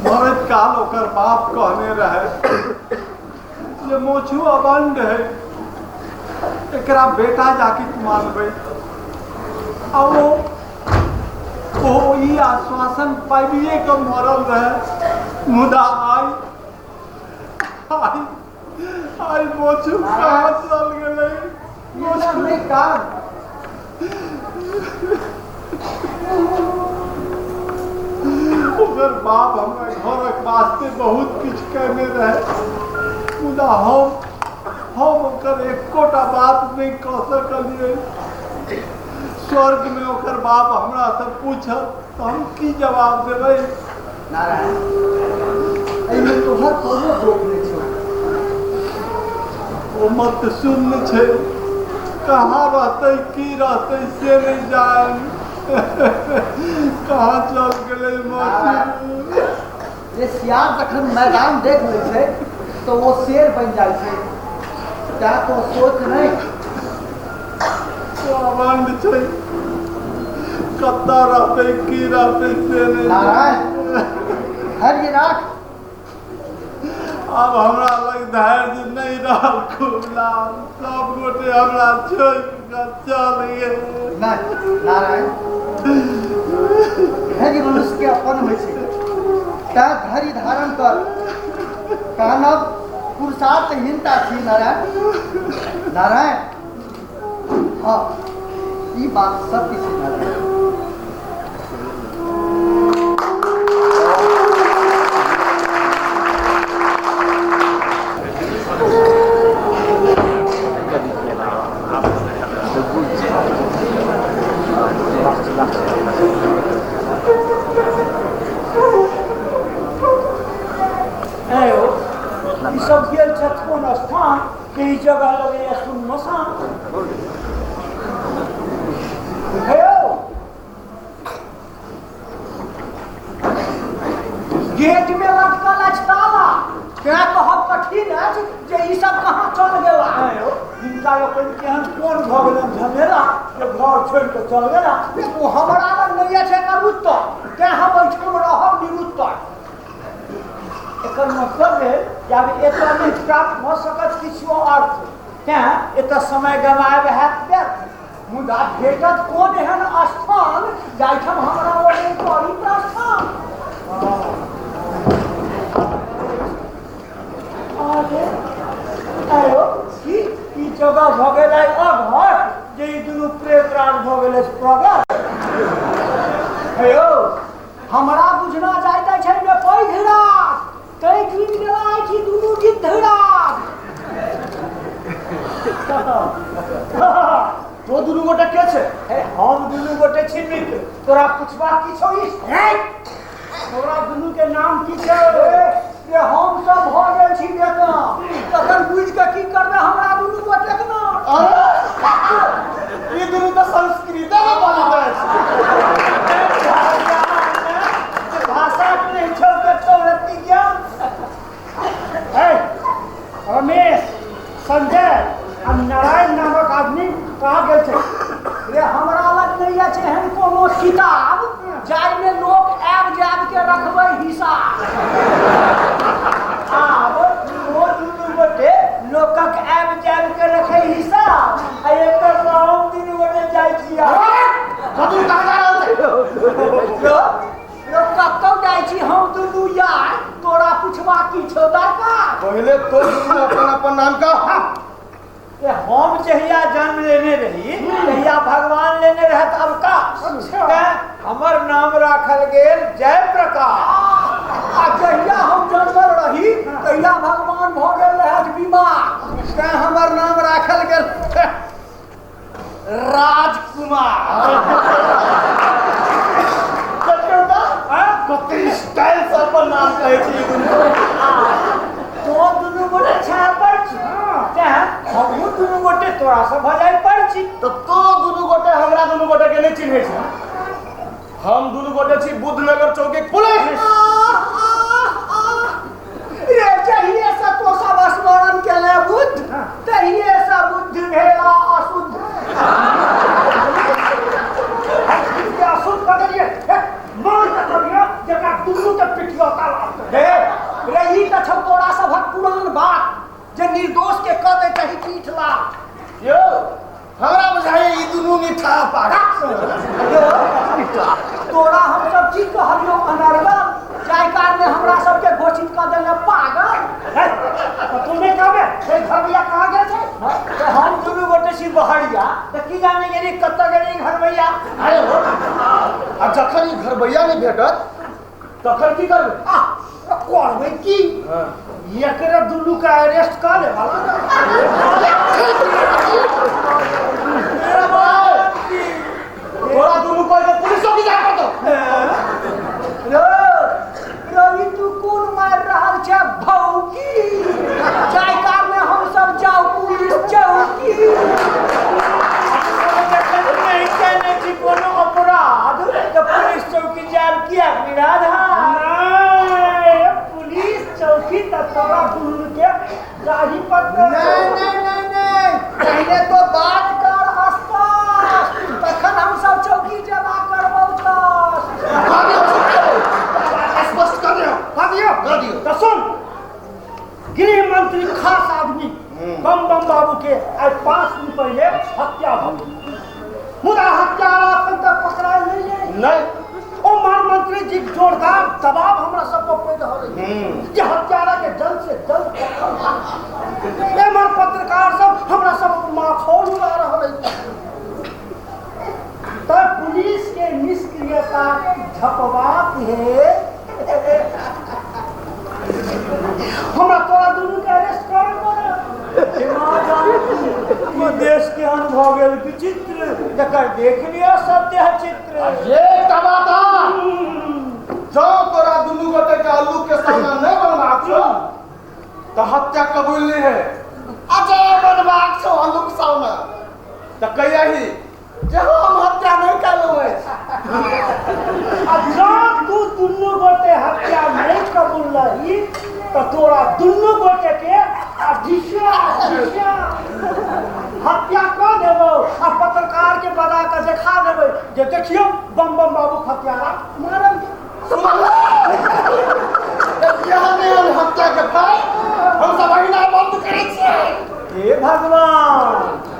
मरैत काल ओकर बाप कहने रहे जे मोछू अबंड है, एकरा बेटा जाके मानबै। आ ओ ई आश्वासन पाबिए के मरल रहे। मुदा आइ आइ आइ मोछू कहाँ चल गेलै? मोछू नहि कान। ओकर बाप हमरा घरक वास्ते बहुत किछु कहने रहे, मुदा हम ओकर एकोटा बात नहि कऽ सकलियै। स्वर्ग में ओकर बाप हमरा से पूछत तऽ हम की जवाब देबै? नारायण, एहिमे तोहर कोनो दोख नहि छौ। ओ मत शून्य छै, कहाँ रहतै की रहतै से नहि जान। कहाँ चल गेलै मोछू? जे सियार जखन मैदान देख लै छै तऽ ओ शेर बनि जाइ छै। तैं तो सोच नहि। अबंड छै, कतऽ रहतै की रहतै से नहि। नारायण, धैर्य राख। आब हमरा लग धैर्य नहि रहल खूब लाल। सब गोटे हमरा छोड़ि कऽ चल गेल। नहि नारायण, धैर्य मनुष्यके अपन होइ छै, तैं धैर्य धारण कर। कानब पुरुषार्थहीनता छी नारायण। नारायण, हाँ, ई बात सत्य छै नारायण। ई सब गेल छथि कोन स्थान के ई जगह लगैया सुनमसान। हे गेट में लटकल अछि ताला, तें कहब कठिन अछि जे ई सब कहाँ चल गेला। हिनका लोकनि केहन कोन भऽ गेलनि झमेला जे घर छोड़ि कऽ चल गेला। ओ हमरा लग नहि अछि एकर उत्तर, तें हम एहिठाम रहब निरुत्तर। एकर मतलब भेल जे आब एतऽ नहि प्राप्त भऽ सकत किछुओ अर्थ, तें एतऽ समय गमायब हैत व्यर्थ। मुदा भेटत कोन एहन स्थान जाहिठाम हमरा ओ नहि करी प्रस्थान। अरे आयो की ई जगह भऽ गेलै अघट जे ई दुनू प्रेतराज भऽ गेलै प्रगट। हे यौ, हमरा बुझना जाइत अछि एहिमे पैघ राज, तैं जुमि गेला अछि ई दुनू गिद्धराज। तो दुनू गोटे के छै? हे, हम दुनू गोटे छी मित्र, तोरा पुछबा की छौ ई? तोरा दुनू के नाम की छै? रे हम सब भ गेल छी बेटा, तखन बुझि के की करबै हमरा दुनू गोटे के नाम? अरे ई दुनू तऽ संस्कृते मे बोलैत अछि। भाषा के नहि छौ कतौ रत्ती ज्ञान। रमेश, संजय आ नारायण नामक आदमी कहाँ गेल छै? रे हमरा लग नहि अछि एहन कोनो किताब जाहिमे लोक आबि जाबि के रखबै हिसाब। आब ओ दुनू गोटे लोकक आबि जाबि के रखै हिसाब आ एकर हम दुनू गोटे जाइ छी। कतौ कहाँ जा रहल छै? लोक कतौ जाइ छी हम दुनू यार, तोरा पुछबा की छौ दरकार? पहिले तो दुनू अपन अपन नाम कह। हम जहिया जन्म लेने रही तहिया भगवान लेने रहत अवकाश, तें हमर नाम राखल गेल जय प्रकाश। आ जहिया हम जन्मल रही तहिया भगवान भऽ गेल रहत बीमार, तें हमर नाम राखल गेल राजकुमार। कते स्टाइल से अपन नाम कहै छै ई दुनू। तो दुनू गोटे छाया परिचित, तें हमहूँ दुनू गोटे तोरा से भऽ जाइ परिचित। तऽ तो दुनू गोटे हमरा दुनू गोटे के नहि चिन्है छै। हम दुनू गोटे छी बुद्धनगर चौक के पुलिस। रे जहिये से तो सब स्मरण केले बुद्ध, तहिये से बुद्ध भेला अशुद्ध। अशुद्ध कऽ देलियै मार के करियो जकरा दुनू के पिटियौता लागतै। रे रे ई तऽ छौ तोरा सभक पुरान बात जे निर्दोष के कऽ दै चाही पीठ लात। यौ हमरा बुझाइए ई दुनू मीठा पागल। तोरा हम सब की कहलियौ अनर्गल, जाहि कारणे हमरा सबके घोषित कऽ देले पागल। तू नहि कहबे से घरबैया कहाँ गेल छै? तऽ हम दुनू गोटे छी बहरिया, तऽ की जाने गेली कतऽ गेली घरबैया। अरे हो, आ जखन ई घरबैया नहि भेटत तखन की करबै? करबै की, एकरे दुनू के अरेस्ट कऽ ले। तोरा दुनू को पुलिस चौकी जाय पड़तौ। रवि तू कोन मारि रहल छै भौकी, जाहि कारणे हम सब जाउ पुलिस चौकी। जखन नहि केने छी कोनो अपराध तऽ पुलिस चौकी जायब किएक निराधार? नहि, पुलिस चौकी तऽ तोरा दुनू के जाही पड़तौ। नहीं नहीं नहीं नहीं, पहले तो बात कर स्पष्ट, तखन हम सब चौकी जमा करबौ। स्पष्ट कर दियौ, कह दियौ, कर दियौ। तऽ सुन, गृह मंत्री खास आदमी बम बम बाबू के आइ 5 दिन पहिले हत्या भऽ गेल, मुदा हत्यारा एखन तक पकड़ायल नहि अछि। नहि, ओ मंत्री जी जोरदार दबाव हमरा सब पर पड़ि रहल अछि जे हत्यारा के जल्द से जल्द पकड़ल। एमहर पत्रकार सब हमरा सब माखौल उड़ा रहल अछि। तऽ पुलिस के निष्क्रियता झपबाक हे हमरा तोरा दुनू के अरेस्ट करऽ पड़त। देश के अनुभव गेल विचित्र, जकर देख लिअ सत्य चित्र। एकटा बात आर, जँ तोरा दुनू गोटे के अल्लू के सामना नहि बनबाक छौ तऽ हत्या कबूल नहि है। अच्छा बनबाक छौ अल्लू के सामना तऽ कहियाही जे हम हत्या नहि केलहुँ अछि। आ जँ तू दुनू गोटे हत्या नहि कबूलही तऽ तोरा दुनू गोटे के हत्या कऽ देबौ आ पत्रकार के बजा कऽ देखा देबै जे देखियौ बम बम बाबू हत्यारा मारल गेल। हत्या के भाई हम सब अहिना बंद करै छियै। हे भगवान,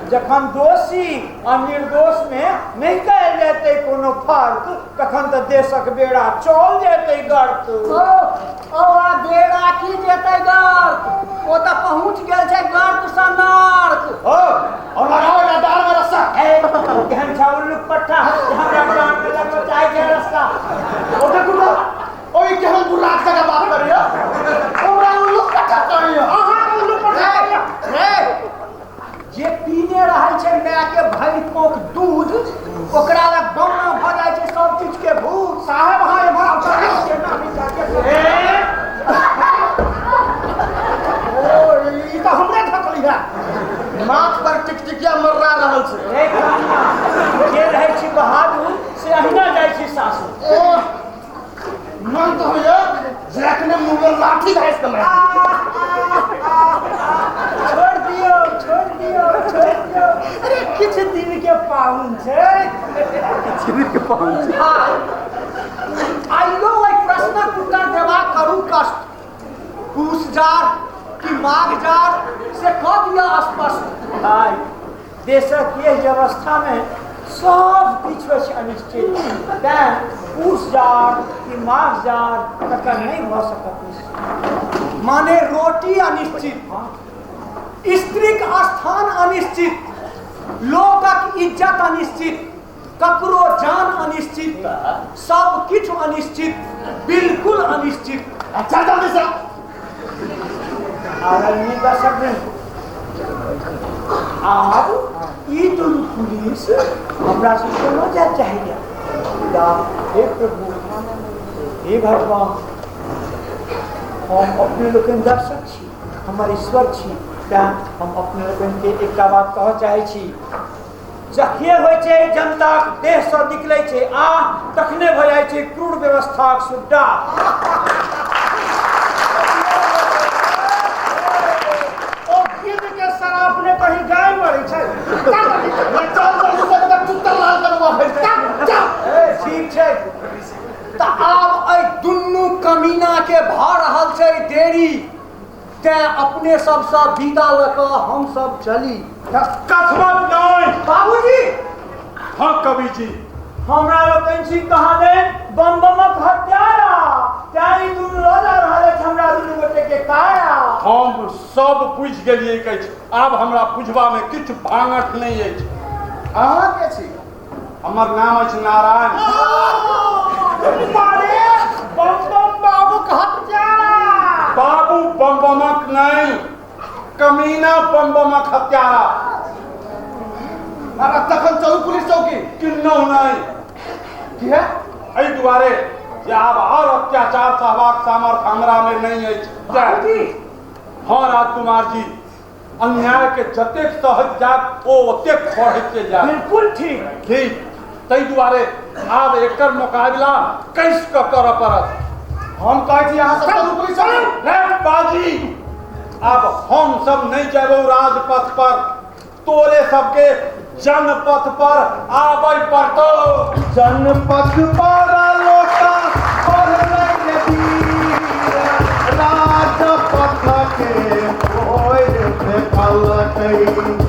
जखन दोषी आ निर्दोष में नहीं कयल जेतै कोनो फर्क, तखन तऽ देशक बेड़ा चल जेतै गर्त। ओ आ बेड़ा की जेतै गर्त, ओ तऽ पहुँच गेल छै गर्त सँ नर्क। ओ और लगाओ एकरा डाँड़ में रस्सा। केहन छौ उल्लूक पट्टा, हमरा डाँड़ में लगबऽ चाहै छै रस्सा। ओ देखू तऽ, ओ ई केहन बुर्राक जकाँ बात करैया, हमरा उल्लूक पट्टा कहैया। अहाँ उल्लूक पट्टा कहैया। रे जे पीने रहै छै माय के भरि कोख दूध, ओकरा लग बौना भऽ जाइ छै सब चीज के भूत। साहेब अहाँ एम्हर आउ, छोड़ दियौ, छोड़ दियौ, छोड़ दियौ। अरे किछु दिन के पाहुन छै, किछु दिन के पाहुन छै। आइयो ओहि प्रश्नक उत्तर देबा करू कष्ट। पूस जाड़ कि माघ जाड़ से कऽ दिअ स्पष्ट। भाई, देशक ये व्यवस्था में सब किछु अछि अनिश्चित, तैं पूस जाड़ कि माघ जाड़ तकर नहि भऽ सकत निश्चित। माने रोटी अनिश्चित, स्त्रीक स्थान अनिश्चित, लोकक इज्जत अनिश्चित, ककरो जान अनिश्चित, सब किछु अनिश्चित, बिल्कुल अनिश्चित। अच्छा जल्दी से आदरणीय दर्शक, आब ई दुनू पुलिस हमरा सबके लऽ जाय चाहैया। हे प्रभु, हे भगवान, हम अपने लोकनि दर्शक छी, हमर ईश्वर छी, तैं हम अपने लोकनिके एकटा बात कहऽ चाहै छी। जखने होइ छै जनताक देहसँ निकलै छै आ तखने भऽ जाइ छै क्रूर व्यवस्थाक सुड्डा। ओ गिद्ध के शराब ने कहीं गाय मरै छै। ठीक छै, तऽ आब एहि दुनू कमीना के भऽ रहल छै देरी, तैं अपने सबसँ विदा लऽ कऽ हम सब चली। कथमत नहि बाबूजी। हाँ कवि जी, हमरा लोकनि छी कहाँ दे बम बमक हत्यारा, तैं ई दुनू लऽ जा रहल अछि हमरा दुनू गोटे के काया। हम सब बुझि गेलियै अछि, आब हमरा बुझबामे किछु भांगठ नहि अछि। अहाँ के छी? हमर नाम अछि नारायण। मारे बम बम बाबूक हत्यारा। बाबू बम बमक नहि, कमीना बम बमक हत्यारा। अरे तखन चलू पुलिस चौकी। किन्नहु नहि। किया? एहि दुआरे जे आब आओर अत्याचार सहबाक सामर्थ्य हमरा मे नहि अछि। बाबूजी। हाँ राजकुमार जी, अन्याय के जतेक सहज जायत ओ ओतेक बढ़ैत चलि जायत। बिल्कुल ठीक। ठीक, ताहि दुआरे आब एकर मोकाबिला कसि कऽ करऽ पड़त। हम कहै छी अहाँ सब चलू पुलिस चौकी। रे बाजी, आब हम सब नहि जेबौ राजपथ पर, तोरे सबके जनपथ पर आबै पड़तौ। जनपथ पर लोका बढ़लै रे वीर, राजपथ के कोइ फेकलकै।